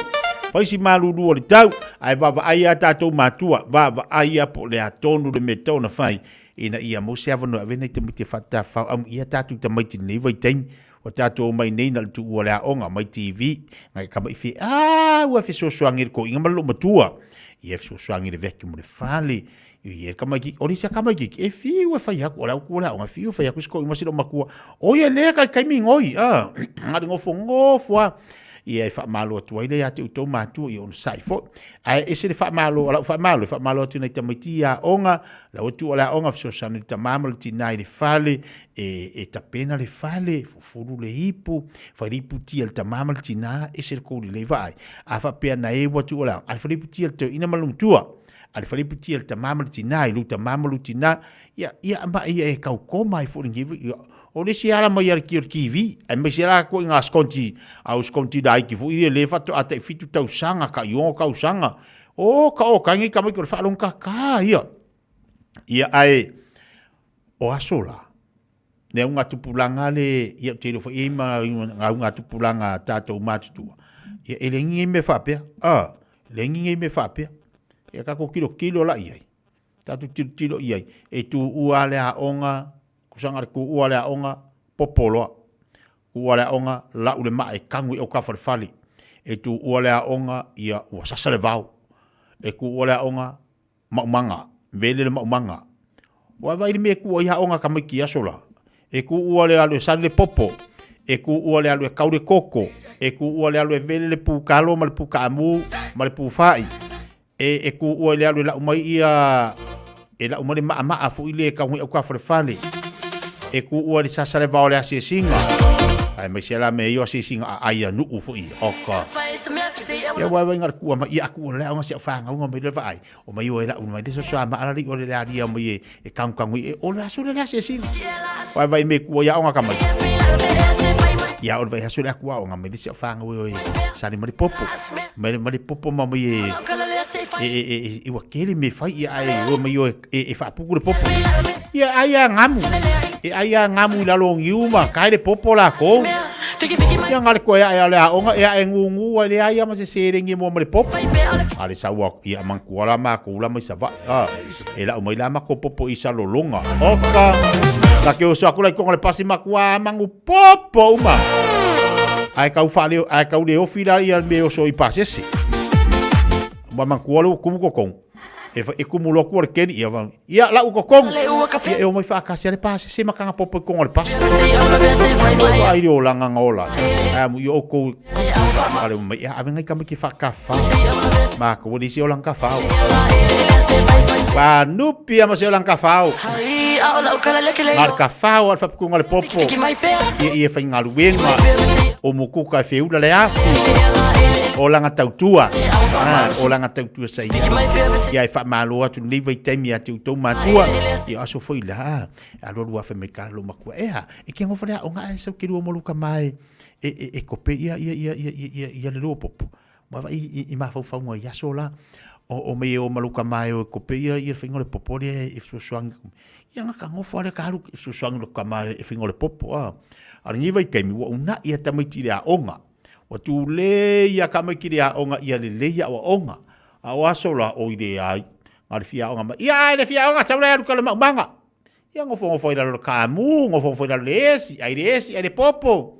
Fai si malulu o le tau, ae vaavaai a tatou matua, vaavaai a po o le a tonu le mea e tatau ona fai, ina ia maua se avanoa e ave nai tamaiti e faatafafao amuia tatou tamaiti i lenei vaitaimi ua tatou omai nei na o le tuua o le aoga mai TV ngai kama i fie a ua fesoasoani i le toeaina ma le loomatua ia fesoasoani i le vacuum o le fale ia kama ki o le isi kama ki e fiu e fai atu o le au tuua o le aoga e fiu e fai atu si toeaina ma si loomatua o ia lea kai taimi ngoi a ngai le nofonofo a ia e faamalo atu ai lea ia te outou matua ia onosai foi ae ese le faamalo o lau faamalo e faamalo atu i nai tamaiti i aoga Lau atu o le aoga fesoasoani i le tamā ma le tinā i le fale, e, e tapena le fale, fufulu le ipu, fai le ipu tia le tamā ma le tinā, ese le kou lelei vaai. A faapea na e ua atu o le aoga, a le fai le ipu tia le toeaina ma le matua, a le fai le ipu tia le tamā ma le tinā, i lou tamā ma lou tinā, ia, ia ma ia e kau koma ai foi lenei, ia, o le isi ala mai a le ki o le TV, aemaise la koe i ngā skonti, au skonti laiti foi ia le faatoa tai 7 tausaga, tai 6 tausaga, O ka o kai ngai ka mai ko le whaalong ka ka ia. Ia ae o aso la. Ne au ngā tupulanga le ia te iro whai ma ngā ngā tupulanga tātou mātutua. Ia e le ngi me whapea. A, le ngi me whapea. Ia ka ko kilo kilo la iai. Tātou tiro tiro iai. E tū ua le aonga, kusanga le kū ua le aonga, popoloa. Kū ua le aonga, lau le maa e kagu i au ka whale. E tū ua le aonga, ia ua sasa le vao. E kū ua le aonga, maumanga, vele le maumanga. Ua vai le mea e kū ai aonga ka maiki aso la. E kū ua le alu e sali le popo. E kū ua le alu e kau le koko. E kū ua le alu e vele le pū kalo ma le pū kaamu ma le pū whai. E, e kū ua i le alu e lau mai ia, e lau mai le maamaa foi le kau au ka fale. E kū ua le sasa le vao le asiasiga. Ai mai se la me io asiasiga a ai a nuu foi o ka. Ia wai wai ngar kua ma ia aku le aonga se whanga unga mai le vaai. O mai o e lau mai le so so ma ala li o le aria mai e e kangu kangu e o le aso le asiasiga. Wai wai me kua ia aonga ka mai. Ia o le vai aso le aku aonga mai le se whanga o e sali mari popo. Mai le mari popo ma mai e e e e e ua kele me fai ia ai o mai o e e whaapuku le popo. Ia ai a ngamu. E ai a ngamu i lalo o ngiu ma kai le popo la kou. Ia ngale koe a e ale aonga e a e ngungu ai le ai a ma se serengi mo ma le popo. A le saua ia mangkua la ma kou la mai sa va. A e lau mai la ma ko popo i sa lolonga. Oka. Ka ke oso aku la i konga le pasi makua mangu popo uma. Ae tau faale, ae tau le ofi la ia le mea e oso i pasese. Ma manatua lea ua tumu totonu. E, e tumu loa tua le keni, ia, ia lau totonu. Ia e omai faatasi a le pasese ma taga popo i totonu o le pasi. Vaai le olaga na ola ai. Ae amu ia outou ale mai, ia ave nai tamaiti faatafa. Matou e leai se olaga tafao. Panupi a ma se olaga tafao. Na o le tafao a le faapitoga o le popo. Ia ia faigaluega. O mukuka e feula le afi. Olaga tautua. Ah, olaga tautua sa ia. Ia e faamalo atu lenei vaitaimi ia te outou matua. Ia aso foi la. Alualu afe mai kala lo matua. Ea, e ke ngofa le aoga ae sau ke lua mo luka mai. E, e, e kope ia, ia, ia, ia, ia, ia, ia le lua popo. Ma vai i, i mafaufauga i aso la, o, o mei e o ma luka mai o e kope ia, ia le whainga o le popo lea e fesoasoani. Ia nga ka ngofo ale ka alu e fesoasoani luka mai e whainga o le popo. A, a lenei vaitaimi, ua una'i ia tamaiti i le aoga. Ua tulei ia tamaiti i le aoga ia lelei ia aoaoga. A o aso la, oi leai, na o le fia aoga mai. Ia ae le fia aoga, sau la e alu ka le maumaga. Ia nofonofo ai lalo le kamu, nofonofo ai lalo le esi, ai le esi, ai le popo.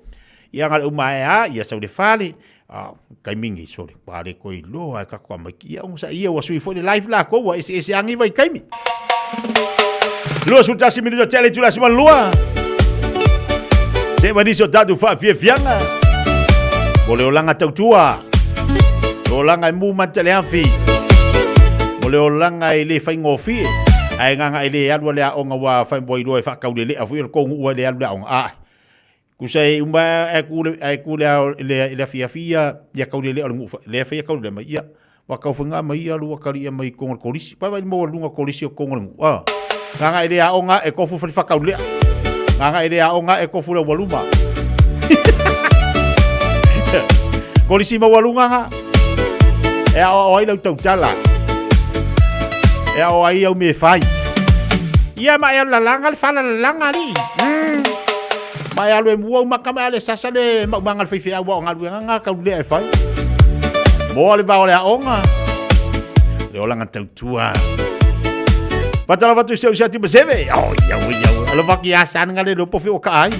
Ia na le uma ae a, ia sau le fale. Ah, taimi nei sole, ua le toe iloa e tatou tamaiti. Ia onosai ia, ua sui foi le life lakou, ua eseese lava nei vaitaimi. 21 minuto tele itula e 12. Se ma nisi o tatou faafiafiaga. Mo le olaga tautua. Le olaga e mu mata le afi. Mo le olaga e le faigofie. Ae nganga e le alu a le aoga ua fai ua iloa e faakaulelea foi o le kou nuu e le alu le aoga. Ae, kusa e uma ae ku le, ae ku le, le, le afiafi ia, ia kaulelea o le nuu, le faia kaulelea mai ia. Ua tau faiga mai ia alu ua tali mai i totonu o le kolisi. Pai vai maua luga kolisi o totonu o le nuu. Ah. Nganga e le aoga e tofu fale whakaulea. Nganga e le aoga e tofu le waluma. Kolisi maua lunga nga. E ao ai lau tautala. E ao ai au me whai. Ia ma e alu lalanga le whala lalanga li. Ma e alu e mua umaka ma e alu e sasa le maumanga le whaiwhea ua o ngaluenga ngā kaulea e whai. Moa le vao le aonga. Le olanga tautua. Patala watu se usi atu maseve. Oh, iau, iau. Alo waki a san ngale lopo fi o ka ai.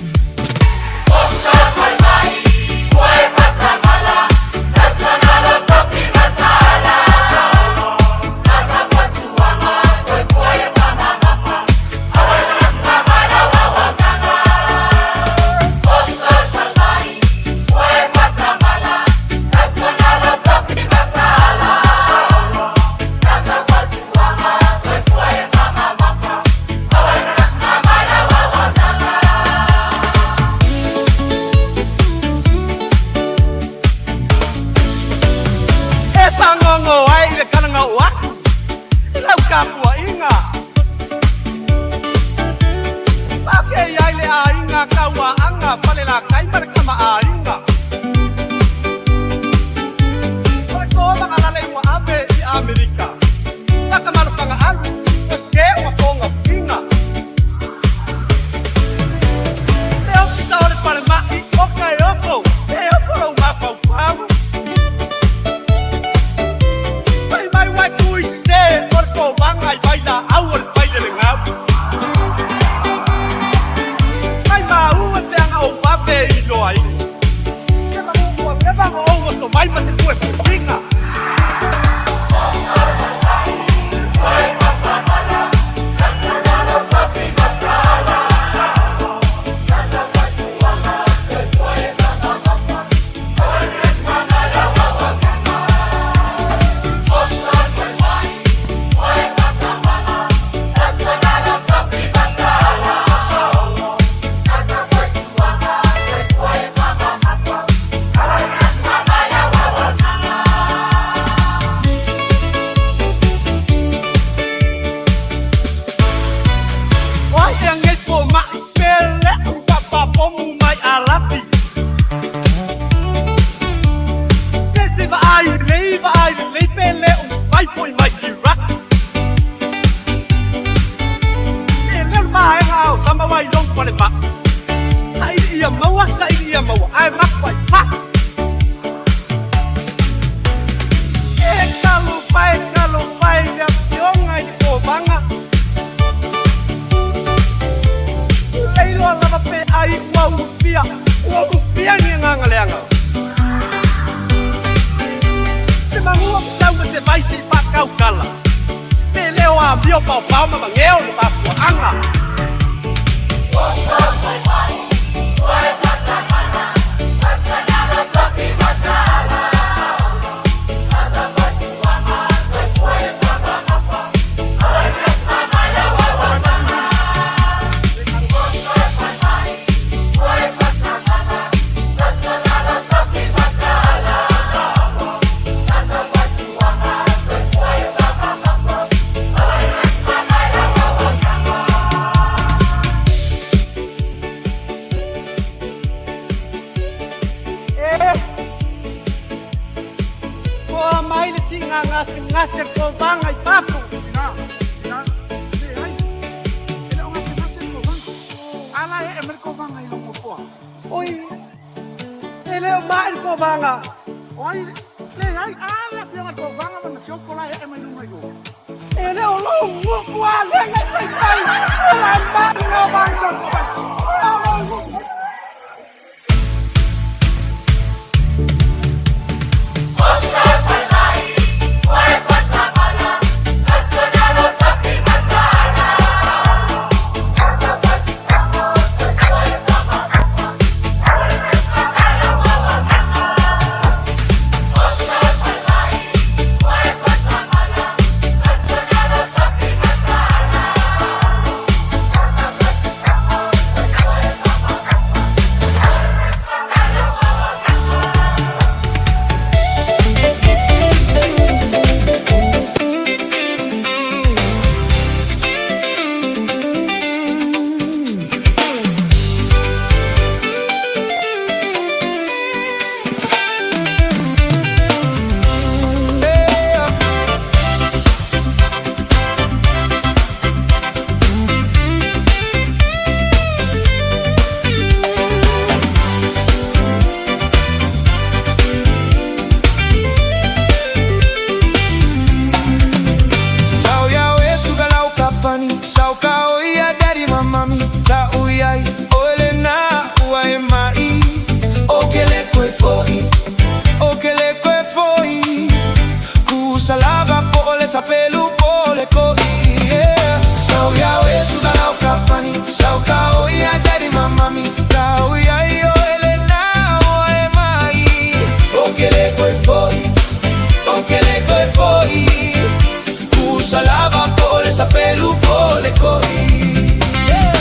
E pāngongo ai i le kalaga o aku i lau tapuaiga. Pakei ai le aiga Kauaʻaga Falelatai ma le kamaʻāina. O le kōmaga lale ua ave i ʻAmelika, na ka malokaga alu, ua se ua kōga piga. Le ofisa o le falemaʻi o Kaeoko, e oko lou mafaufau. Fai mai ua e tui se o le kōmaga i vailaau o le failele-gau. Mai maua te aga ou vave i loaina. Te vago ou oto mai ma te puepuepiga. O ai ea nei fomai pe lea upapapomu mai Arapi. Se se vaai lelei vaai lelei pe le umafai foi mai Iraq. E leo le vaega o sama wai lou falemai. Saili ia maua, saili ia maua, ae makuai pa. E talofa e talofa e le afioga i le kovaga. Leiloa lava pe ai ua ulufia, ua ulufia ni agaga leaga. o paopao ma magea o le mafuaaga. E Toa mai le siga gasegase kovaga i fafo. Ina, leai, e le o gasegase le kovaga. A la ee mai le kovaga i lou nofoa. Oi, e le o ma'i le kovaga. O ai, leai, a le afioga i le kovaga ma na sioko la ee mai luga i o. E le o lou gupu a lega i faifai, o la ma'i le kovaga i lou nofoa. O lou gupu.
Sau ia oe suka lau kapani Sau ka o ia daddy ma mami Ta ui ai oe le na ua e mai O ke le koe foi O ke le koe foi Kusa lava po o le sapelu po o le koi yeah. Sau ia oe suka lau kapani Sau ka o ia daddy ma mami Ta ui ai oe le na ua e mai O ke le koe foi O ke le koe foi Kusa lava po o le sapelu po o le koi yeah.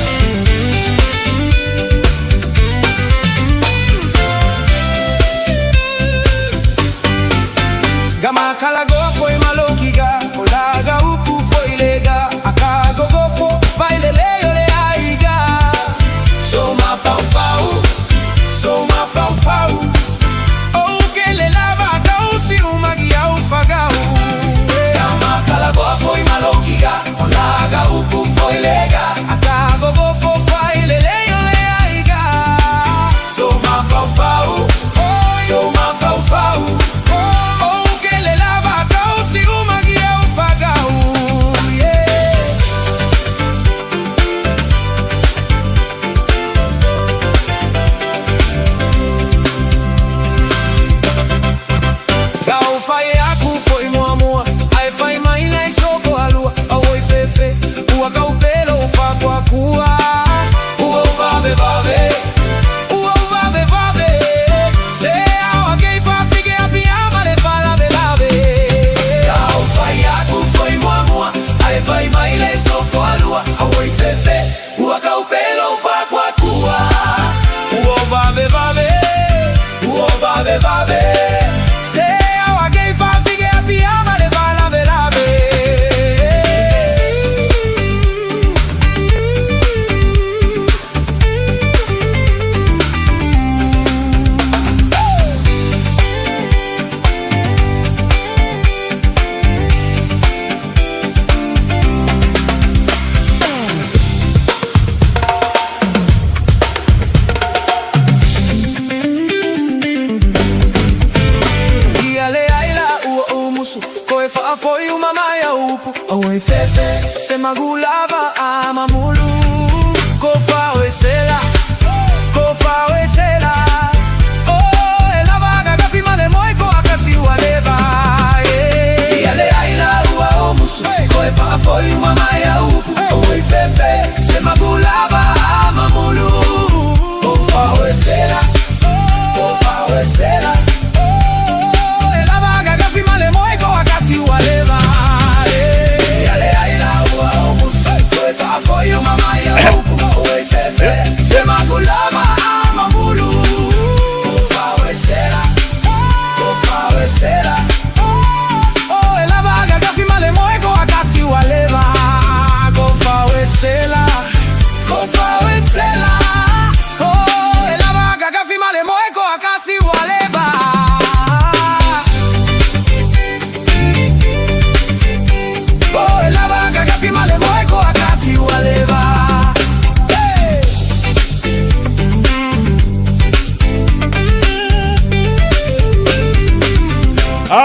Gama kalago foi malokiga Olaga upu foi lega Akagogofo vai lele ole aiga So ma fau fau So ma fau fau O ke le lava kau si umagi au fagau Gama kalago foi malokiga Olaga upu foi lega Akagogofo vai lele ole aiga So ma fau fau So ma fau fau O ke le lava kau si umagi au fagau yeah. Gau fai aku foi muamua Ae fai mai nei soko alua Auoi fefe Ua kau pelo fa kua kua Ua vave vave Ua vave vave Se au a kei fa fike a piama le fa lave lave Gau fai aku foi muamua Ae fai mai le soko alua Auoi fefe Ua kau pelo fa kua kua Ua vave vave Ua vave vave Se au a kei fa fike a piama le fa lave lave. Ia le ai la ua o musu Koe faafoi uma mai au upu Auoi fefe se magulava a mamulu Ko fao e sela Ko fao e sela Oh, e lava kakafi male moi ko akasi ua leva. Ia le ai la ua o musu Koe faafoi uma mai.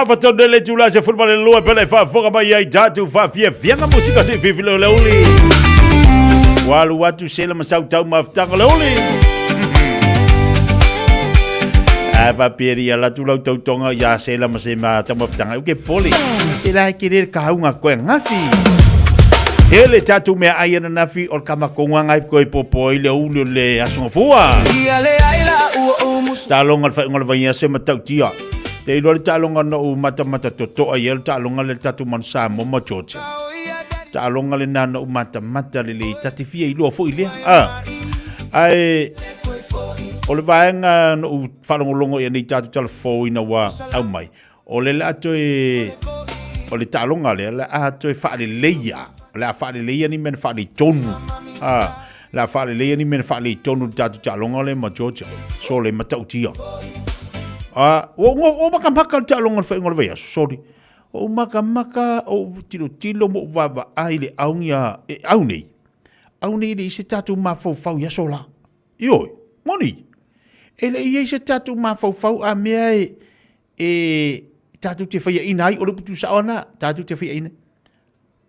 Fa tonu le itula 12 pele faafofoga mai ai tatou faafiafiaga musika se fifi leo leuli. Ua alu atu sela ma sau tau mafutaga leuli. A faapea ia latu lau tautoga ia sela ma se ma tau mafutaga u ke pole. Se la ke le kaunga koe ngafi. Tele tatou mea ai ananafi o le kamakonga ngai koe popo i le uli o le aso gafua.
Ia le ai la ua umusu.
Taaloga le faaiuga o le vaiaso e matautia. Te iloa le taaloga na ou matamata totoa i ai o le taaloga lea le tatou Manu Samoa ma Georgia. Taaloga lena na ou matamata lelei, ta te fia iloa foi lea. Ah. Ae o le vaega na ou faalogologo i ai nei tatou tala fou ina ua aumai, o le la toe o le taaloga lea la a toe faaleleia, o le a faaleleia ni mea na faaletonu. Ah, le a faaleleia ni mea na faaletonu i le tatou taaloga lea ma Georgia. Sole matautia. Ah, ua ou makamaka le taaloga i le faaiuga o le vaiaso, sorry. Ua ou makamaka, ou tilotilo ma ou vaavaai i le augi a, e au nei. Au nei e leai se tatou mafaufau i aso la. Ioe, moni. E le i ai se tatou mafaufau a mea e, e tatou te faiaina ai, o le upu tuusao lena, tatou te faiaina.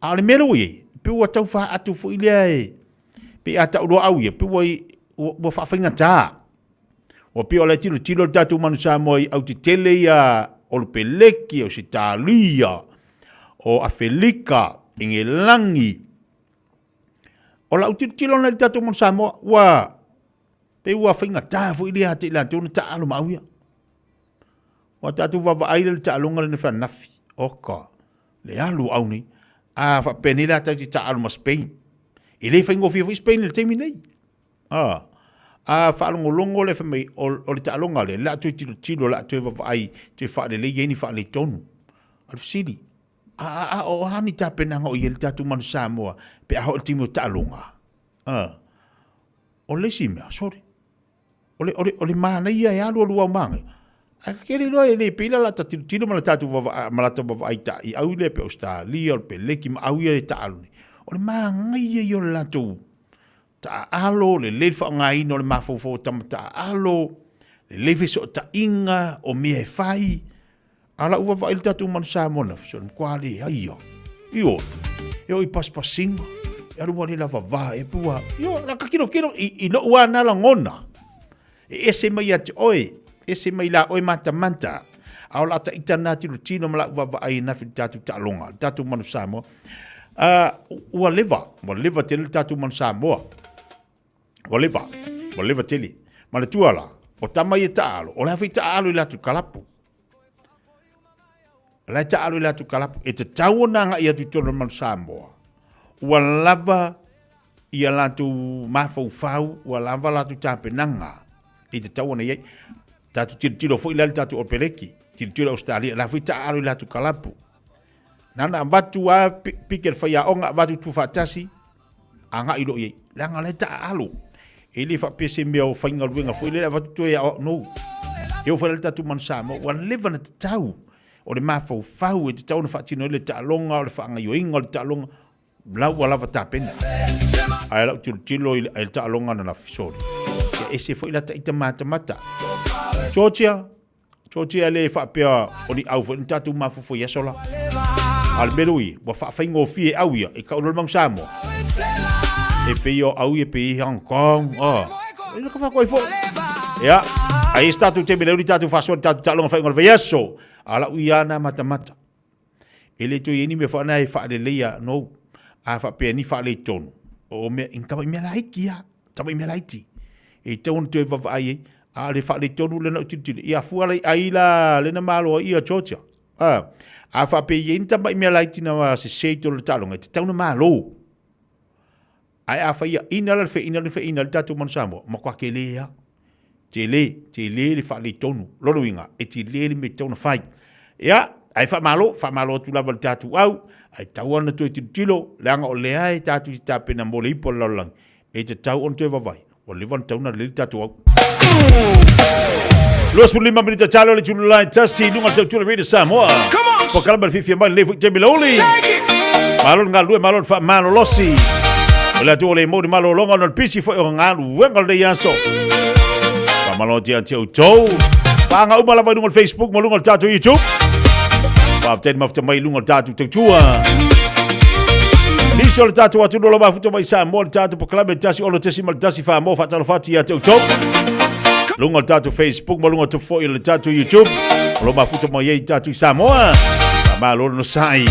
A o le mea lea ua i ai, pei ua tau faatu foi lea e, pei a tau loa au ia, pei ua, ua, ua faafaigata. Ua pei o le tilotilo le tatou Manu Samoa i autetele ia o Lupeleki, Ausetalia, o Afelika, Engelagi. O lau tilotilo na i le tatou Manu Samoa, ua, pei ua faigata foi lea te i latou na taalo ma au ia. Ua tatou vaavaai le taaloga lena whanafi. Oka. Le alu o au nei. A faapenei la tatou te taaalo ma Spain. E le faigofie foi Spain i le taimi nei. A, a faalogologo le fai mai, o, o le taaloga lea, le a toe tilotilo, le a toe vaavaai, toe faalelei ai ni faaletonu. O le fesili, a, a, a, o a ni tapenaga o i ai le tatou Manu Samoa pe a oo i le taimi o taaloga? A, o le isi mea, sorry, O le, o le, o le manaia e alu alu au manaia. Ae ka kele loa e le pei la la ta tilotilo ma la tatou vava, ma la ta vaavaai ta i au lea pe Australia, o le Peleki ma au ia e taaalo nei. O le manaia ia o le latou taaalo, lelei le faaaogaina o le mafaufau o tama taaalo, lelei fesootaiga o mea e fai. A o lau vaavaai i le tatou Manu Samoa na, so le matua leai lava. Ioe, e oo i pasipasiga, e alu ua le lava va e pua. Ioe, la ka kilokilo i, i lou lava na lagona. E ese mai ia te oe, ese mai la oe matamata. A o la ta ita na tilotilo ma lau vaavaai na fi le tatou taaloga, le tatou Manu Samoa. Ua leva, ua leva tele le tatou Manu Samoa. Ua leva, ua leva tele. Manatua la, o tama ia taaalo, o la e foi taaalo i latou kalapu. O la e taaalo i latou kalapu. E tatau ona agai atu i totonu o le Manu Samoa. Ua lava ia latou mafaufau, ua lava latou tapenaga e tatau ona i ai. Tatou tilotilo foi la i le tatou All-Peleki, tilotilo i Ausetalia, la foi taaalo i latou kalapu. Na ona avatu lava piki a le faiaoga, avatu tuufaatasi, agai loa i ai. Leaga o la e taaalo. E le faapea se mea o faigaluega foi lele avatu toe aoao. No. E oo foi la i le tatou Manu Samoa, ua leva ona tatau. O le mafaufau e tatau ona faatino ai le taaloga, o le faagaoioiga o le taaloga, la ua lava tapena. Ae lau tilotilo i le taaloga ananafi, sorry. Ia ese foi la ta ita matamata. Georgia, Georgia e le faapea o ni au foi na tatou mafaufau i aso la. A o le mea lea ua faafaigofie e au ia e tau loa le Manu Samoa. E pei o au ia pei i Hong Kong. Oh. E le ka faatoa foi. Ia, ai se tatou taimi lea uli tatou faasoa le tatou taaloga faaiuga o le vaiaso. A o lau ia na matamata. E le toe i ai ni mea faana e faaleleia nou. A faapea ni faaletonu. O mea, i tama i mea laiti ia. Tama i mea laiti. E tatau ona toe vaavaai ai. A o le faaletonu lea na ou tilotilo, ia fua la i ai la lena malo ai ia Georgia. A, a faapea e i ai ni tamai mea laiti na sese i totonu o le taaloga, e tatau ona malo. Ae a fai ina la le feina le feina le tatou Manu Samoa, matua tele lava. Tele, tele le faaletonu. Lona uiga, e tele le mea e tatau ona fai. Ia, ae faamalo, faamalo atu lava i le tatou au, ae tatau lava ona toe tilotilo, leaga o lea e tatou te tapena mo le ipu a le lalolagi, e tatau ona toe vaavaai, ua leva ona tatau ona lelei le tatou au. 25 minita talo le Julai tasi i luga o le tautua le Radio Samoa. Polokalame le fiafia mai lenei foi taimi lauli. Malo le galulue, malo le faamalolosi. O le atua le mo ni malologa ona o le pisi foi o galuega o lenei aso. Faamalo atu ia te outou. Paaga uma lava i luga o le Facebook ma luga o le tatou YouTube. Faafetai le mafuta mai i luga o le tatou tautua. Nisi o le tatou atunuu o lo mafuta mai Samoa le tatou polokalame 16.1 Samoa faatalofa atu ia te outou. Luga o le tatou Facebook ma luga atu foi o le tatou YouTube. O lo mafuta mai ai tatou i Samoa. Faamalo le nosai.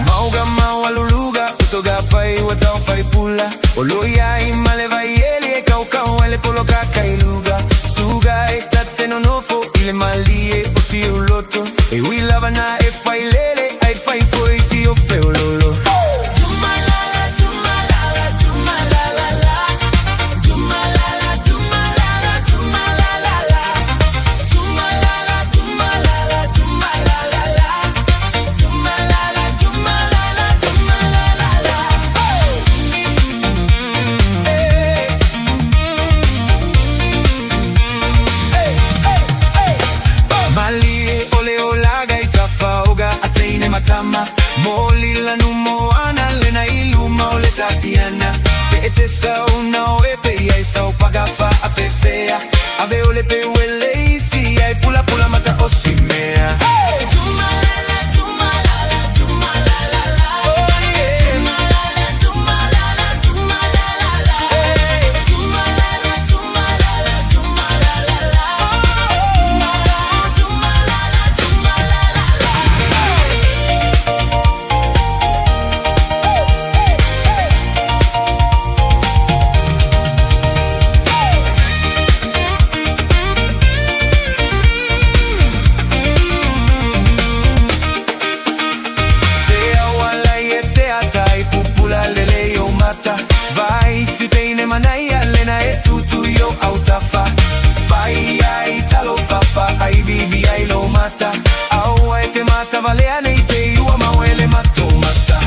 Mauga maualuluga utoga fai ua tau fai pula O loia i male vai eli e kaukau ele poloka kailuga Suga e tate nonofo i le malie o si uloto E ui lava na e fai lele ai fai foi si o feololo. Malie o le olaga i tafaoga a teine matama Moli lanu moana lena i luma o le tatiana Pe e te sau na o e pe ia i sau pagafa a pe fea Ave o le peu e leisi ai pula pula mata o si mea. Se auala i e te ata i pupula lele i o mata Vai si teine manaia lena e tutu i o autafa Fai ai talo fafa ai vivi ai lo mata Aua e te mata valea nei te iua mauele mato masta.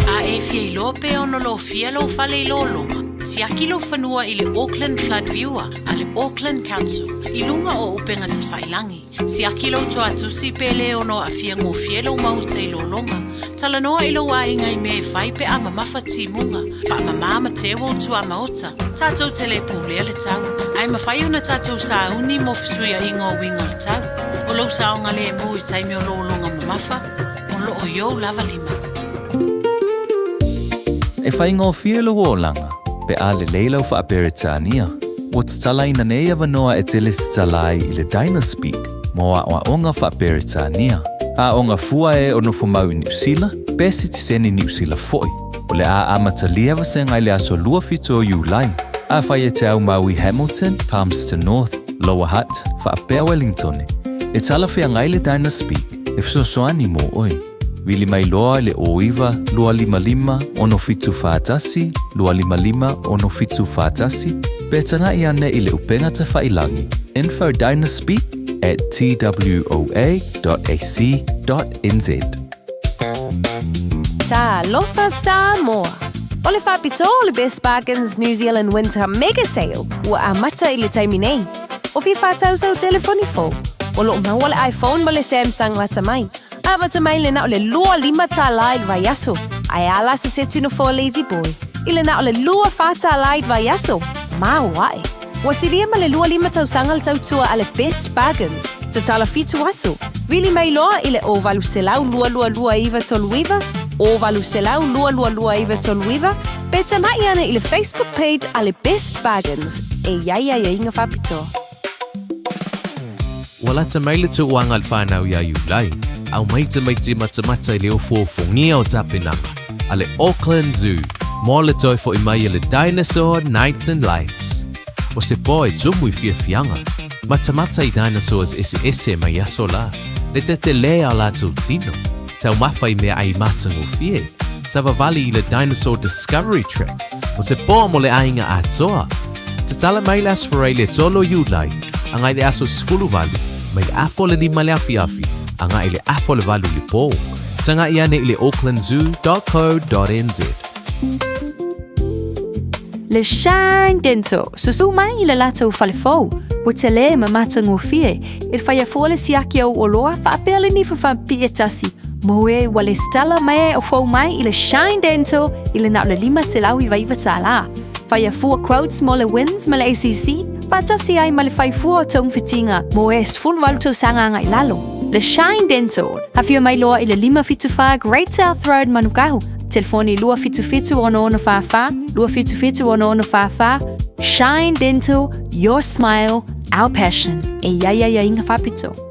A e fia iloa pe ono lofia lou fale i lologa, siaki lou fanua i le Auckland Flood Viewer a le Auckland Council i luga o upega tafailagi. Siaki lou tuatusi pe le ono aafia gofie lou maota i lologa. Talanoa i lou aiga i mea e fai pe a mamafa timuga, faamamā ma teu ou tuamaota. Tatou te le pulea le tau, ae mafai ona tatou sauni mo fesuiaiga o uiga o le tau. O lou saogalemu i taimi o lologa mamafa, o loo i ou lava lima.
E faigofie lou olaga, pe a lelei lau faa-Peretania. Ua tatalaina nei avanoa e te lesitala ai i le Dynaspeak mo aoaoga faa-Peretania. Aoga fua e o nofo mau i Niu Sila, pe sitiseni Niu Sila foi. O le a amatalia vasega i le aso 27 o Iulai. Afai e te au mau i Hamilton, Palmerston North, Lower Hutt, faapea Wellingtone, e talafeagai le Dynaspeak e fesoasoani mo oe. Vili mai loa i le 09 255 6741 255 6741 pe tanaʻi ane i le upega tafailangi info dynaspeak at twoa.ac.nz.
Talofa Samoa! O le faapitoa o le Best Bargains New Zealand Winter Mega Sale ua amata i le taimi nei. O fia faatau sau telefoni fou? O lo o maua le iPhone ma le Samsung lata mai. Amata mai le na o le 25 tālā i le vaiaso, ae a la se seti nofoa Lazy Boy i le na o le 24 tālā i le vaiaso, maoae. Ua silia ma le 25 tausaga le tautua a le Best Bargains, tatala fitu aso. Vili mai loa i le 0800 222 939, 0800 222 939, pe tagai ane i le Facebook page a le Best Bargains e i ai aiaiga faapitoa.
Ua lata mai le tauaga a le fanau iā Iulai, aumai tamaiti matamata i le ofuofugia o tapenaga a le Auckland Zoo mo le toe fo'i mai a le Dinosaur Nights and Lights. O se pō e tumu i fiafiaga, matamata i dinosaurs eseese mai aso la, le tetelē a o latou tino, taumafa i meaai matagofie, savavali i le Dinosaur Discovery Track, o se pō mo le aiga atoa. Tatala mai le Aso Faraile le 3 o Iulai, agai le aso 18, mai le afa o le 5 le afiafi, agai le afa o le 8 i le pō. Tagai ane i le aucklandzoo.co.nz.
Le Shine Dental, susu mai i le latou fale fou, ua tele ma matagofie, e faia fua le siaki au oloa faapea le nifa faapipii e tasi, mo e ua lesitala ma e o fou mai i le Shine Dental i le na o le $599 tālā. Faia fua quotes mo le WINZ ma le ACC, faatasi ai ma le fai fua o togafitiga mo e 18 tausaga agai lalo. Le Shine Dental, afio mai loa i le 574 Great South Road Manukau, telefoni 277 6644, 277 6644. Shine Dental, your smile, our passion. E i ai aiaiga faapitoa.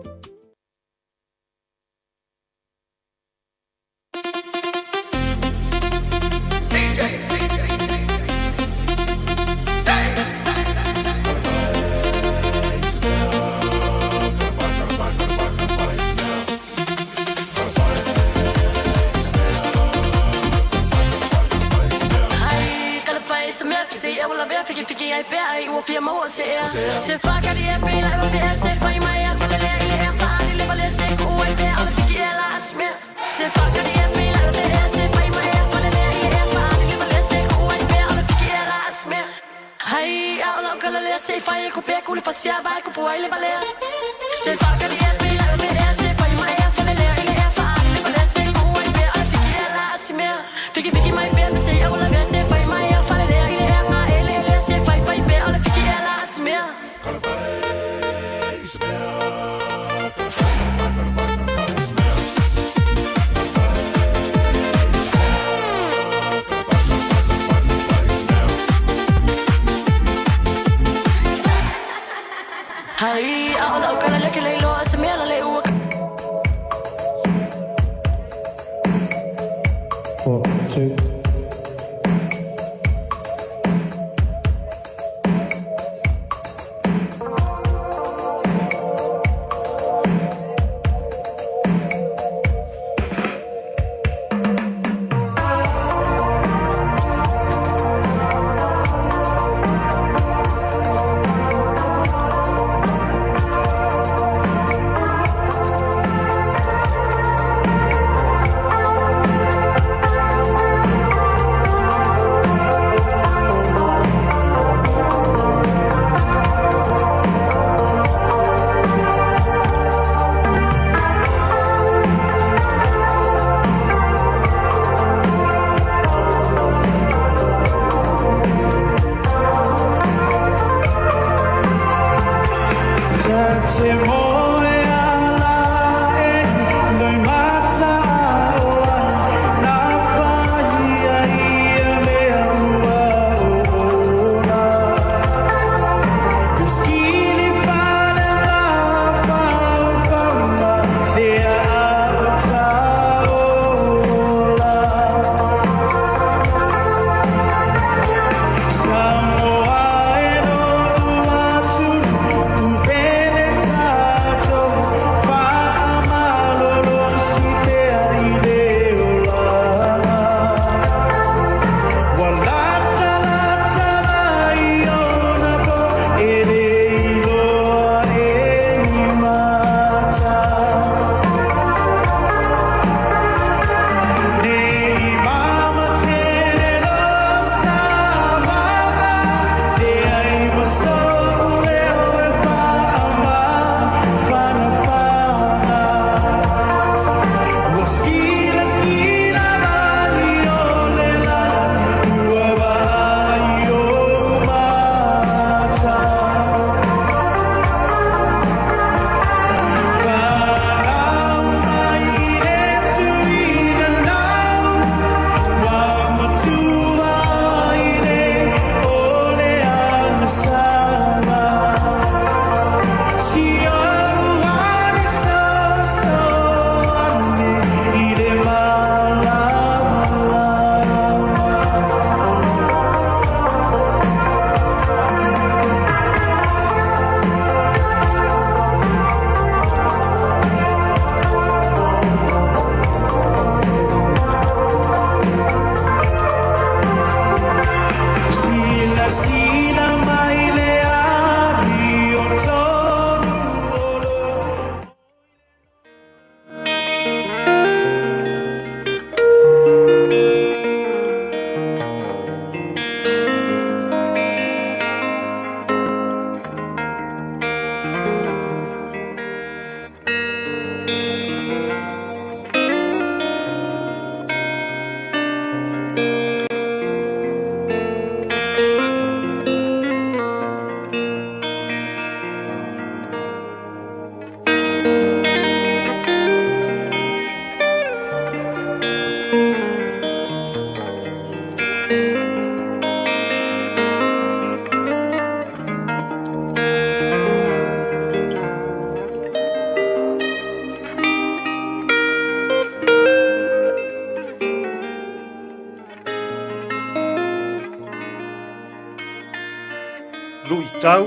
Luitau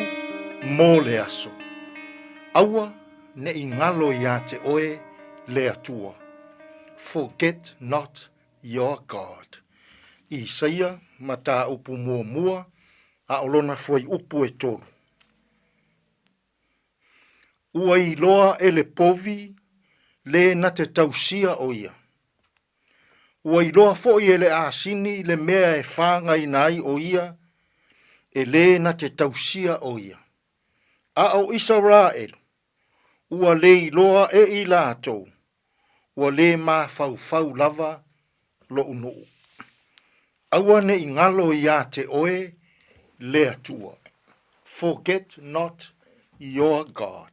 mo le aso. Aua ne i ngalo iā te oe le Atua. Forget not your God. Isaia mataupu muamua a o lona fuaiupu e tolu. Ua iloa e le povi le na te tausia o ia. Ua iloa foi e le asini le mea e whāngaina ai o ia, e le na te tausia o ia. A o Isaraelu, ua le iloa e i latou, ua le mafaufau lava loʻu nuu. Aua ne i galo iā te oe le Atua. Forget not your God.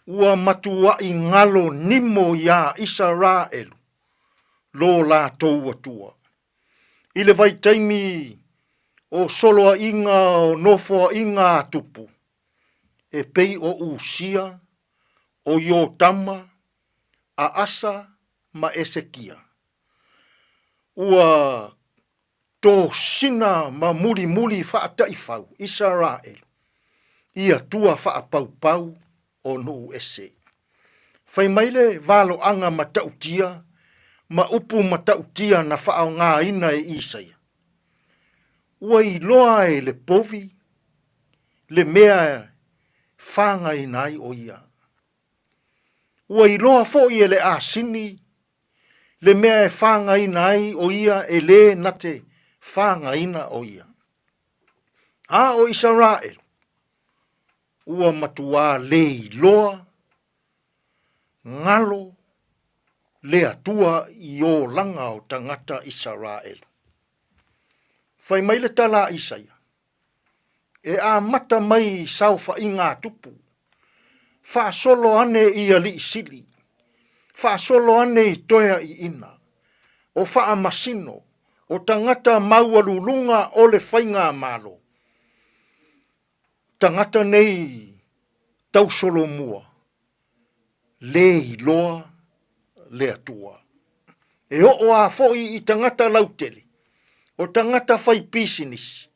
Ua matuaʻi galo nimo iā Isaraelu lo latou Atua. I le vaitaimi o soloaiga o nofoaiga a Tupu, e pei o Usia, o Iotama, a Asa ma Esekia. Ua tosina ma mulimuli faataifau Isaraelu i atua faapaupau o nuu ese. Fai mai le valoaga matautia ma upu matautia na faaaogaina e Isaia. Ua iloa e le povi le mea e whāngaina ai o ia. Ua iloa foi e le asini le mea e whāngaina ai o ia e le na te whāngaina o ia. A o Isaraelu, ua matuā le iloa ngalo le Atua i olaga o tagata Isaraelu. Fai mai le tala a Isaia, e amata mai i saofaiga a Tupu, faasolo ane i alii sili, faasolo ane i toeaiina, o faamasino, o tagata maualuluga o le faigamalo, tagata nei tausolomua, le iloa le Atua. E oo a foi i tagata lautele, o tagata fai pisinisi,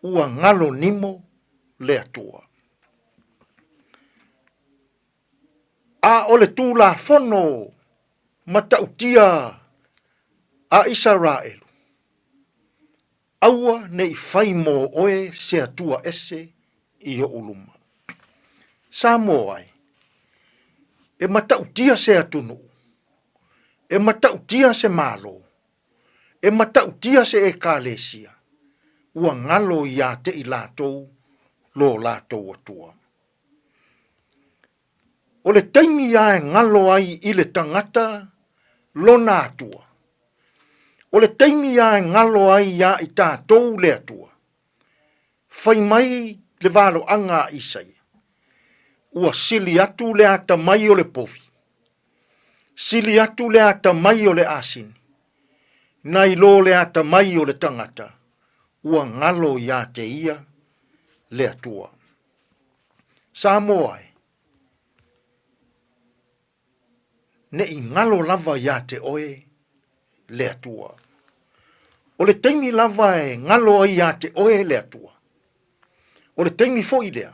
ua galo nimo le Atua. A o le Tulafono matautia a Isaraelu, Aua ne i fai mō oe se Atua ese i oʻu luma. Samoa e, e matautia se atunuu, e matautia se Malo, e matautia se Ekalesia, ua galo iā te i latou lo latou Atua. O le taimi a e galo ai i le tagata lona Atua. O le taimi a e galo ai iā i tatou le Atua. Fai mai le valoaga a Isaia, Ua sili atu le atamai o le povi, sili atu le atamai o le asini, nai lo le atamai o le tagata, ua galo iā te ia le Atua. Samoa e, ne i galo lava iā te oe le Atua. O le taimi lava e galo ai iā te oe le Atua, o le taimi foi lea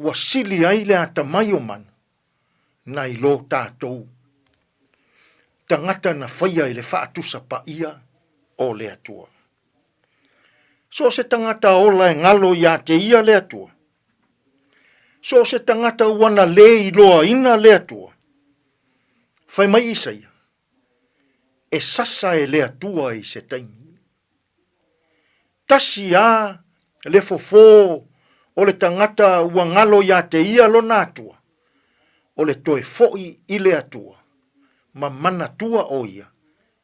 ua sili ai le atamai o manu nai lo tatou tagata na faia i le faatusa paia o le Atua. So o se tagata ola e galo iā te ia le Atua, so o se tagata ua na lē iloaina le Atua, fai mai Isaia, e sasa e le Atua i se taimi. Tasi a le fofō o le tagata ua galo iā te ia lona Atua, o le toe foʻi i le Atua, ma manatua ʻo ia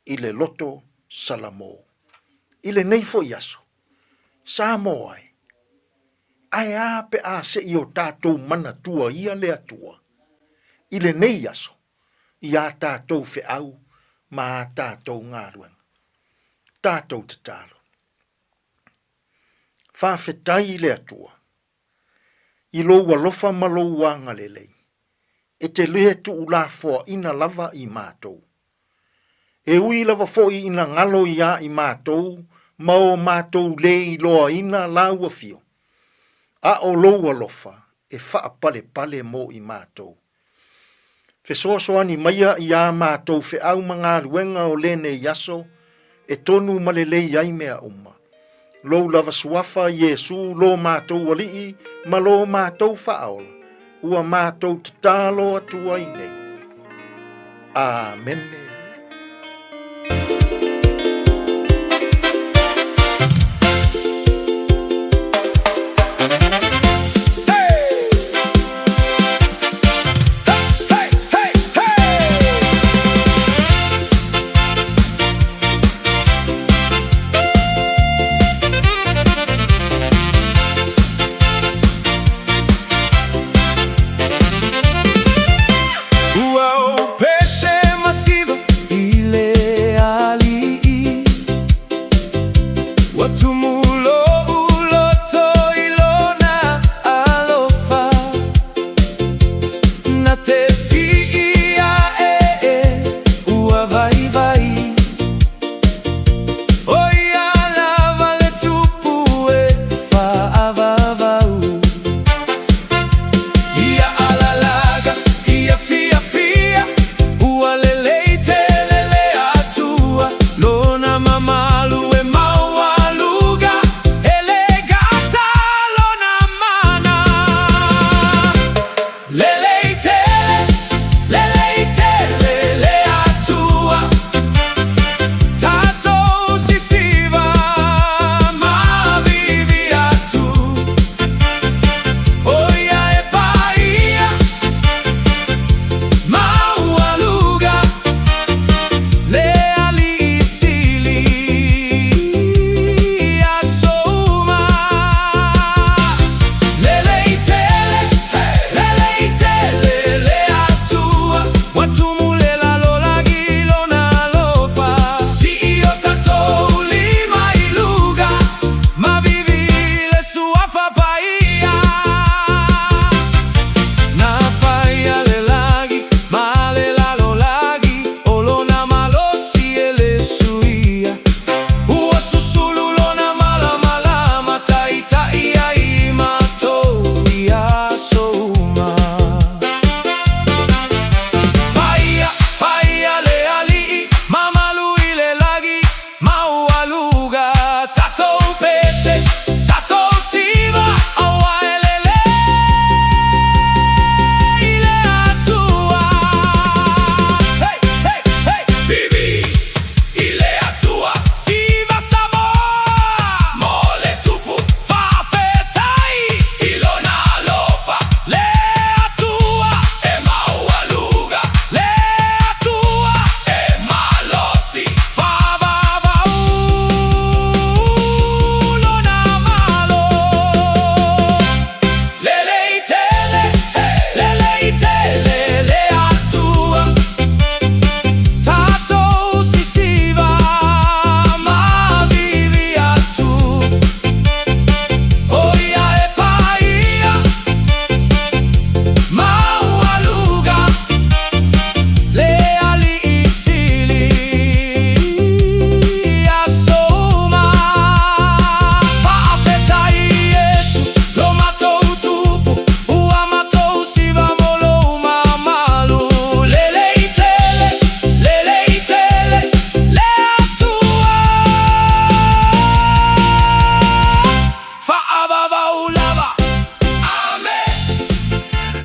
i le loto Salamō. I lenei foʻi aso, Samoa e, ae a pe a se i o tatou manatua ia le Atua i lenei aso i ā tatou feau ma ā tatou galuega. Tatou tatalo. Faafetai i le Atua i lou alofa ma lou agalelei, e te lē tuulafoaina lava i matou. E ui lava foi ina galo iā i matou ma o matou lē iloaina lau afio, a o lou alofa e faapalepale mo i matou. Fesoasoani maia i ā mātou feau ma galuega o lenei aso e tonu ma lelei ai mea uma. Lou lava suafa, Iesu, lo mātou Alii ma lo mātou Faaola, ua mātou tatalo atu ai nei. Āmene.
Ua ou pese masiva.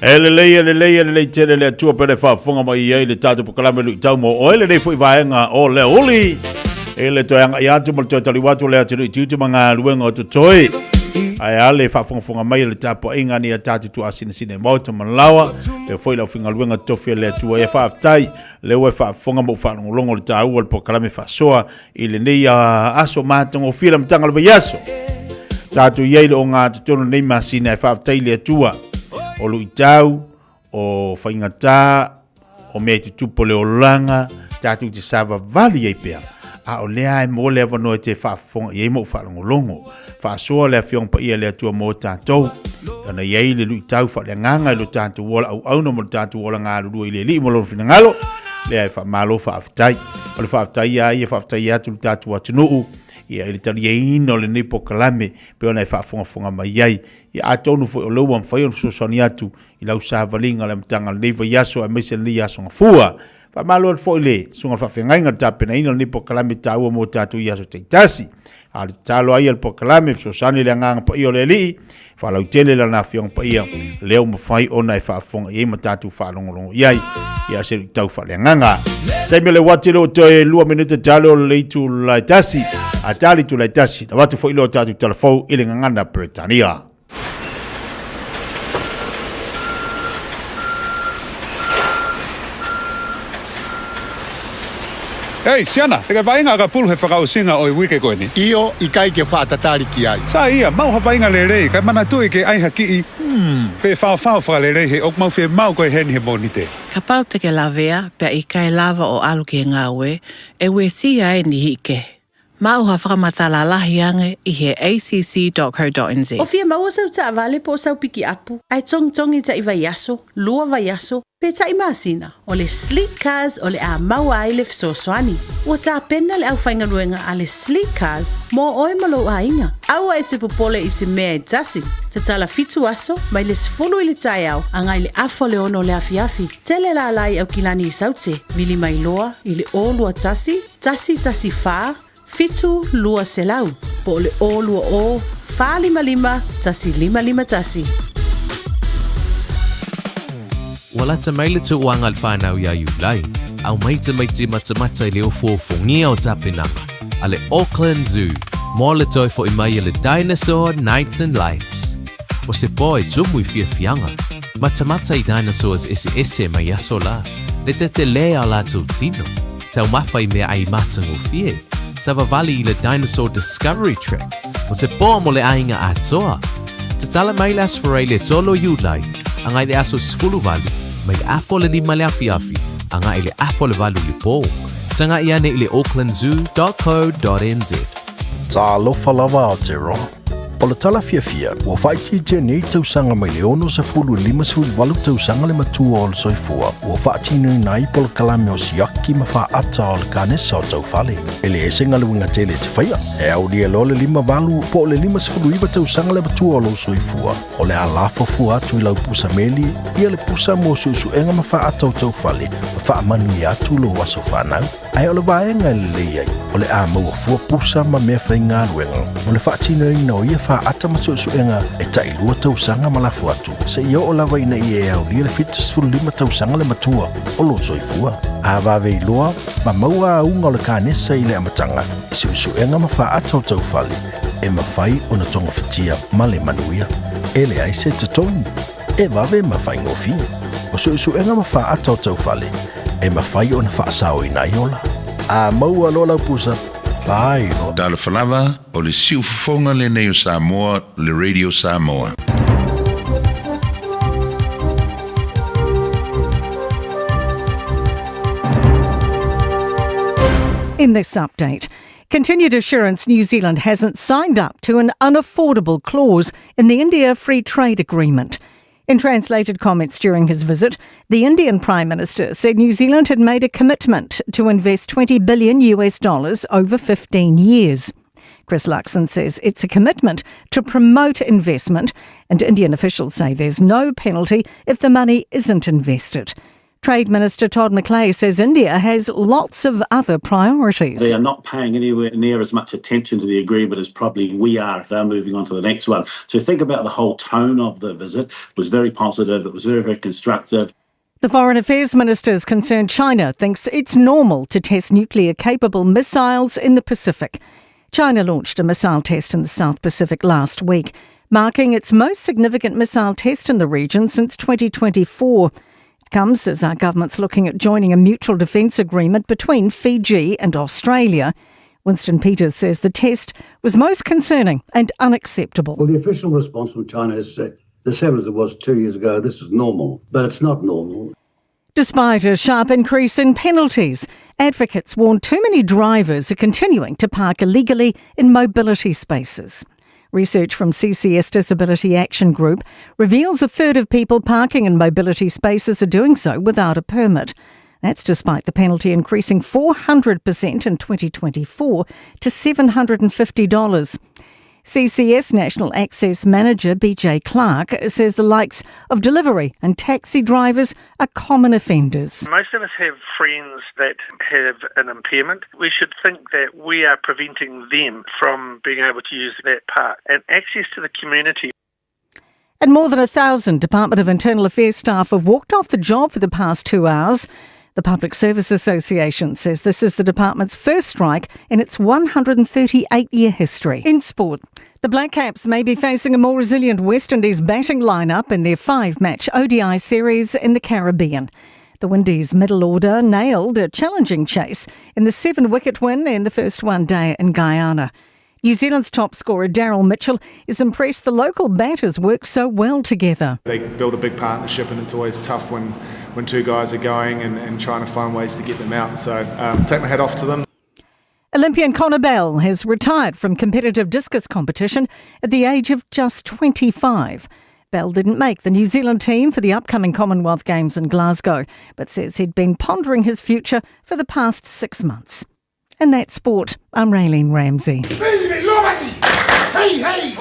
E lelei, e lelei, e lelei tele le Atua pe le faafofoga mai i ai le tatou polokalame luitau mo oe lenei foi vaega o le uli. E le toe agai atu ma le toe taliu atu o le atunuu i tiute ma galuega o totoe. Ae a le faafogafoga mai a le tapuaiga ni a tatou tuasinasina i maota ma laoa, pea foi le aufaigaluega totofi a le Atua. Ia faafetai, lea ua e faafofoga ma ou faalogologo i le taua o le polokalame faasoa i lenei aso matagofie le amataga o le vaiaso. Tatou i ai le ogatotonu lenei masina e faafetai i le Atua o luitau, o faigata, o mea i tutupu o le olaga, tatou te savavali ai pea. A o lea e maua le avanoa e te faafofoga i ai ma ou faalogologo. Faasoa le Afioga Paia a le Atua mo tatou. Ona i ai le luitau faaleagaga i lo tatou ola auauna ma lo tatou ola galulue i le Alii ma lona finagalo. Lea e faamalo faafetai. O le faafetai ia ia faafetai atu le tatou atunuu ia i le taliaina o lenei polokalame pei ona e faafogafoga mai ai. Ia atonu foi o lea ua mafai ona fesoasoani atu i lau savaliga i le amataga o lenei vaiaso aemaise lenei aso gafua. Faamalo atu foi i le susuga faafeagaiga i le tapenaina o lenei polokalame taua mo tatou i aso taitasi. A o le tatalo ai a le polokalame, fesoasoani i le agaga paia o le Alii, faalautele lana Afioga Paia, lea ua mafai ona e faafofoga i ai ma tatou faalogologo i ai, ia se luitau faaleagaga. Taimi o le uati lea ua toe 2 minute talo o le itula e tasi, a tali itula e tasi, na avatu foi lea o tatou tala fou i le gagana Peretania.
Ei, Siana, te kai vainga ka pulu he whakausinga o i wike koe ni.
Io i kai ke whaatatariki ai.
Sa ia, mau havainga lelei, kai mana tui ke ai hakii, hmm, pe whaowhao whakalelei he ok mau whe mau koe heni he moni te.
Ka pau te ke lavea pea i kai lava o alu ke ngawe, e weti ai ni hike. Ma o ha whakamatala ange i he acc.co.nz.
O fia maua sau taavale po o sau pikiapu, ae togitogi taʻi vaiaso, lua vaiaso, pe taʻi masina, o le Sleek Cars o le a maua ai le fesoasoani. Ua tapena le aufaigaluega a le Sleek Cars mo oe ma lou aiga. Aua e te popole i se mea e tasi. Tatala fitu aso, mai le 10 i le taeao agai i le afa o le ono o le afiafi. Tele lala i Aukilani i Saute, vili mai loa i le 021 114 7 200 po o le 020 455 1551.
Ua lata mai le tauaga a le whanau iā Iulai, au mai tamaiti matamata i le ofuofugia o tapenaga a le Auckland Zoo mo le toe foʻi mai e le Dinosaur Nights and Lights. O se pō e tumu i fiafiaga, matamata i dinosaurs eseese mai aso la, le tetelē a latou tino. Taumafa i meaai matagofie, savavali i le Dinosaur Discovery Track, o se pō mo le aiga atoa. Tatala mai le Aso Faraile 3 o Iulai, agai le aso 18, mai le afa o le 5 le afiafi, agai le afa o le 8 le pō. Tagaʻi ane i le aucklandzoo.co.nz.
Talofa lava Aotearoa. O le tala fiafia, ua faaitiitia nei tausaga mai le 60 i le 58 tausaga le matua o le soifua ua faatinoina ai polokalame o siaki ma faata o le kanesa o taufale. E leai se galuega tele e te faia, e aulia loa le 58 po o le 59 tausaga le matua o lou soifua, o le a lafo fua atu i lau pusa meli ia le pusa mo suesuega ma faata o taufale ma faamanuia atu lou aso fanau. Ae o le vaega e lelei ai, o le a maua fua pusa ma mea faigaluega mo le faatinoina o ia faata ma suesuega e tailua tausaga ma lafo atu, seia oo lava ina ia e aulia le 75 tausaga le matua o lou soifua. A vave iloa ma maua auga o le kanesa i le amataga i suesuega ma faata o taufale, e mafai ona togafitia ma le manuia. E leai se totogi, e vave ma faigofie. O suesuega ma faata o taufale, e mafai ona faasaoina ai ola. A maua loa lau pusa, fai loa.
Talofa lava, o le siufofoga lenei o Samoa, le Radio Samoa.
In this update, continued assurance New Zealand hasn't signed up to an unaffordable clause in the India Free Trade Agreement. In translated comments during his visit, the Indian Prime Minister said New Zealand had made a commitment to invest 20 billion US dollars over 15 years. Chris Luxon says it's a commitment to promote investment, and Indian officials say there's no penalty if the money isn't invested. Trade Minister Todd McClay says India has lots of other priorities.
They are not paying anywhere near as much attention to the agreement as probably we are. They're moving on to the next one. So think about the whole tone of the visit. It was very positive. It was very, very constructive.
The Foreign Affairs Minister is concerned China thinks it's normal to test nuclear capable missiles in the Pacific. China launched a missile test in the South Pacific last week, marking its most significant missile test in the region since 2024. It comes as our government's looking at joining a mutual defence agreement between Fiji and Australia. Winston Peters says the test was most concerning and unacceptable.
Well, the official response from China is the same as it was two years ago. This is normal, but it's not normal.
Despite a sharp increase in penalties, advocates warn too many drivers are continuing to park illegally in mobility spaces. Research from CCS Disability Action Group reveals a third of people parking in mobility spaces are doing so without a permit. That's despite the penalty increasing 400% in 2024 to $750. CCS National Access Manager BJ Clark says the likes of delivery and taxi drivers are common offenders.
Most of us have friends that have an impairment. We should think that we are preventing them from being able to use that park and access to the community.
And more than a thousand Department of Internal Affairs staff have walked off the job for the past two hours. The Public Service Association says this is the department's first strike in its 138 year history. In sport, the Black Caps may be facing a more resilient West Indies batting lineup in their five match ODI series in the Caribbean. The Windies middle order nailed a challenging chase in the seven wicket win in the first one day in Guyana. New Zealand's top scorer Daryl Mitchell is impressed the local batters work so well together.
They build a big partnership, and it's always tough when, when two guys are going and, and trying to find ways to get them out. So take my hat off to them.
Olympian Connor Bell has retired from competitive discus competition at the age of just 25. Bell didn't make the New Zealand team for the upcoming Commonwealth Games in Glasgow, but says he'd been pondering his future for the past six months. And that's sport. I'm Raylene Ramsey.
Hey, hey!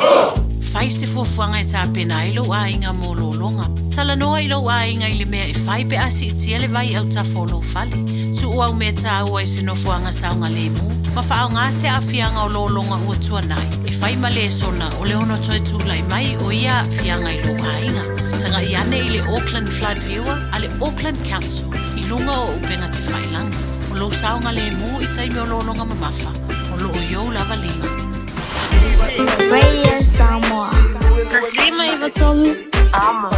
Fai se fuafuaga e tapena ai lou aiga mo lologa. Talanoa i lou aiga i le mea e fai pe a siitia le vai autafa o lou fale. Tuua au mea taua i se nofoaga saogalemu ma faaaogā se aafiaga o lologa ua tuanai e fai ma lesona o le ono toe tulai mai o ia aafiaga i lou aiga. Sagai ane i le Auckland Flood Viewer a le Auckland Council i luga o upega tafailagi. O lou saogalemu i taimi o lologa mamafa o loo i ou lava lima.
Radio Samoa. Taslima Ivatolu. Amo.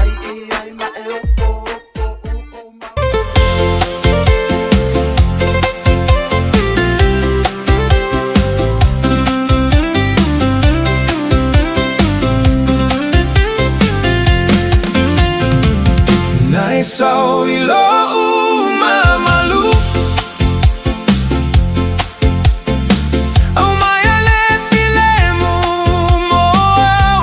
Nai sau i lou mamalu Au mai a le filemu mo au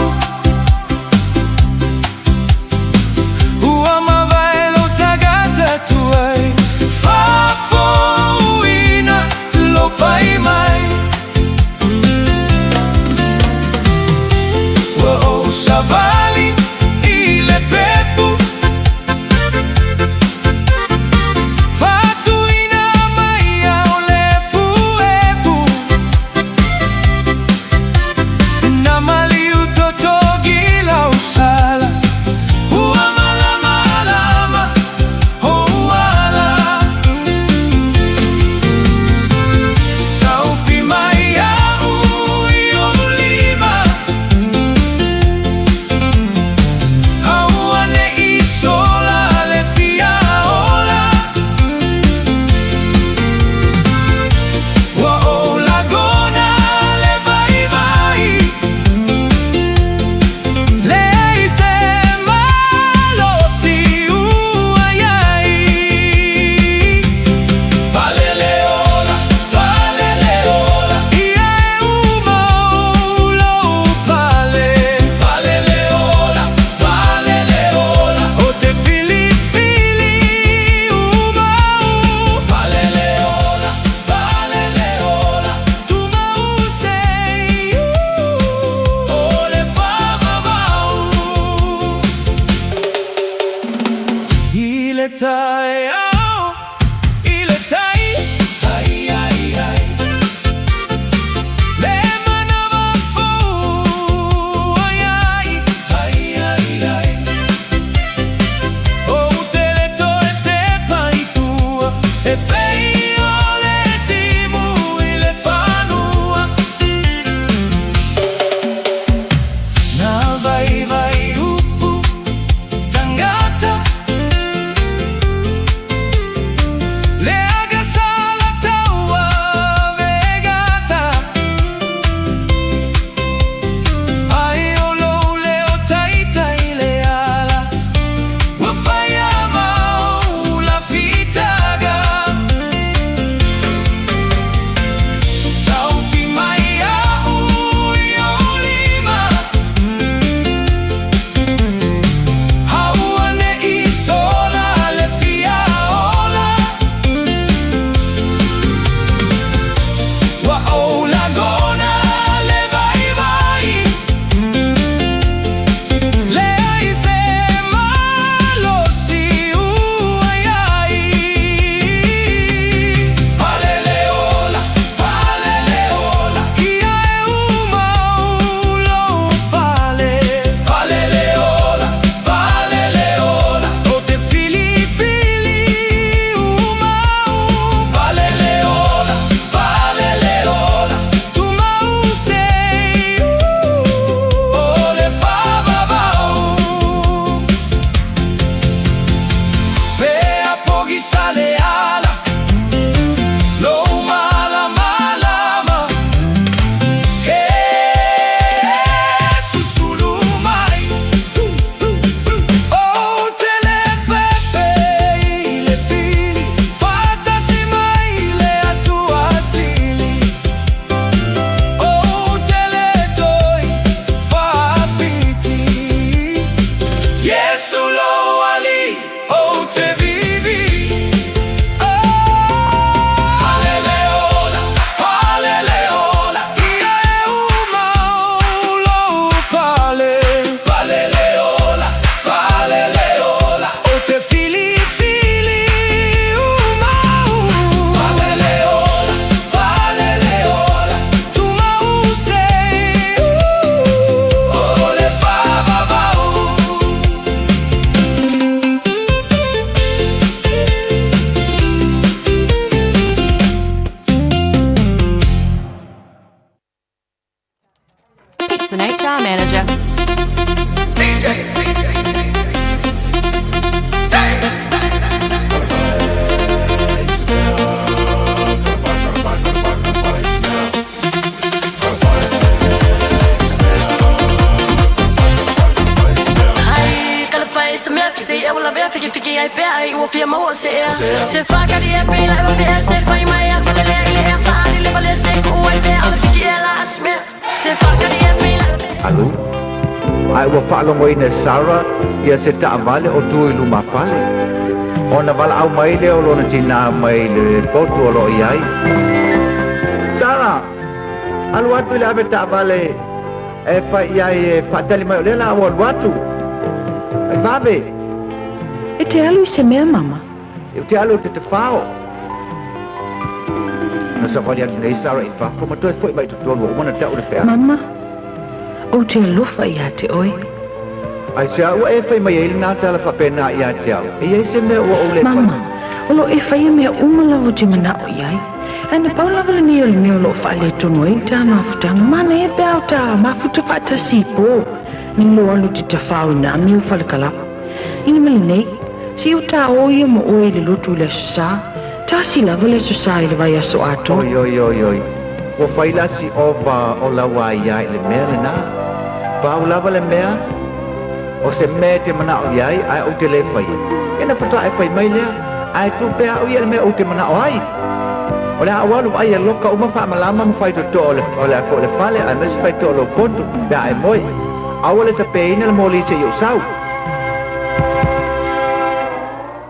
Vaivai upu tangata Le agasala taua vegata Ai o lou leo taitai le ala Ua faia ma ou lafitaga Taufi mai a'u i ou lima Aua ne'i sola le fia ola Ua ou lagona le vaivai Leai se malosi ua i ai Palele ola, palele ola Ia e uma ou lou pale Palele ola, palele ola Ou te filifili uma u Palele ola, palele ola Tumau sei o le faavavau Pe a pogisa le ala Lou malamalama E susulu mai Ou te le fepe i le fili Faatasi mai le Atua sili Ou te le toi faafiti Iesu lou Alii ou te vivi Palele ola, palele ola Ia e uma ou lou pale Palele ola, palele ola Ou te filifili uma u Palele ola, palele ola Tumau sei o le faavavau
Pete's an HR manager.
Ai kala fai se mea se e ua lavea fikifiki ai pea ai ua fia maua se ea Se whakari e pei lai wawea se whai mai a whalelea i le ea whaari le wale se ku ai pea o le fiki e la asmea Se whakari e pei lai
Alu. Ae ua faalogoina e Sara ia se taavale o tu i lumafale. Ona valaau mai lea o lona tinā mai le potu o lo o i ai. Sara, alu atu i le ave taavale e fai i ai e faatali mai o lea la ua alu atu. E vave.
E te alu i se mea, Mama?
Ou te alu ou te tafao. Na savali atu nei Sara i fafo ma toe foi mai i totonu ua uma ona tau le feau.
Mama, ou te alofa ia te oe.
Aisea ua e fai mai ai lenā tala faapena ia te au? E i ai se mea ua ou le fai?
Mama, o lo o e faia mea uma lava ou te manao i ai. Ae na pau lava lenei o le mea o lo o faaletonu ai le ta mafutaga. Manaia pe a o ta mafuta faatasi i po, nei lou alu te tafao i nā mea o Falekalapu. Ina ma lenei, se i o ta o ia mo oe i le lotu i le Aso Sa. Tasi lava le Aso Sa i le vaiaso atoa.
Oi, oi, oi, oi. Ua fai la si ova o lau aia i le mea lenā. Pau lava le mea, o se mea e te manao i ai, ae ou te le faia. Ia na faatoa e fai mai lea, ae tu pea au ia i le mea ou te manao ai. O le a ou alu vaai e loka uma faamalama ma faitotoa o le, o le, o le fale, aemaise faitotoa o lou potu, pe a e moe. Aua le tapeina le moli seia ou sau.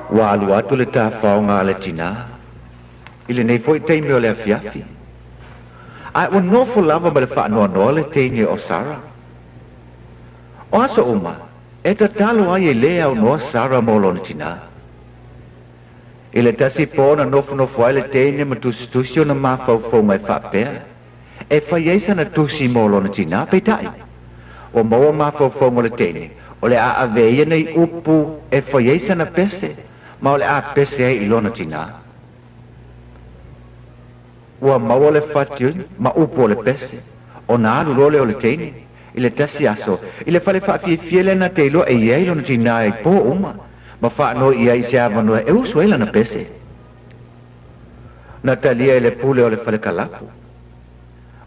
Ua alu atu le tafaoga a le tinā i lenei foi taimi o le afiafi, ae ua nofo lava ma le faanoanoa le teine o Sara. O aso uma, e tatalo ai e lē aunoa Sara mo lona tinā. I le tasi pō na nofonofo ai le teine ma tusitusi ona mafaufauga e faapea, e fai ai sana tusi mo lona tinā, peitai, ua maua mafaufauga o le teine, o le a ave ia nei upu e fai ai sana pese, ma o le a pese ai i lona tinā. Ua maua le fati ma upu o le pese, ona alu loa lea o le teine, i le tasi aso i le fale faafiafia lea na te iloa e i ai lona tinā i pō uma ma faanoi i ai i se avanoa e usu ai lana pese. Na talia e le pule o le fale kalapu.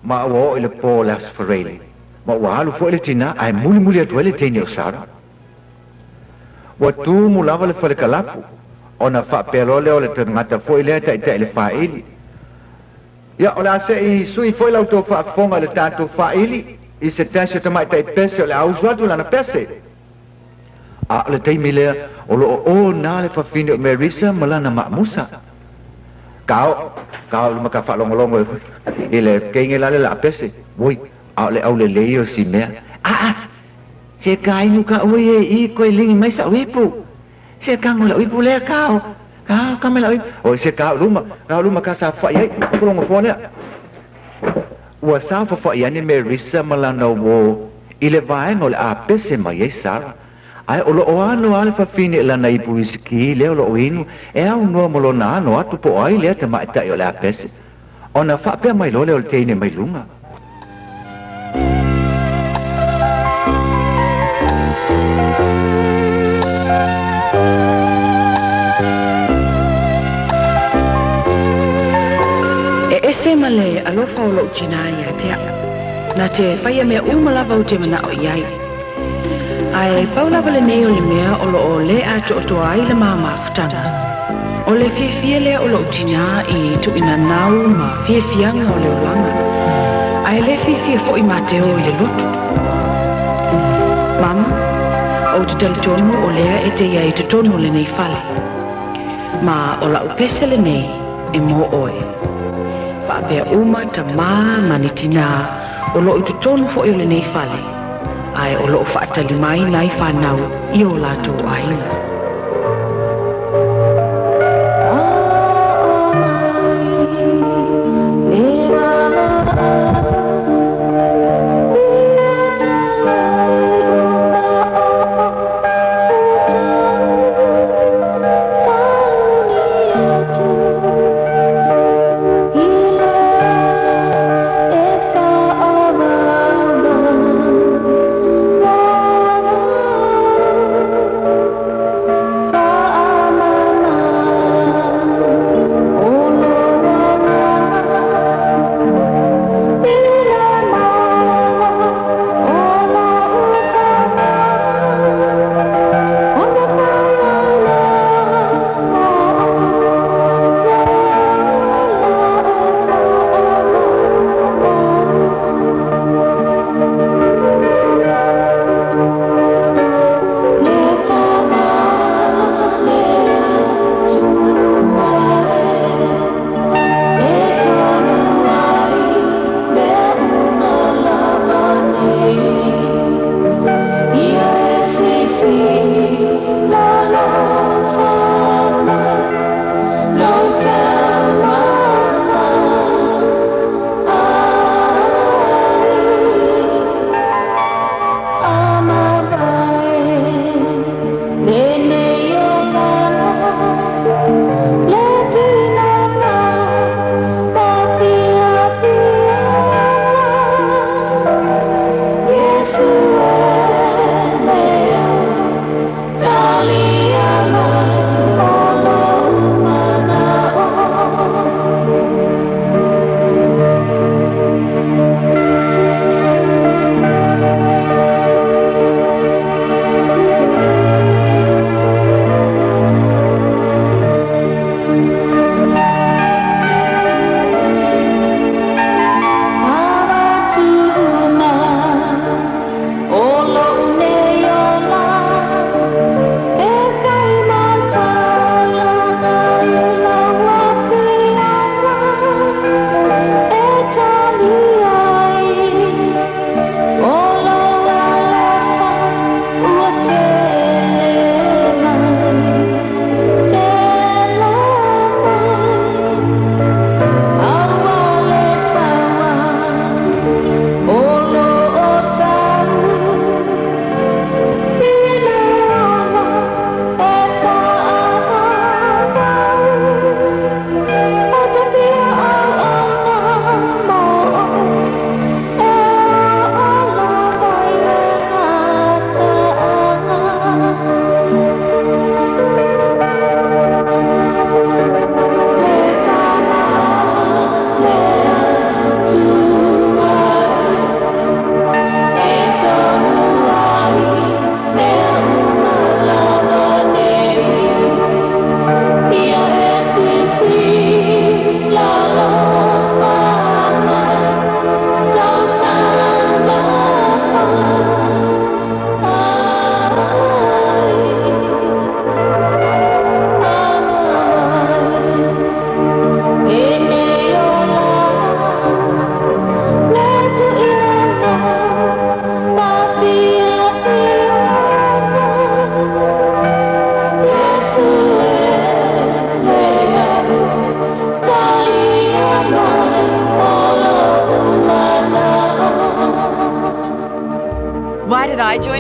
Ma ua oo i le pō o le Aso Faraile, ma ua alu foi le tinā ae mulimuli atu ai le teine o Sara. Ua tumu lava le fale kalapu, ona faapea loa lea o le tagata foi lea e taitai le faaili, Ia, o le a se i sui foi la outou faafofoga i le tatou faaili i se tasi o tamaitai pese o le a usu atu lana pese. A o le taimi lea, o lo o ona le fafine o Marisa ma lana maamusa. Kao, kao i luma ka faalogologo i le keinge la le laa pese. Oi, a o le aulelei o si mea. Aa! Se ka inu ka oi e i koe ligi mai sa'u ipu. Se kago i la'u ipu lea, kao, kao, ka mai la'u ipu. Oi, se kao i luma, kao i luma ka saofai ai, o lea. Ua saofafai ane Marisa ma lana uō i le vaega o le a pese mai ai Sara. Ae o lo o ano lava le fafine i lana ipu uisikī lea o lo o inu e aunoa ma lona ano atu po o ai lea tamaitai o le a pese. Ona faapea mai loa lea o le teine mai luga.
E ese ma le alofa o lou tinā ia te au. Na te faia mea uma lava ou te manao i ai. Ae pau lava lenei o le mea o lo o lē atoatoa ai le ma mafutaga. O le fiafia lea o lou tinā i tuuina nau ma fiafiaga o le olaga, ae le fiafia foi ma te o i le lotu. Mama, ou te talitonu o lea e te i ai i totonu o lenei fale. Ma o la'u pese lenei e mō oe. Faapea uma tamā ma ni tinā o lo o i totonu foi o lenei fale, ae o lo o faatali mai nai fanau i o latou aiga.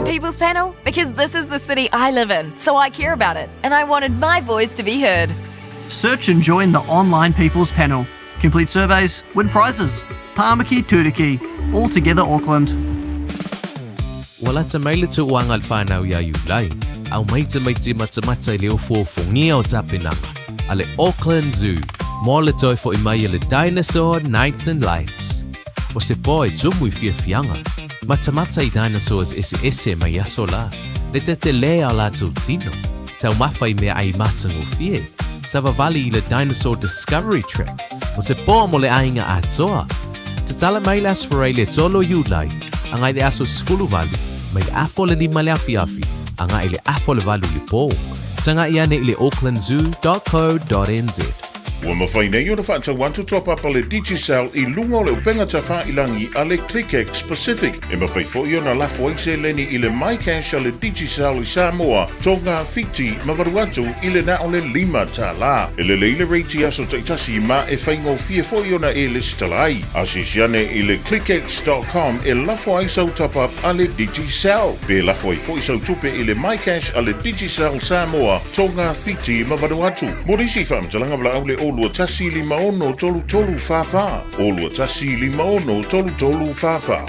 Join People's Panel? Because this is the city I live in, so I care about it, and I wanted my voice to be heard.
Search and join the online People's Panel. Complete surveys, win prizes. Tāmaki Turuki. All together Auckland.
Ua lata mai le tauaga a le fanau iā Iulai, aumai tamaiti matamata i le ofoofogia o tapenaga a le Auckland Zoo mo le toe fo'i mai a le Dinosaur Nights and Lights. O se po e tumu i fiafiaga, matamata i dinosaurs eseese mai aso la, le tetelē a o latou tino, taumafa i meaai matagofie, savavali i le Dinosaur Discovery Track, o se po mo le aiga atoa. Tatala mai le Aso Faraile e 3 o Iulai, agai i le aso 18, mai le afa o le 5 le afiafi, agai i le afa o le 8 i le po. Taga'i ane i le aucklandzoo.co.nz.
Ua mafai nei ona faatau atu top up a le Digicel i luga o le upega tafailangi a le ClickX Pacific. E mafai foi ona lafo ai seleni i le MyCash a le Digicel i Samoa, Tonga, Fiti ma Vanuatu i le na o le $5. E lelei le rate i aso taitasi ma e faigofie foi ona e lesitala ai. Asiasi ane i le clickx.com e lafo ai sau top up a le Digicel. Pe lafo ai foi sau tupe i le MyCash a le Digicel Samoa, Tonga, Fiti ma Vanuatu. Mo nisi faamatalaga valaau le 021 56 33 44, 021 56 33 44.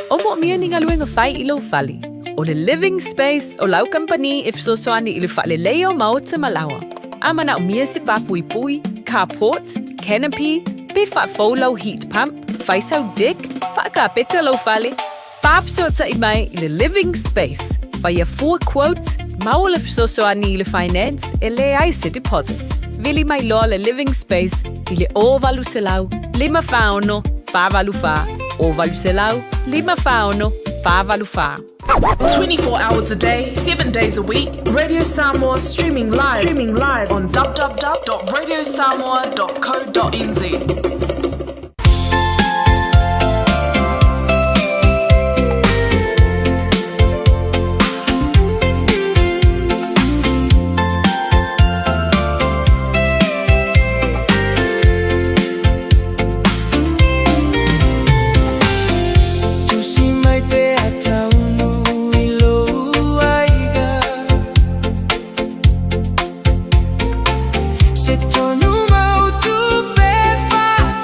O moomia ni galuega fai i lou fale. O le Living Space o lau kamupani e fesoasoani i le faaleleia o maota ma laoa. A manaomia se pā puipui, carport, canopy, pe faafou lau heat pump, fai sau deck, faakapeta lou fale, faafesootai mai i le Living Space, faia fua quote, maua le fesoasoani i le finance e leai se deposit. Vili mai loa le Living Space i le 0800 546 484, 0800 546 484.
24 hours a day, 7 days a week, Radio Samoa streaming live, streaming live on www.radiosamoa.co.nz.
Tusi mai pea taunu i lou aiga Se tonu mautu pe whakatau.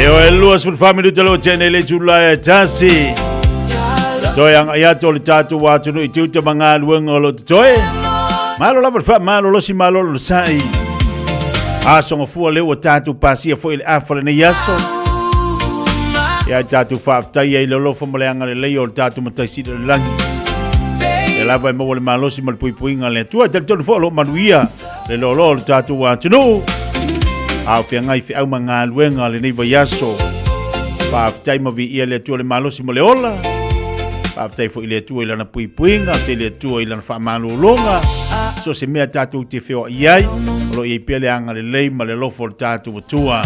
E o e 24 minuta lo tene le tula e tasi. Toe anga ia to le tātou atunuu i tiute ma ngā luenga o lo te toe. Malo lava le wha, malo losi, malo lo sai. A songa fua le ua tātou pasia fo i le afa le nei aso. Ia tātou whaaftai ai le alofa ma le anga le lei o le tātou matai sida le langi. E lava e maua le malosi ma le puipuiga le Atua. E talitonu foi o lo o manuia le loaloa o le tātou atunuu. A o feagai feau ma galuega lenei vaiaso. Faafetai ma viia le Atua le malosi ma le ola. Faafetai foi i le Atua i lana puipuiga, faafetai i le Atua i lana faamalologa. So se mea tātou te feoai ai, o lo o i ai pea le agalelei ma le alofa o le tātou Atua.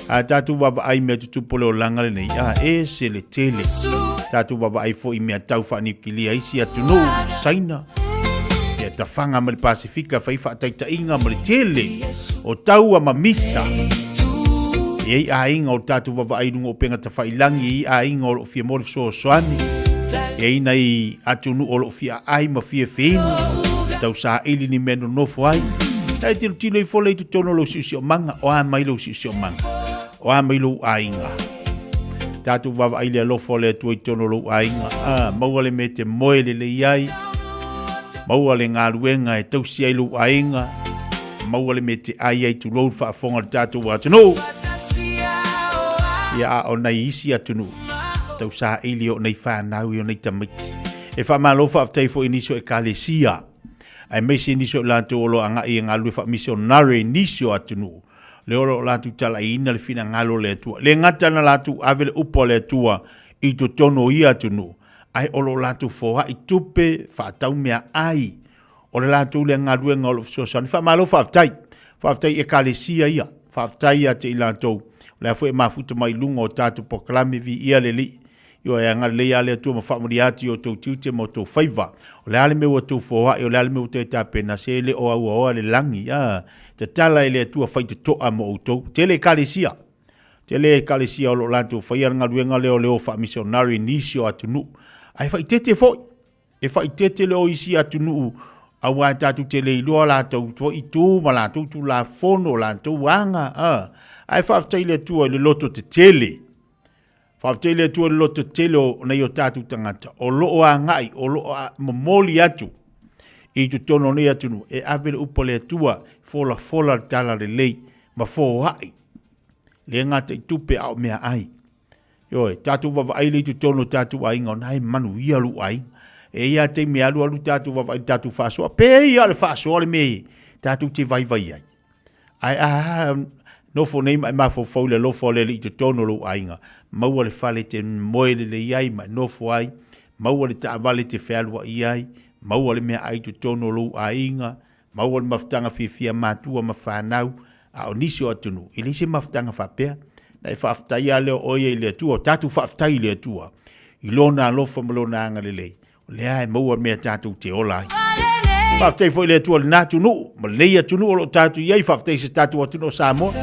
A tātou vaavaai mea tutupu o le olaga lenei, a ese le tele. Tātou vaavaai foi i mea tau faaniukilia isi atunuu, Saina, ia tafaga ma le Pasefika fai faataitaiga ma le tele o taua ma misa. E i ai aiga o le tātou vaavaai i luga o upega tafailangi, e i ai aiga o lo o fia maua le fesoasoani, e i ai nai atunuu o lo o fia aai ma fia feinu, tau saili ni mea nonofo ai. Na e tilotilo ifo lea i totonu o lou siosiomaga, o a mai lou siosiomaga, o a mai lou aiga. Tātou vaavaai le alofa o le Atua i totonu o lou aiga. Ah, maua le mea e te moe lelei ai, maua le galuega e tausi ai lou aiga, maua le mea e te ai ai tulou le faafofoga o le tātou atunuu. Ia a o nai isi atunuu, tau saili o nei whānau i o nei tamaiti. E whamalo whaafetai fo i nisi o ekalesia, aemaise nisi o i latou o lo o agai e galulue faamisionare i nisi o atunuu, lea o lo o latou talaiina le finagalo o le Atua. E le gata na latou ave le upu a le Atua i totonu o ia atunuu, ae o lo o latou foai tupe faatau meaai o le latou lea galuega o lo o fesoasoani. Faamalo faafetai. Faafetai i Ekalesia ia. Faafetai ia te i latou. O le a foi e mafuta mai i luga o tatou polokalame, viia le Alii. Ioe, agalelei lava le Atua ma faamanuia atu i outou tiute ma outou faiva. O le a le mea ua outou foai, o le a le mea ua toe tapena, se le o auaoa le lagi, a, tatala e le Atua faitotoa mo outou. Tele Ekalesia, tele Ekalesia o lo o latou faia le galuega lea o le o faamisionare i nisi o atunuu. Ae faaeteete foi, e faaeteete le o isi atunuu aua tatou te le iloa latou foi tu ma latou tulafono, latou aga, a. Ae faafetai i le Atua i le loto tetele. Faafetai i le Atua i le loto tele o nai o tatou tagata o lo o agai, o lo o momoli atu i totonu o nei atunuu e ave le upu a le Atua, folafola le talalelei ma foai le gata i tupe a o meaai. Ioe, tatou vaavaai lea i totonu o tatou aiga, o na e manuia lou aiga. E i ai lava taimi e alualu tatou vaavaai i le tatou faasoa, pei lava o le faasoa le mea e tatou te vaivai ai. Ae a nofo nei ma e mafaufau i le alofa o le Alii i totonu o lou aiga, maua le fale e te moe lelei ai ma e nofo ai, maua le taavale e te fealuai ai, maua le meaai i totonu o lou aiga, maua le mafutaga fiafia matua ma fanau, a o nisi o atunuu, e leai se mafutaga faapea. Na e faafetai lava lea o oe ia i le Atua, o tatou faafetai i le Atua i Lona alofa ma Lona agalelei, O lea e maua mea tatou te ola ai. Faafetai foi i le Atua i lena atunuu, ma lenei atunuu o lo o tatou i ai, faafetai i se tatou atunuu o Samoa.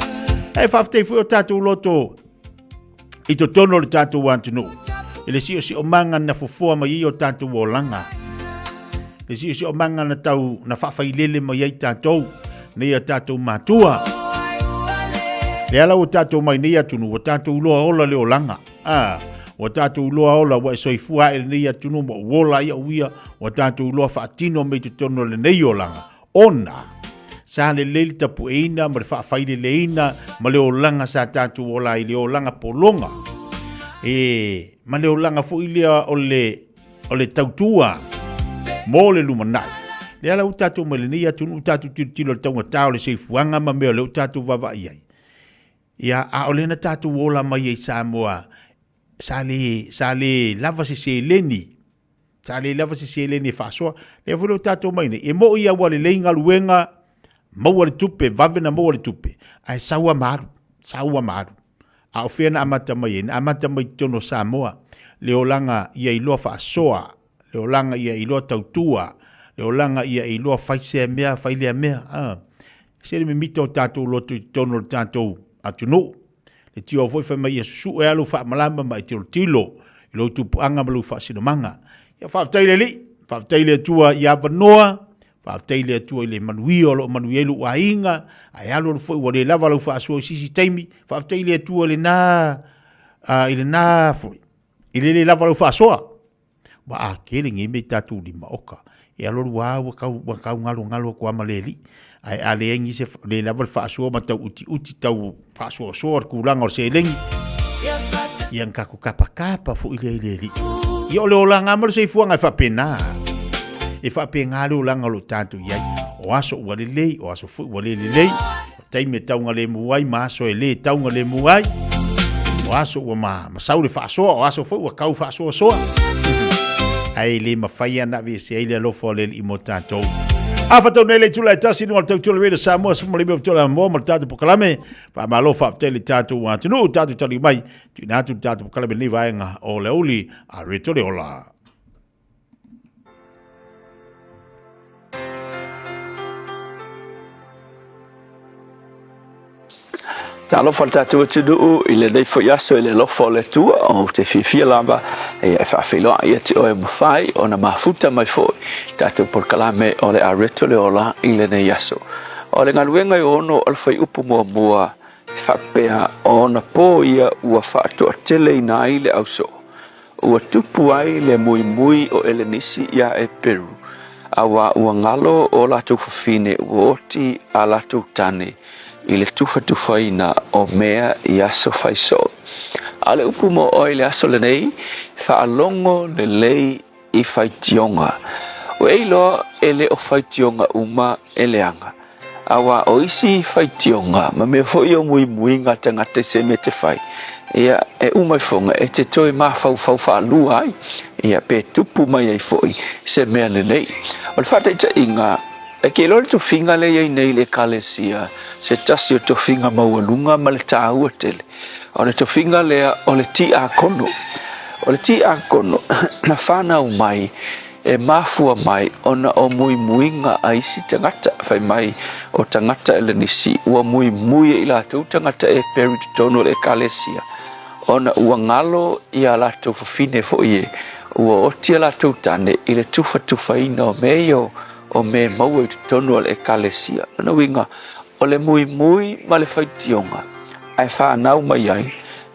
Ae faafetai foi o tatou loto i totonu o le tatou atunuu, i le siosiomaga na fofoa mai ai o tatou olaga. Le siosiomaga na tau na faafailele mai ai tatou, nei a tatou matua. Le ala ua tatou mai nei atunuu, ua tatou iloa ola le olaga. A, ua tatou iloa ola ua e soifua ae lenei atunuu ma ua ola ai au ia, ua tatou iloa faatino mai totonu o lenei olaga, ona sa lelei le tapueina ma le faafaileleina ma le olaga sa tatou ola ai, le olaga pologa, e, ma le olaga foi lea o le, o le tautua mo le lumanai. Le ala ua tatou mai lenei atunuu, tatou tilotilo i le taugata o le soifuaga ma mea o lea ua tatou vaavaai ai. Ia, a o lea na tatou ola mai ai i Samoa, sa le, sa le lava se seleni, sa le lava se seleni e faasoa. Lea foi lea ua tatou omai nei, e moi lava ua lelei galuega, maua le tupe, vave ona maua le tupe, ae sau lava ma alu, sau lava ma alu. A o fea na amata mai ai? Na amata mai i totonu o Samoa, le olaga ia iloa faasoa, le olaga ia iloa tautua, le olaga ia iloa fai sea mea, fai lea mea. A. Se le mimita o tatou loto i totonu o le tatou atunuu. Le tio foi fai mai ia susue lava lou faamalama ma e tilotilo i lou tupuaga ma lou faasinomaga. Ia faafetai i le Alii, faafetai i le Atua i avanoa, Faafetai i le Atua i le manuia o lo o manuia ai lou aiga, ae alualu foi ua le lava lau faasoa i se isi taimi. Faafetai i le Atua i lena, i lena foi, i le le lava o lau faasoa. Ua a tele nei mea i tatou lima oka. E alualu lava ua tau, ua tau galogalo atu lava ma le alii. Ae a leai nisi, le lava le faasoa ma tau utiuti, tau faasoasoa le tulaga o le seleni, ia na tatou tapatapa foi lea i le alii. Ia o le olaga ma le soifuaga e faapena. E faapena le olaga o lo o tatou i ai. O aso ua lelei, o aso foi ua le lelei. O taimi e taugalemu ai ma aso e le taugalemu ai. O aso ua ma, ma sau le faasoa, o aso foi ua tau faasoasoa. Ae le mafai ona aveese ai le alofa o le Alii mo tatou. A fatau nei le itula e tasi luga o le tautua le Radio Samoa 15 o tola moa ma le tatou polokalame. Faamalo faafetai le tatou atunuu, tatou tali mai. Tuuina atu le tatou polokalame lenei vaega o le aoauli a Reto le Ola.
Talofa le tatou atunuu i lenei foi aso i le alofa o le Atua, ou te fiafia lava e faafeiloai ia te oe mafai ona mafuta mai foi tatou polokalame o le Areto le Ola i lenei aso. O le galuega e ono o le fuaiupu muamua e faapea o ona po ia ua faatoateleina ai le ausoo. Ua tupu ai le muimui o Elenisi iā Eperu, auā ua galo o latou fafine ua oti a latou tane i le tufatufaina o mea i aso fai soo. A o le upu mo oe i le aso lenei, faalogo lelei i faitioga. Ua e iloa e le o faitioga uma e leaga, auā o isi faitioga ma mea foi o muimuiga a tagata i se mea te fai, ia, e uma ifoga e te toe mafaufau faalua ai, ia, pe tupu mai ai foi se mea lelei. O le faataitaiga, e te iloa le tofiga lea e i ai nei i le Ekalesia, se tasi o tofiga maualuga ma le taua tele, O le tofiga lea o le tiakono. O le tiakono na fanau mai e mafua mai ona o muimuiga a isi tagata. Fai mai o tagata Elenisi ua muimui e i latou tagata Eperu i totonu o le ekalesia ona ua galo ia latou fafine foi e ua oti a latou tane i le tufatufaina o mea ia o mea e maua i totonu o le ekalesia. Lona uiga o le muimui ma le faitioga ae fanau mai ai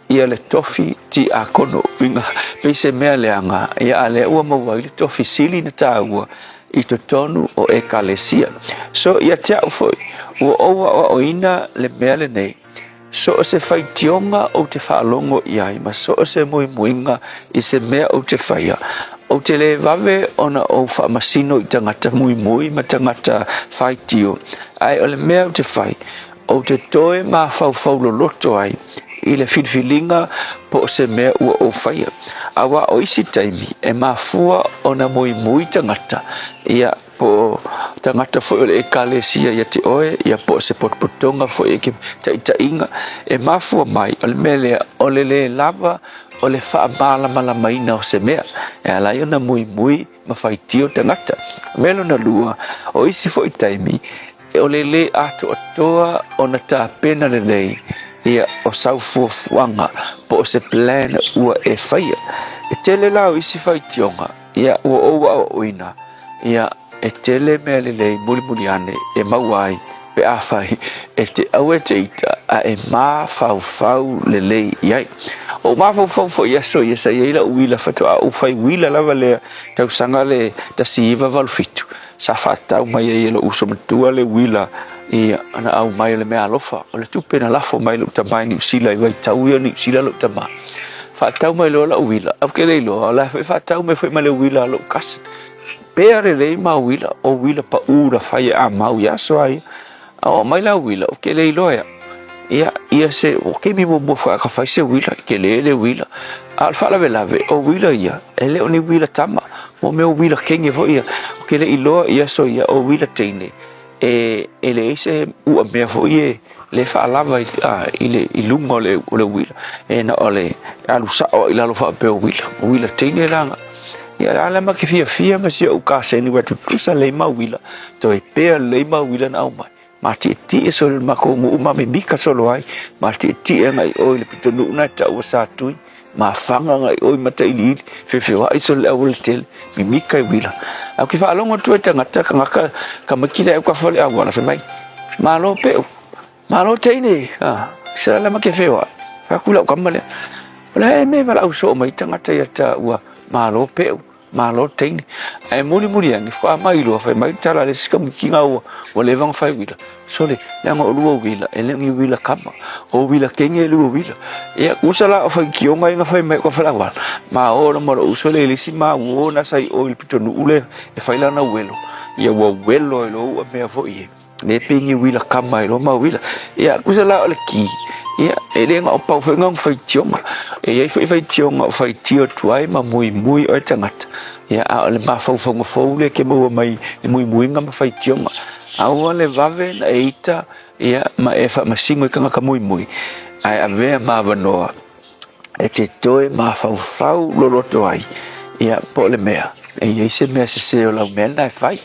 ia le tofi tiakono. Uiga, pei se mea leaga, ia a lea ua maua ai le tofi sili na taua i totonu o ekalesia. So, ia te au foi, ua ou aoaoina le mea lenei, so o se faitioga ou te faalogo i ai ma so o se muimuiga i se mea ou te faia, ou te le vave ona ou faamasino i tagata muimui ma tagata faitio, ae o le mea ou te fai, Ou te toe mafaufau loloto ai i le filifiliga po o se mea ua ou faia. Auā o isi taimi e mafua ona muimui tagata, ia, po o tagata foi o le Ekalesia ia te oe, ia, po o se potopotoga foi e ke taitaiga, e mafua mai o le mea lea o le lē lava o le faamalamalamaina o se mea e ala ai ona muimui ma faitio tagata. O le mea lona lua, o isi foi taimi, o le lē atoatoa ona tapena lelei ia o sau fuafuaga po o se plan ua e faia. E tele la o isi faitioga ia ua ou aoaoina ia e tele mea lelei mulimuli ane e maua ai pe afai e te aua e te ita a e mafaufau lelei i ai. O mafaufau foi i aso ia sa i ai lau uila faatoa ou fai uila lava lea tausaga le 1987 sa faatatau mai ai e lou uso matua le uila i ana aumai o le meaalofa o le tupe na lafo mai lou tama i Niu Sila i vaitau ia o Niu Sila lou tama. Faatau mai loa lau uila, ae ou te le iloa o la e foi faatau mai foi ma le uila a lou cousin. Pea lelei ma uila, o uila paʻū na fai e amau i aso a ia. A oo mai la uila, ou te le iloa e au. Ia, ia se, o taimi muamua foi a ka fai se uila, i tele le uila. A o le faalavelave, o uila ia, e le o ni uila tama, mo mea o uila teine foi ia. Ou te le iloa i aso ia, o uila teine, e, e leai se ua mea foi e, le faalava i, a, i le, i luga o le, o le uila. E na o le alu sao i lalo faapea o uila. O uila teine la nga. Ia, a la ma ke fiafia ma si ou kaseni ua tutusa lelei ma uila, toe pea lelei ma uila na aumai. Matietie solo le makou nuu ma mimika solo ai, matietie agai i o i le pitonuu na e taua Satui, mafaga agai i o i Matailiili, feofeoai solo le aualatele, mimika i uila. Ae ou te faalogo atu ai tagata, tagata tamaiti lea e uka fale auala, fai mai, malo Peu, malo teine, a, se la ma te feoai. Fai atu lau tama lea, o le a ea mea e valaau soo mai ai tagata ia taua malo Peu, malo teine. Ae mulimuli ane, faatoa mai loa, fai mai le tala a le isi tamaiti na ua leva ona fai uila, Sole, leaga o lua uila, e le o ni uila kama, o uila teine e lua uila. Ia, tusa la o faitioga ia na fai mai o ka faleauala, ma o ma lou uso lea i le isi ma uo na sa i o i le pitonuu lea e fai lana uelo, ia ua uelo ai loa ua mea foi e le pei ni uila kama ai loa ma uila. Ia, tusa la o le ki, ia, e le na o pau foi na o faitioga, e i ai foi faitioga o faitio atu ai ma muimui oe tagata, ia, a o le mafaufauga fou lea e te maua mai i muimuiga ma faitioga. Aua le vave na e ita ia ma e faamasino i tagata muimui, ae avea ma avanoa e te toe mafaufau loloto ai, ia po o le mea e i ai se mea sese o lau mea lena e fai.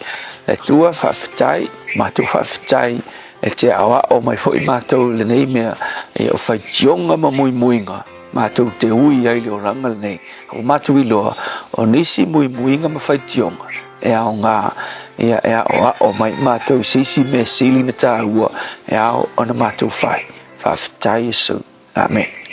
Le Atua faafetai, matou faafetai e te aoao mai foi matou i lenei mea ia o faitioga ma muimuiga matou te ui ai i le olaga lenei. Ua matou iloa o nisi muimuiga ma faitioga e aoga ia e aoao mai matou i se isi mea sili na taua e ao ona matou fai. Faafetai Iesu. Amene.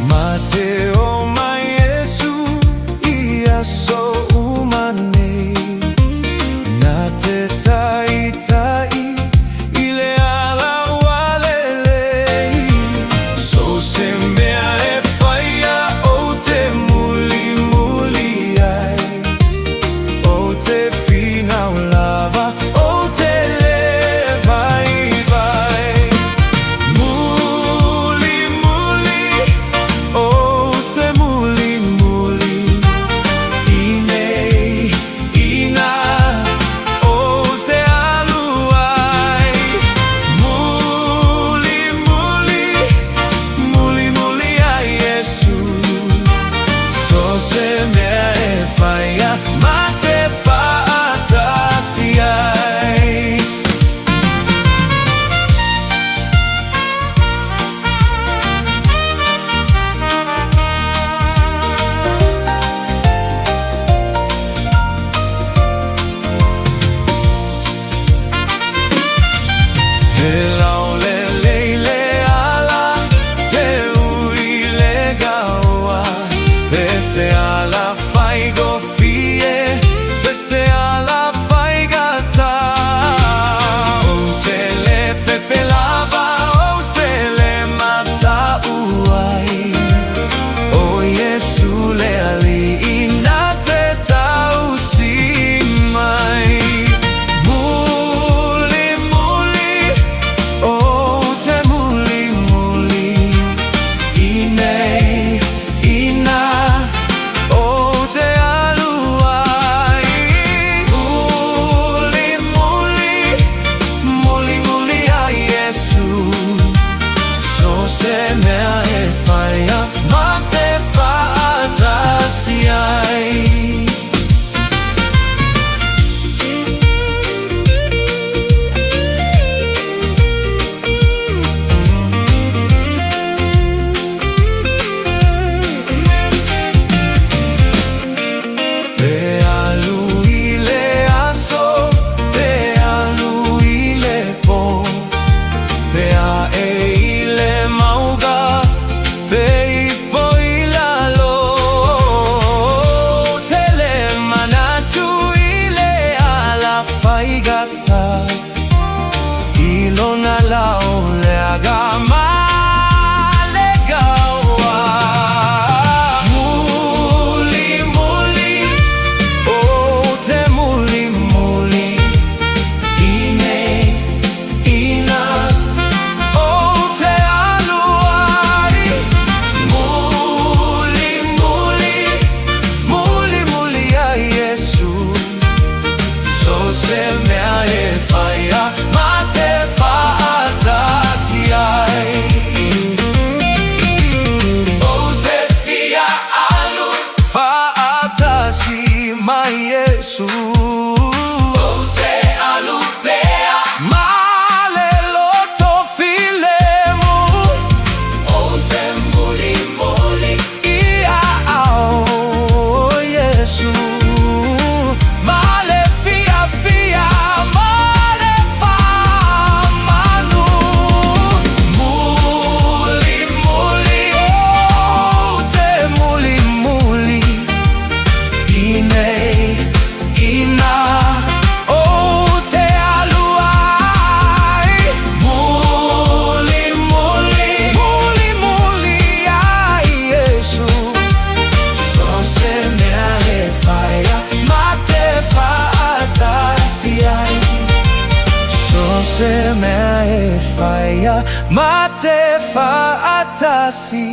Ma te o mai Iesu i aso uma nei, Na te taitai i le ala ua lelei. So se mea e whaia o te mulimuli ai, O te whinau lava, o te le vaivai. Mulimuli, o te mulimuli, I nei, i nā, o te alu ai. Mulimuli, mulimuli ai Iesu. So se mea e whaia, ma te whaatasi ai. He laulelei le ala, he ui le gaoa, Pe se ala faigofie, pe se ala faigata. Ou te le fefe lava, ou te le mataʻu ai, O Iesu le Alii na te tausi mai. Mulimuli, ou te mulimuli, I nei, i nā, ou te alu Iesu. Ou te alu pea. Ma le loto filemu. Ou te mulimuli. Ia au, Iesu. Ma le fiafia, ma le faamanu. Mulimuli, ou te mulimuli. Inei, ina, ou te alu ai. Mulimuli, mulimuli ai Iesu. So se mea e whaia ma te whaatasi ai. So se mea e whaia ma te whaatasi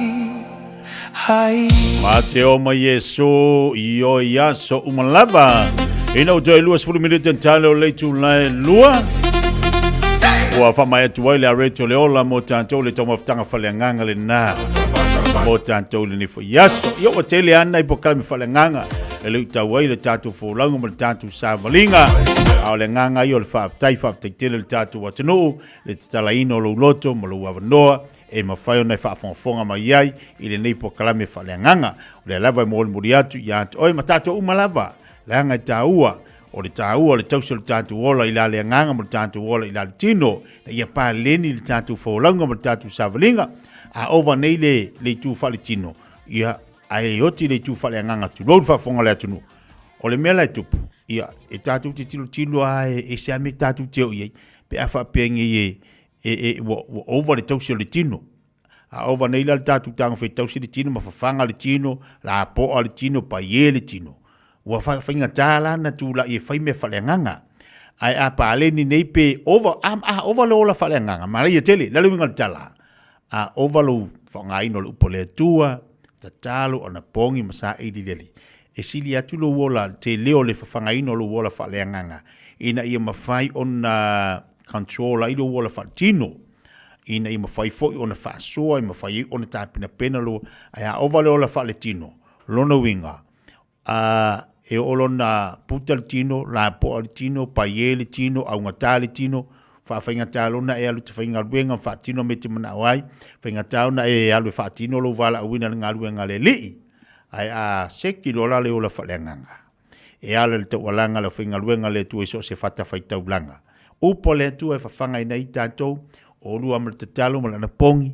ai.
Ma te oma Iesu i o i aso uma lava. Ina o toe 20 minute tale o leitu lae lua. Ua whamai atu ai le areto le ola mo tātou le taumafataga faleagaga lenā. Mo tātou le nifo i aso. Ia ua tele ana i pokalame faleagaga e le utau ai le tātou folauga ma le tātou savaliga. A o le agaga ia o le faafetai, faafetai tele le tātou atunuu, le tatalaina o lou loto ma lou avanoa e mafai ona e faafogafoga mai ai i lenei polokalame faaleagaga. O lea lava e molimoli atu ia te oe ma tatou uma lava, leaga e taua, o le taua o le tausi o le tatou ola i la le agaga ma le tatou ola i la le tino, ina ia paleni le tatou folauga ma le tatou savaliga. A ova nei le, le itu faaletino, ia, ae oti le itu faaleagaga, tulou le faafofoga a le atunuu. O le mea la e tupu, ia, e tatou te tilotilo lava e ese lava mea tatou te oo i ai, pe a faapea nei e, e, e, ua, ua ova le tausi o le tino. A ova nei la le tatou tagofi e tausi le tino ma fafaga le tino, lapoa le tino, paie le tino. Ua faigata la na tulai e fai mea faaleagaga. Ae a paleni nei pe ova, a, a ova le ola faaleagaga, manaia tele, le a le uiga o le tala? A ova lou faaaogaina o le upu a le Atua, tatalo, anapogi ma saili le Alii. E sili atu lou ola, tele o le fafagaina o lou ola faaleagaga, ina ia mafai ona control ai lou ola faaletino, ina ia mafai foi ona faasoa, e mafai ai ona tapenapena lou, ae a ova le ola faaletino, lona uiga, a, e oo lona puta le tino, lapoa le tino, paie le tino, augata le tino, faafaigata lona e alu te faigaluega ma faatino mea e te manao ai, faigata ona e alu e faatino lou valaauina i le galuega a le Alii, ae a seki loa la le ola faaleagaga, e ala i le taualaga a le aufaigaluega a le Atua i so o se fatafaitaulaga. Upu a le Atua e fafagaina ai tatou, o oulua ma le tatalo ma le anapogi,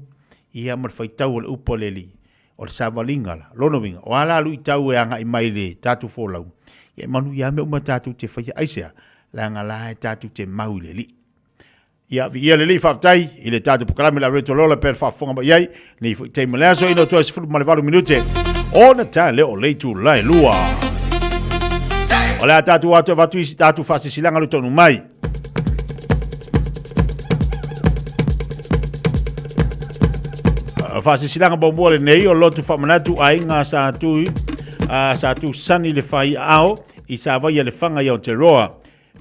ia ma le faitau o le upu a le Alii, o le savaliga la. Lona uiga, o a la luitau e agai mai i le tatou folauga, ia e manuia lava mea uma tatou te faia. Aisea? Leaga la e tatou te mau i le Alii. Ia, viia le Alii, faafetai i le tatou polokalame le Areto Lola pea le faafofoga mai ai, nei foi taimi o le aso, ina ua toe 18 minute ona ta leo o le itula e lua. O le a tatou atu avatu isi tatou faasisilaga le taunuu mai. Faasisilaga muamua lenei o lotu faamanatu aiga sa tu sa tu sani le fai ao i Savaia le Faga i Aotearoa.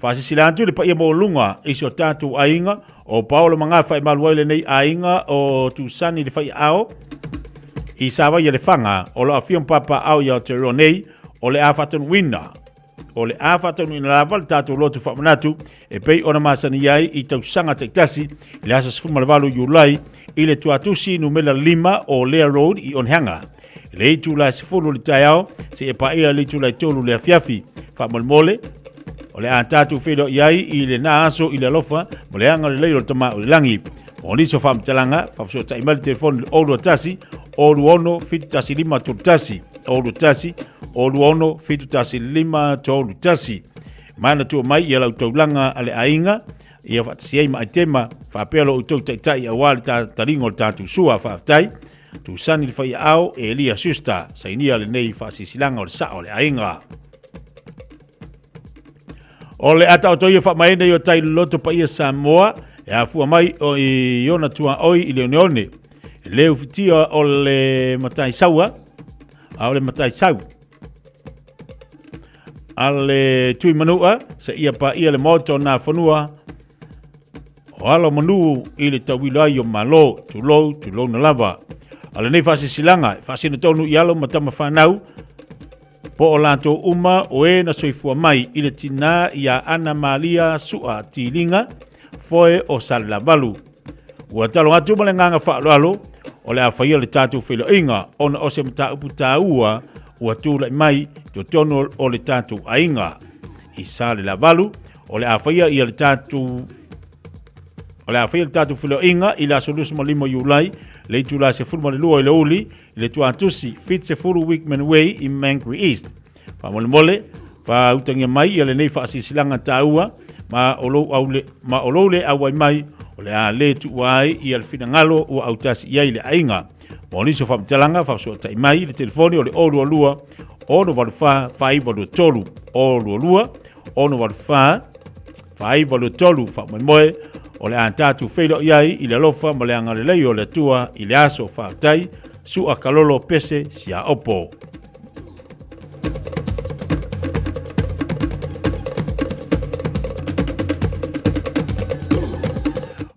Faasisila atu le paia maualuga i si o tatou aiga o Paolo Magafa e malu ai lenei aiga o Tusani le Faiaao i Savaia le Faga o lo afio ma papaao i Aotearoa nei o le a faataunuuina o le a faataunuuina lava le tatou lotu faamanatu e pei ona masani ai i tausaga taitasi i le aso 18 Iulai i le tuatusi numera 5 o Lea Road i Onehanga. I le itula e 10 le taeao seia paia le itula e 3 le afiafi. Faamolemole, o le a tatou feiloai ai i lena aso i le alofa ma le agalelei o le Tama o le Lagi. Mo nisi o faamatalaga, faafesootai mai le telefoni i le 021 26 71 31, 021 26 71 31. Manatua mai ia lau taulaga a le aiga, ia faatasi ai ma aitema, faapea lo outou taitai aua le taliga o le tatou sua. Faafetai. Tusani le faiaao, Elia Schuster, sainia lenei faasilasilaga o le sao o le aiga. O le ata o toia faamaene i o tai loloto paia Samoa, e afua mai o i ona tuaoi i le oneone. E le ufitia o le matai saua, a o le matai sau. A le tui manua, se ia paia le maota o nā whanua, O ala o manu i le tauilo ai o Malo, tulou, tulouna lava. A lenei faasilasilaga e faasino tonu i alo ma tama whanau, Po o latou uma o e na soifua mai i le tinā iā Ana Malia Su'a Tiliga Foe o Salelavalu. Ua talo atu ma le agaga faaaloalo o le a faia le tatou feiloaiga ona o se mataupu taua ua tulai mai i totonu o le tatou aiga i Salelavalu. O le a faia ia le tatou O le a faia le tatou feiloaiga i le aso 25 Iulai, le itula 12 i le uli, i le tuatusi 70 Wickman Way i Mangere East. Faamolemole, faautagia mai ia lenei faasilasilaga taua ma o lou aule, ma o lou le auai mai o le a le tuua ai ia le finagalo ua autasi i ai le aiga. Mo nisi o faamatalaga, faafesootai mai i le telefoni o le 022 684 4923 022 684 4923. Faamoemoe o le a tatou feiloai ai i le alofa ma le agalelei o le Atua i le aso. Faafetai. Sua Kalolo Pese Siaopo.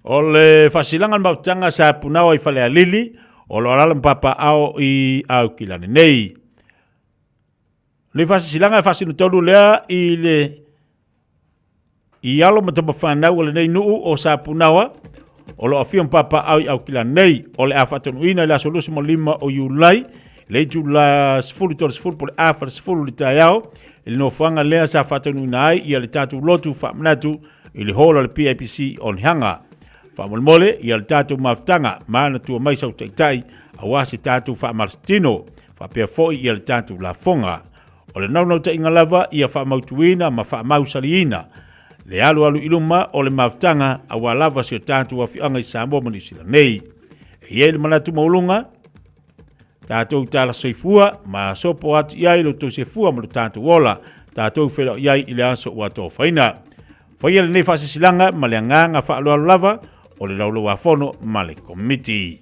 O le faasilaga le mafutaga sa punao i Falealili, o lo alala ma papaao i Aukilani nei. Le faasisilaga e faasino tonu lea i le i alo ma tamafanau o lenei nuu o Sapunaoa, o lo afio ma papaao i Aukilani nei. O le a faatonuina i le aso 25 o Iulai, le itula 13:30 po o le afa le 10 le taeao, i le nofoaga lea sa faatonuina ai ia le tatou lotu faamanatu i le hall o le PIPC o Nihaga. Faamolemole ia le tatou mafutaga manatua mai sau taitai aua se tatou faamalositino faapea foi ia le tatou lafoga. O le naunautaiga lava ia faamautuina ma faamausaliina le alualu i luma o le mafutaga aua lava si o tatou afioaga i Samoa ma Niu Sila nei. E i ai le manatu maualuga, tatou tala soifua ma sopo atu i ai lo tou sefua ma lo tatou ola, tatou feiloai ai i le aso ua tofaina. Faia lenei faasilasilaga ma le agaga faaaloalo lava o le Laulauafono ma le Komiti.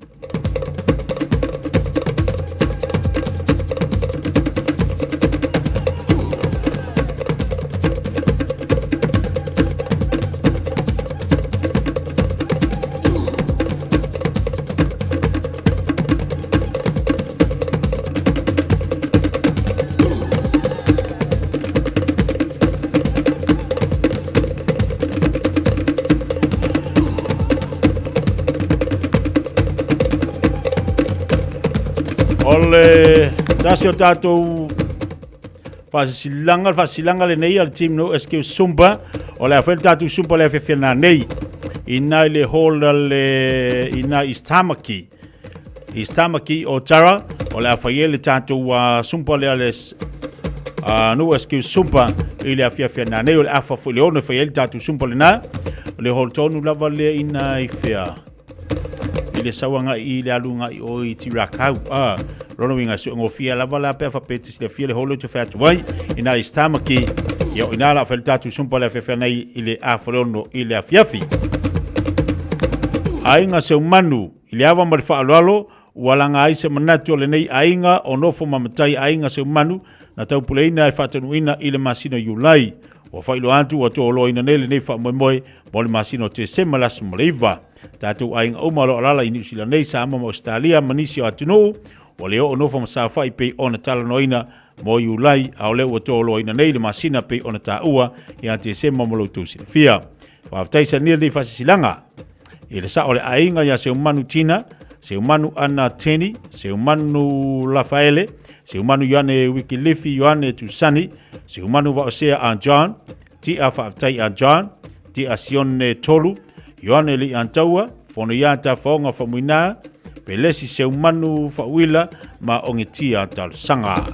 O le tasi o tatou faasisilaga, le faasisilaga lenei a le team no SQ Sumba, o le a fai le tatou Sumba le afiafi nei ina i le hall le ina i Tamaki. I Tamaki o Tara, o le a fai ai le tatou Sumba lea le no SQ Sumba i le afiafi nei, o le afa foi le ono e fai ai le tatou Sumba lena. O le hall tonu lava le ina i fea i le sauaga i le aluga i o i Tirakau. Lona uiga se ngofia lava la pe fa pe te silafia le holo te whatu ai ina i Tamaki. Ia o ina la fa le tatou Sumba le afiafi nei i le afa le ono i le afiafi. Aiga Seumanu i le ava ma le faaaloalo ua laga ai se manatu o lenei aiga o nofo ma matai aiga Seumanu na taupuleina e faatanuuina i le masina o Iulai. Ua faailoa atu ua toloina nei lenei faamoemoe mo le masina o Tesema le aso ma le 9. Tatou aiga uma o lo o alaala i Niu Sila nei, Samoa ma Ausetalia ma nisi o atunuu ua le oo nofo ma saofai pei ona talanoaina mo Iulai, a o lea ua toloina nei le masina pei ona taua ia Tesema mo lo outou silafia. Faafetai sania lenei faasisilaga i le sao o le aiga ia Seumanu Tina, Seumanu Ana Teni, Seumanu Lafaele, Seumanu Ioane Wikilifi Ioane Tusani, Seumanu Vaosea a John, Tia Faafetai a John, Tia Sione Tolu, Ioane Liantaua, Fono ia Tafaoga Famuina, Pelesi Seumanu Fauila ma Ongetia Talosaga.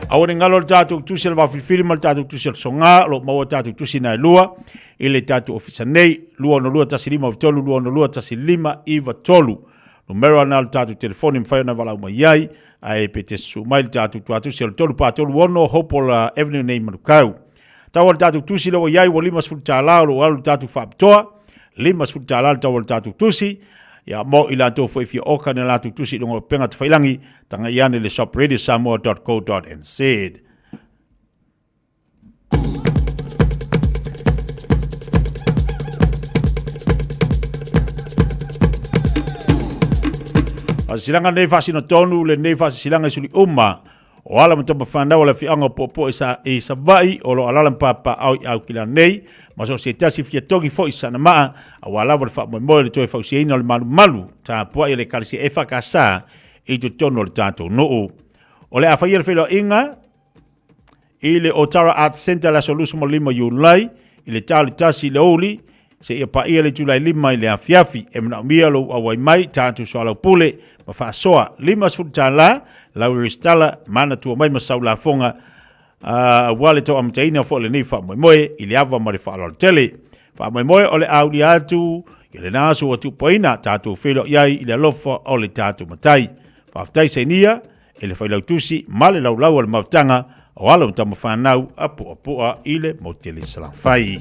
Aua ne galo le tatou tusi o le vaafilifili ma le tatou tusi o le soga, o lo o maua tatou tusi na e lua i le tatou ofisa nei, 262 1593, 262 1593. Numera na o le tatou telefoni mafai ona valaau mai ai, ae pe te susu mai le tatou tuatusi o le 3436 Hopola Avenue nei Manukau. Tau o le tatou tusi lea ua i ai ua $50 o lo o alu le tatou faapitoa, $50 le tau o le tatou tusi. Ia mo i latou foi fia oka ni a latou tusi i luga o upega tafailangi, tagai ane i le shop radiosamoa.co.nz. Faasilasilaga lenei faasino tonu lenei faasilasilaga i suli uma o ala ma tama fanau o le afioaga o Puapua i Savaii o lo o alaala ma papaaao i Aukilani nei ma so o se tasi fia togi foi sana maa aua lava le faamoemoe o le toe fausiaina o le malumalu tapuai a le Ekalesia EFKS i totonu o le tatou nuu. O le a faia le feiloaiga i le Otara Arts Centre le aso 25 Iulai i le ta o le 1 i le aoauli seia paia le itula e 5 i le afiafi. E manaomia lou auai mai tatou soalaupule ma faasoa $50 lau resitala manatua mai ma sau lafoga aua le tau amataina foi o lenei faamoemoe i le ava ma le faaaloalo tele. Faamoemoe o le a aulia atu i lena aso ua tuupoina tatou feiloai ai i le alofa o le tatou Matai. Faafetai Sainia e le Failautusi ma le Laulau a le Mafutaga o alo ma tama fanau a Puapua i le Motele Salafai.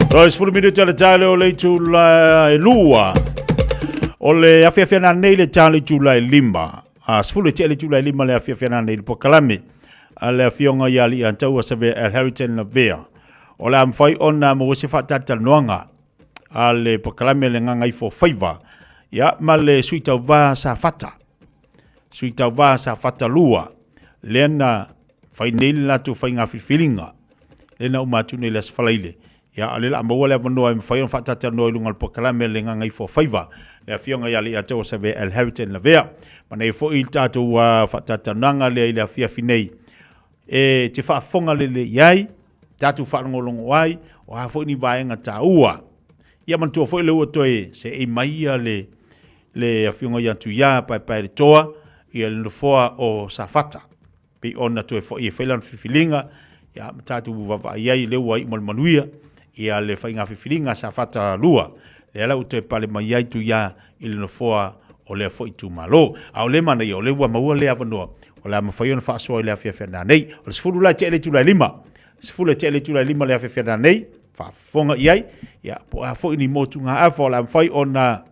Toe 10 minute le tae leo le itula e lua. O le afiafi ana nei le tae le itula e lima. A 10 e tia le itula e lima le afiafi ana nei le pokalame. A le afioga ia li antaua sa vea El Harrington na vea. O le a mawhai ona mo se whaatatalanoanga a le pokalame le nganga ifo faiva. Ia ma le sui tauva sa fata. Sui tauva sa fata lua. Lea na fai nei le latou faiga filifiliga, lea na uma atu nei i le Aso Faraile. Ia, o lea o le a maua le avanoa e mafai ona faatatalanoa i luga o le polokalame a le Gagaifoafaiva, le Afioga ia Leiataua Savea L. Harrington Lavea. Manaia foi le tatou faatatalanoaga lea i le afiafi nei e te faafofoga lelei i ai, tatou faalogologo ai, o a foi ni vaega taua. Ia manatua foi lea ua toe seei mai ia le le Afioga ia Tuia Paepaeletoa ia le nofoa o Safata. Pei ona toe foi e fai lana filifiliga, ia ma tatou vaavaai ai lea ua iu ma le manuia ia le faiga filifiliga a Safata 2, lea la ua toe pale mai ai Tuia i le nofoa o lea foi itumalo. A o le manaia, o lea ua maua lea avanoa, o le a mafai ona faasoa i le afiafi nanei. O le 10 la e tea i le itula e 5, 10 e tea i le itula e 5 le afiafi nanei, faafofoga i ai, ia po o a foi ni motugaafa o le a mafai ona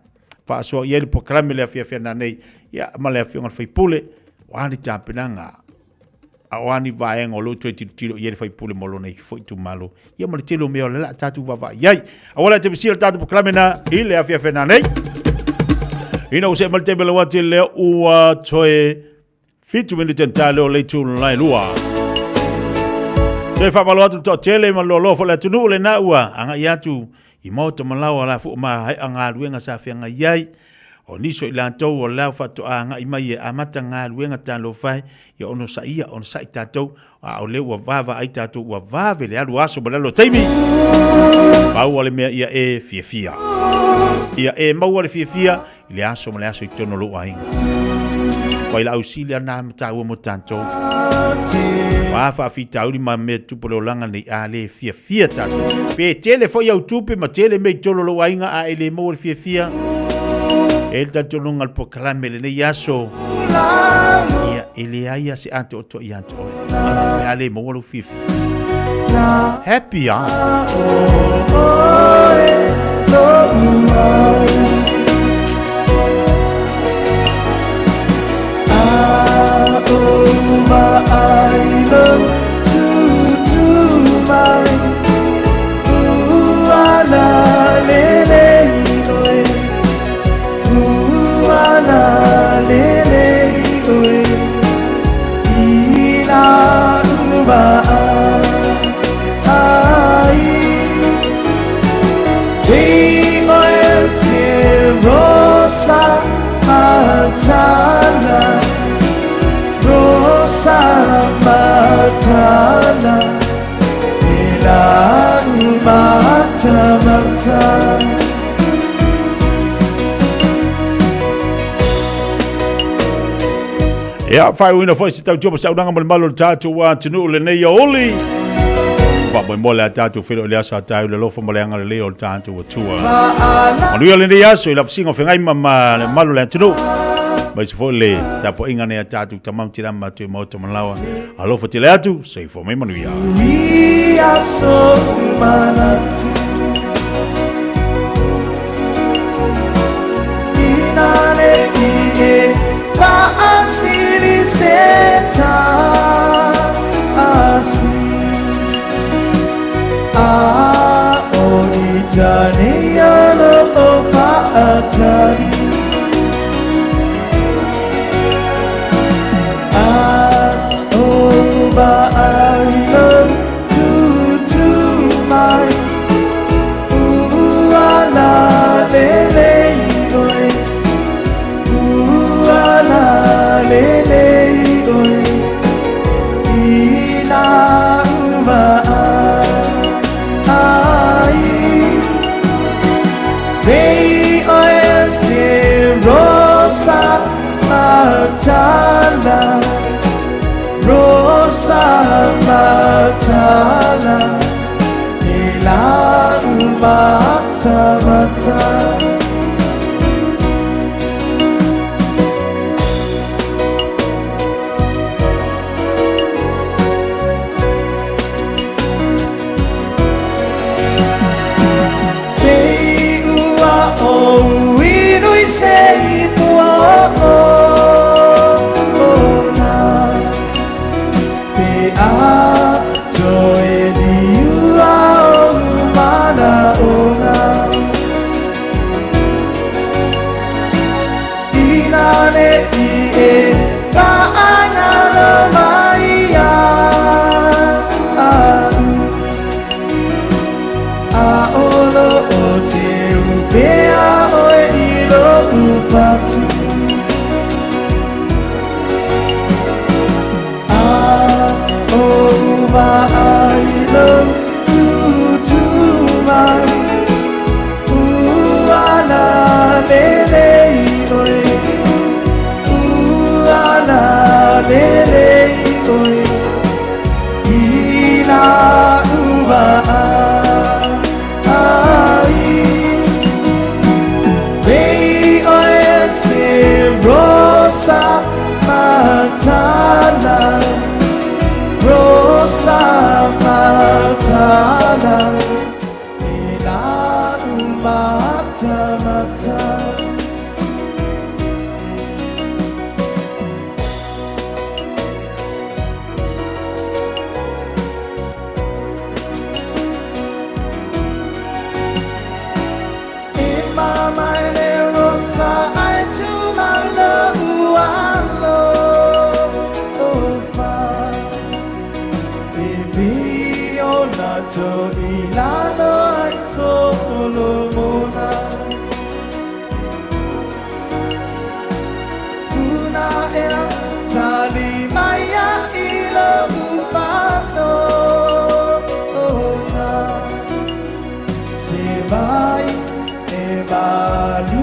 faasoa i ai le polokalame le afiafi nanei, ia ma le afioga i le sui usufono, o a ni tapenaga, a o a ni vaega o lo o toe tilotilo i ai le sui usufono mo lona foi itumalo, ia ma le tele o mea o le a tatou vaavaai i ai. Aua le te misia le tatou polokalame na i le afiafi nanei. Ina ua see mai le taimi o le uati lea ua toe 7 minute na leo le itu lai lua. Toe faamalo atu le toatele ma le loaloa foi le atunuu lena ua agai atu i maota ma laoa la fua ma haea galuega sa feagai ai. O nisi o i latou o lau faatoa agai mai e amata galuega talofa e, ia onosaia, onosai tatou, a o lea ua vaavaai tatou ua vave le alu aso ma le alu o taimi. Maua le mea ia e fiafia. Ia e maua le fiafia i le aso ma le aso i totonu o lou aiga. Wailaau sili ana ma tāua mo tātou. Wā whaafitauli ma mea tupu le olaga nei a le fiafia tātou. Pe tele foi au tupe ma tele mea i totonu o lou aiga a e le maua le fiafia. E le talitonuga le polokalame lenei aso. Ia, e leai a se atoatoa ia te oe. Pe a le maua lou fiafia. Happy a. Ia, faaiuina foi se tautua ma saunoaga mo le malu o le tatou atunuu lenei aoauli. Faamoemoe le a tatou feiloai i le aso a taeao i le alofa ma le agalelei o le tatou Atua. Manuia lenei aso i lafasiga o feagai ma ma le mamalu o le atunuu. Aemaise foi le tapuaiga nei a tatou tama ma tina ma matua i maota ma laoa. Alofa tele atu, soifua mai manuia.
Mautane o loo faatali A o vaai lou tutu mai Ua lalelei oe Ua lalelei oe I lau vaai Nei oe se rosa matala Rosa matala E lau matamata. Te ua o inu i se i tua o ona Te a toe liua o mana ona Ina ne i e whaangalo mai ia au A olo o te upea oe i lou fatu A o vaai lou tutu mai Ua lalelei oe Ua lalelei oe I lau vaai Nei oe se rosa matala Rosa matala E lau matamata. E mama e le rosa ai tumau lou alofa Baby o na to i lalo ai Solomona Funa ea tali mai ia i lou fanoga Se mai e malua.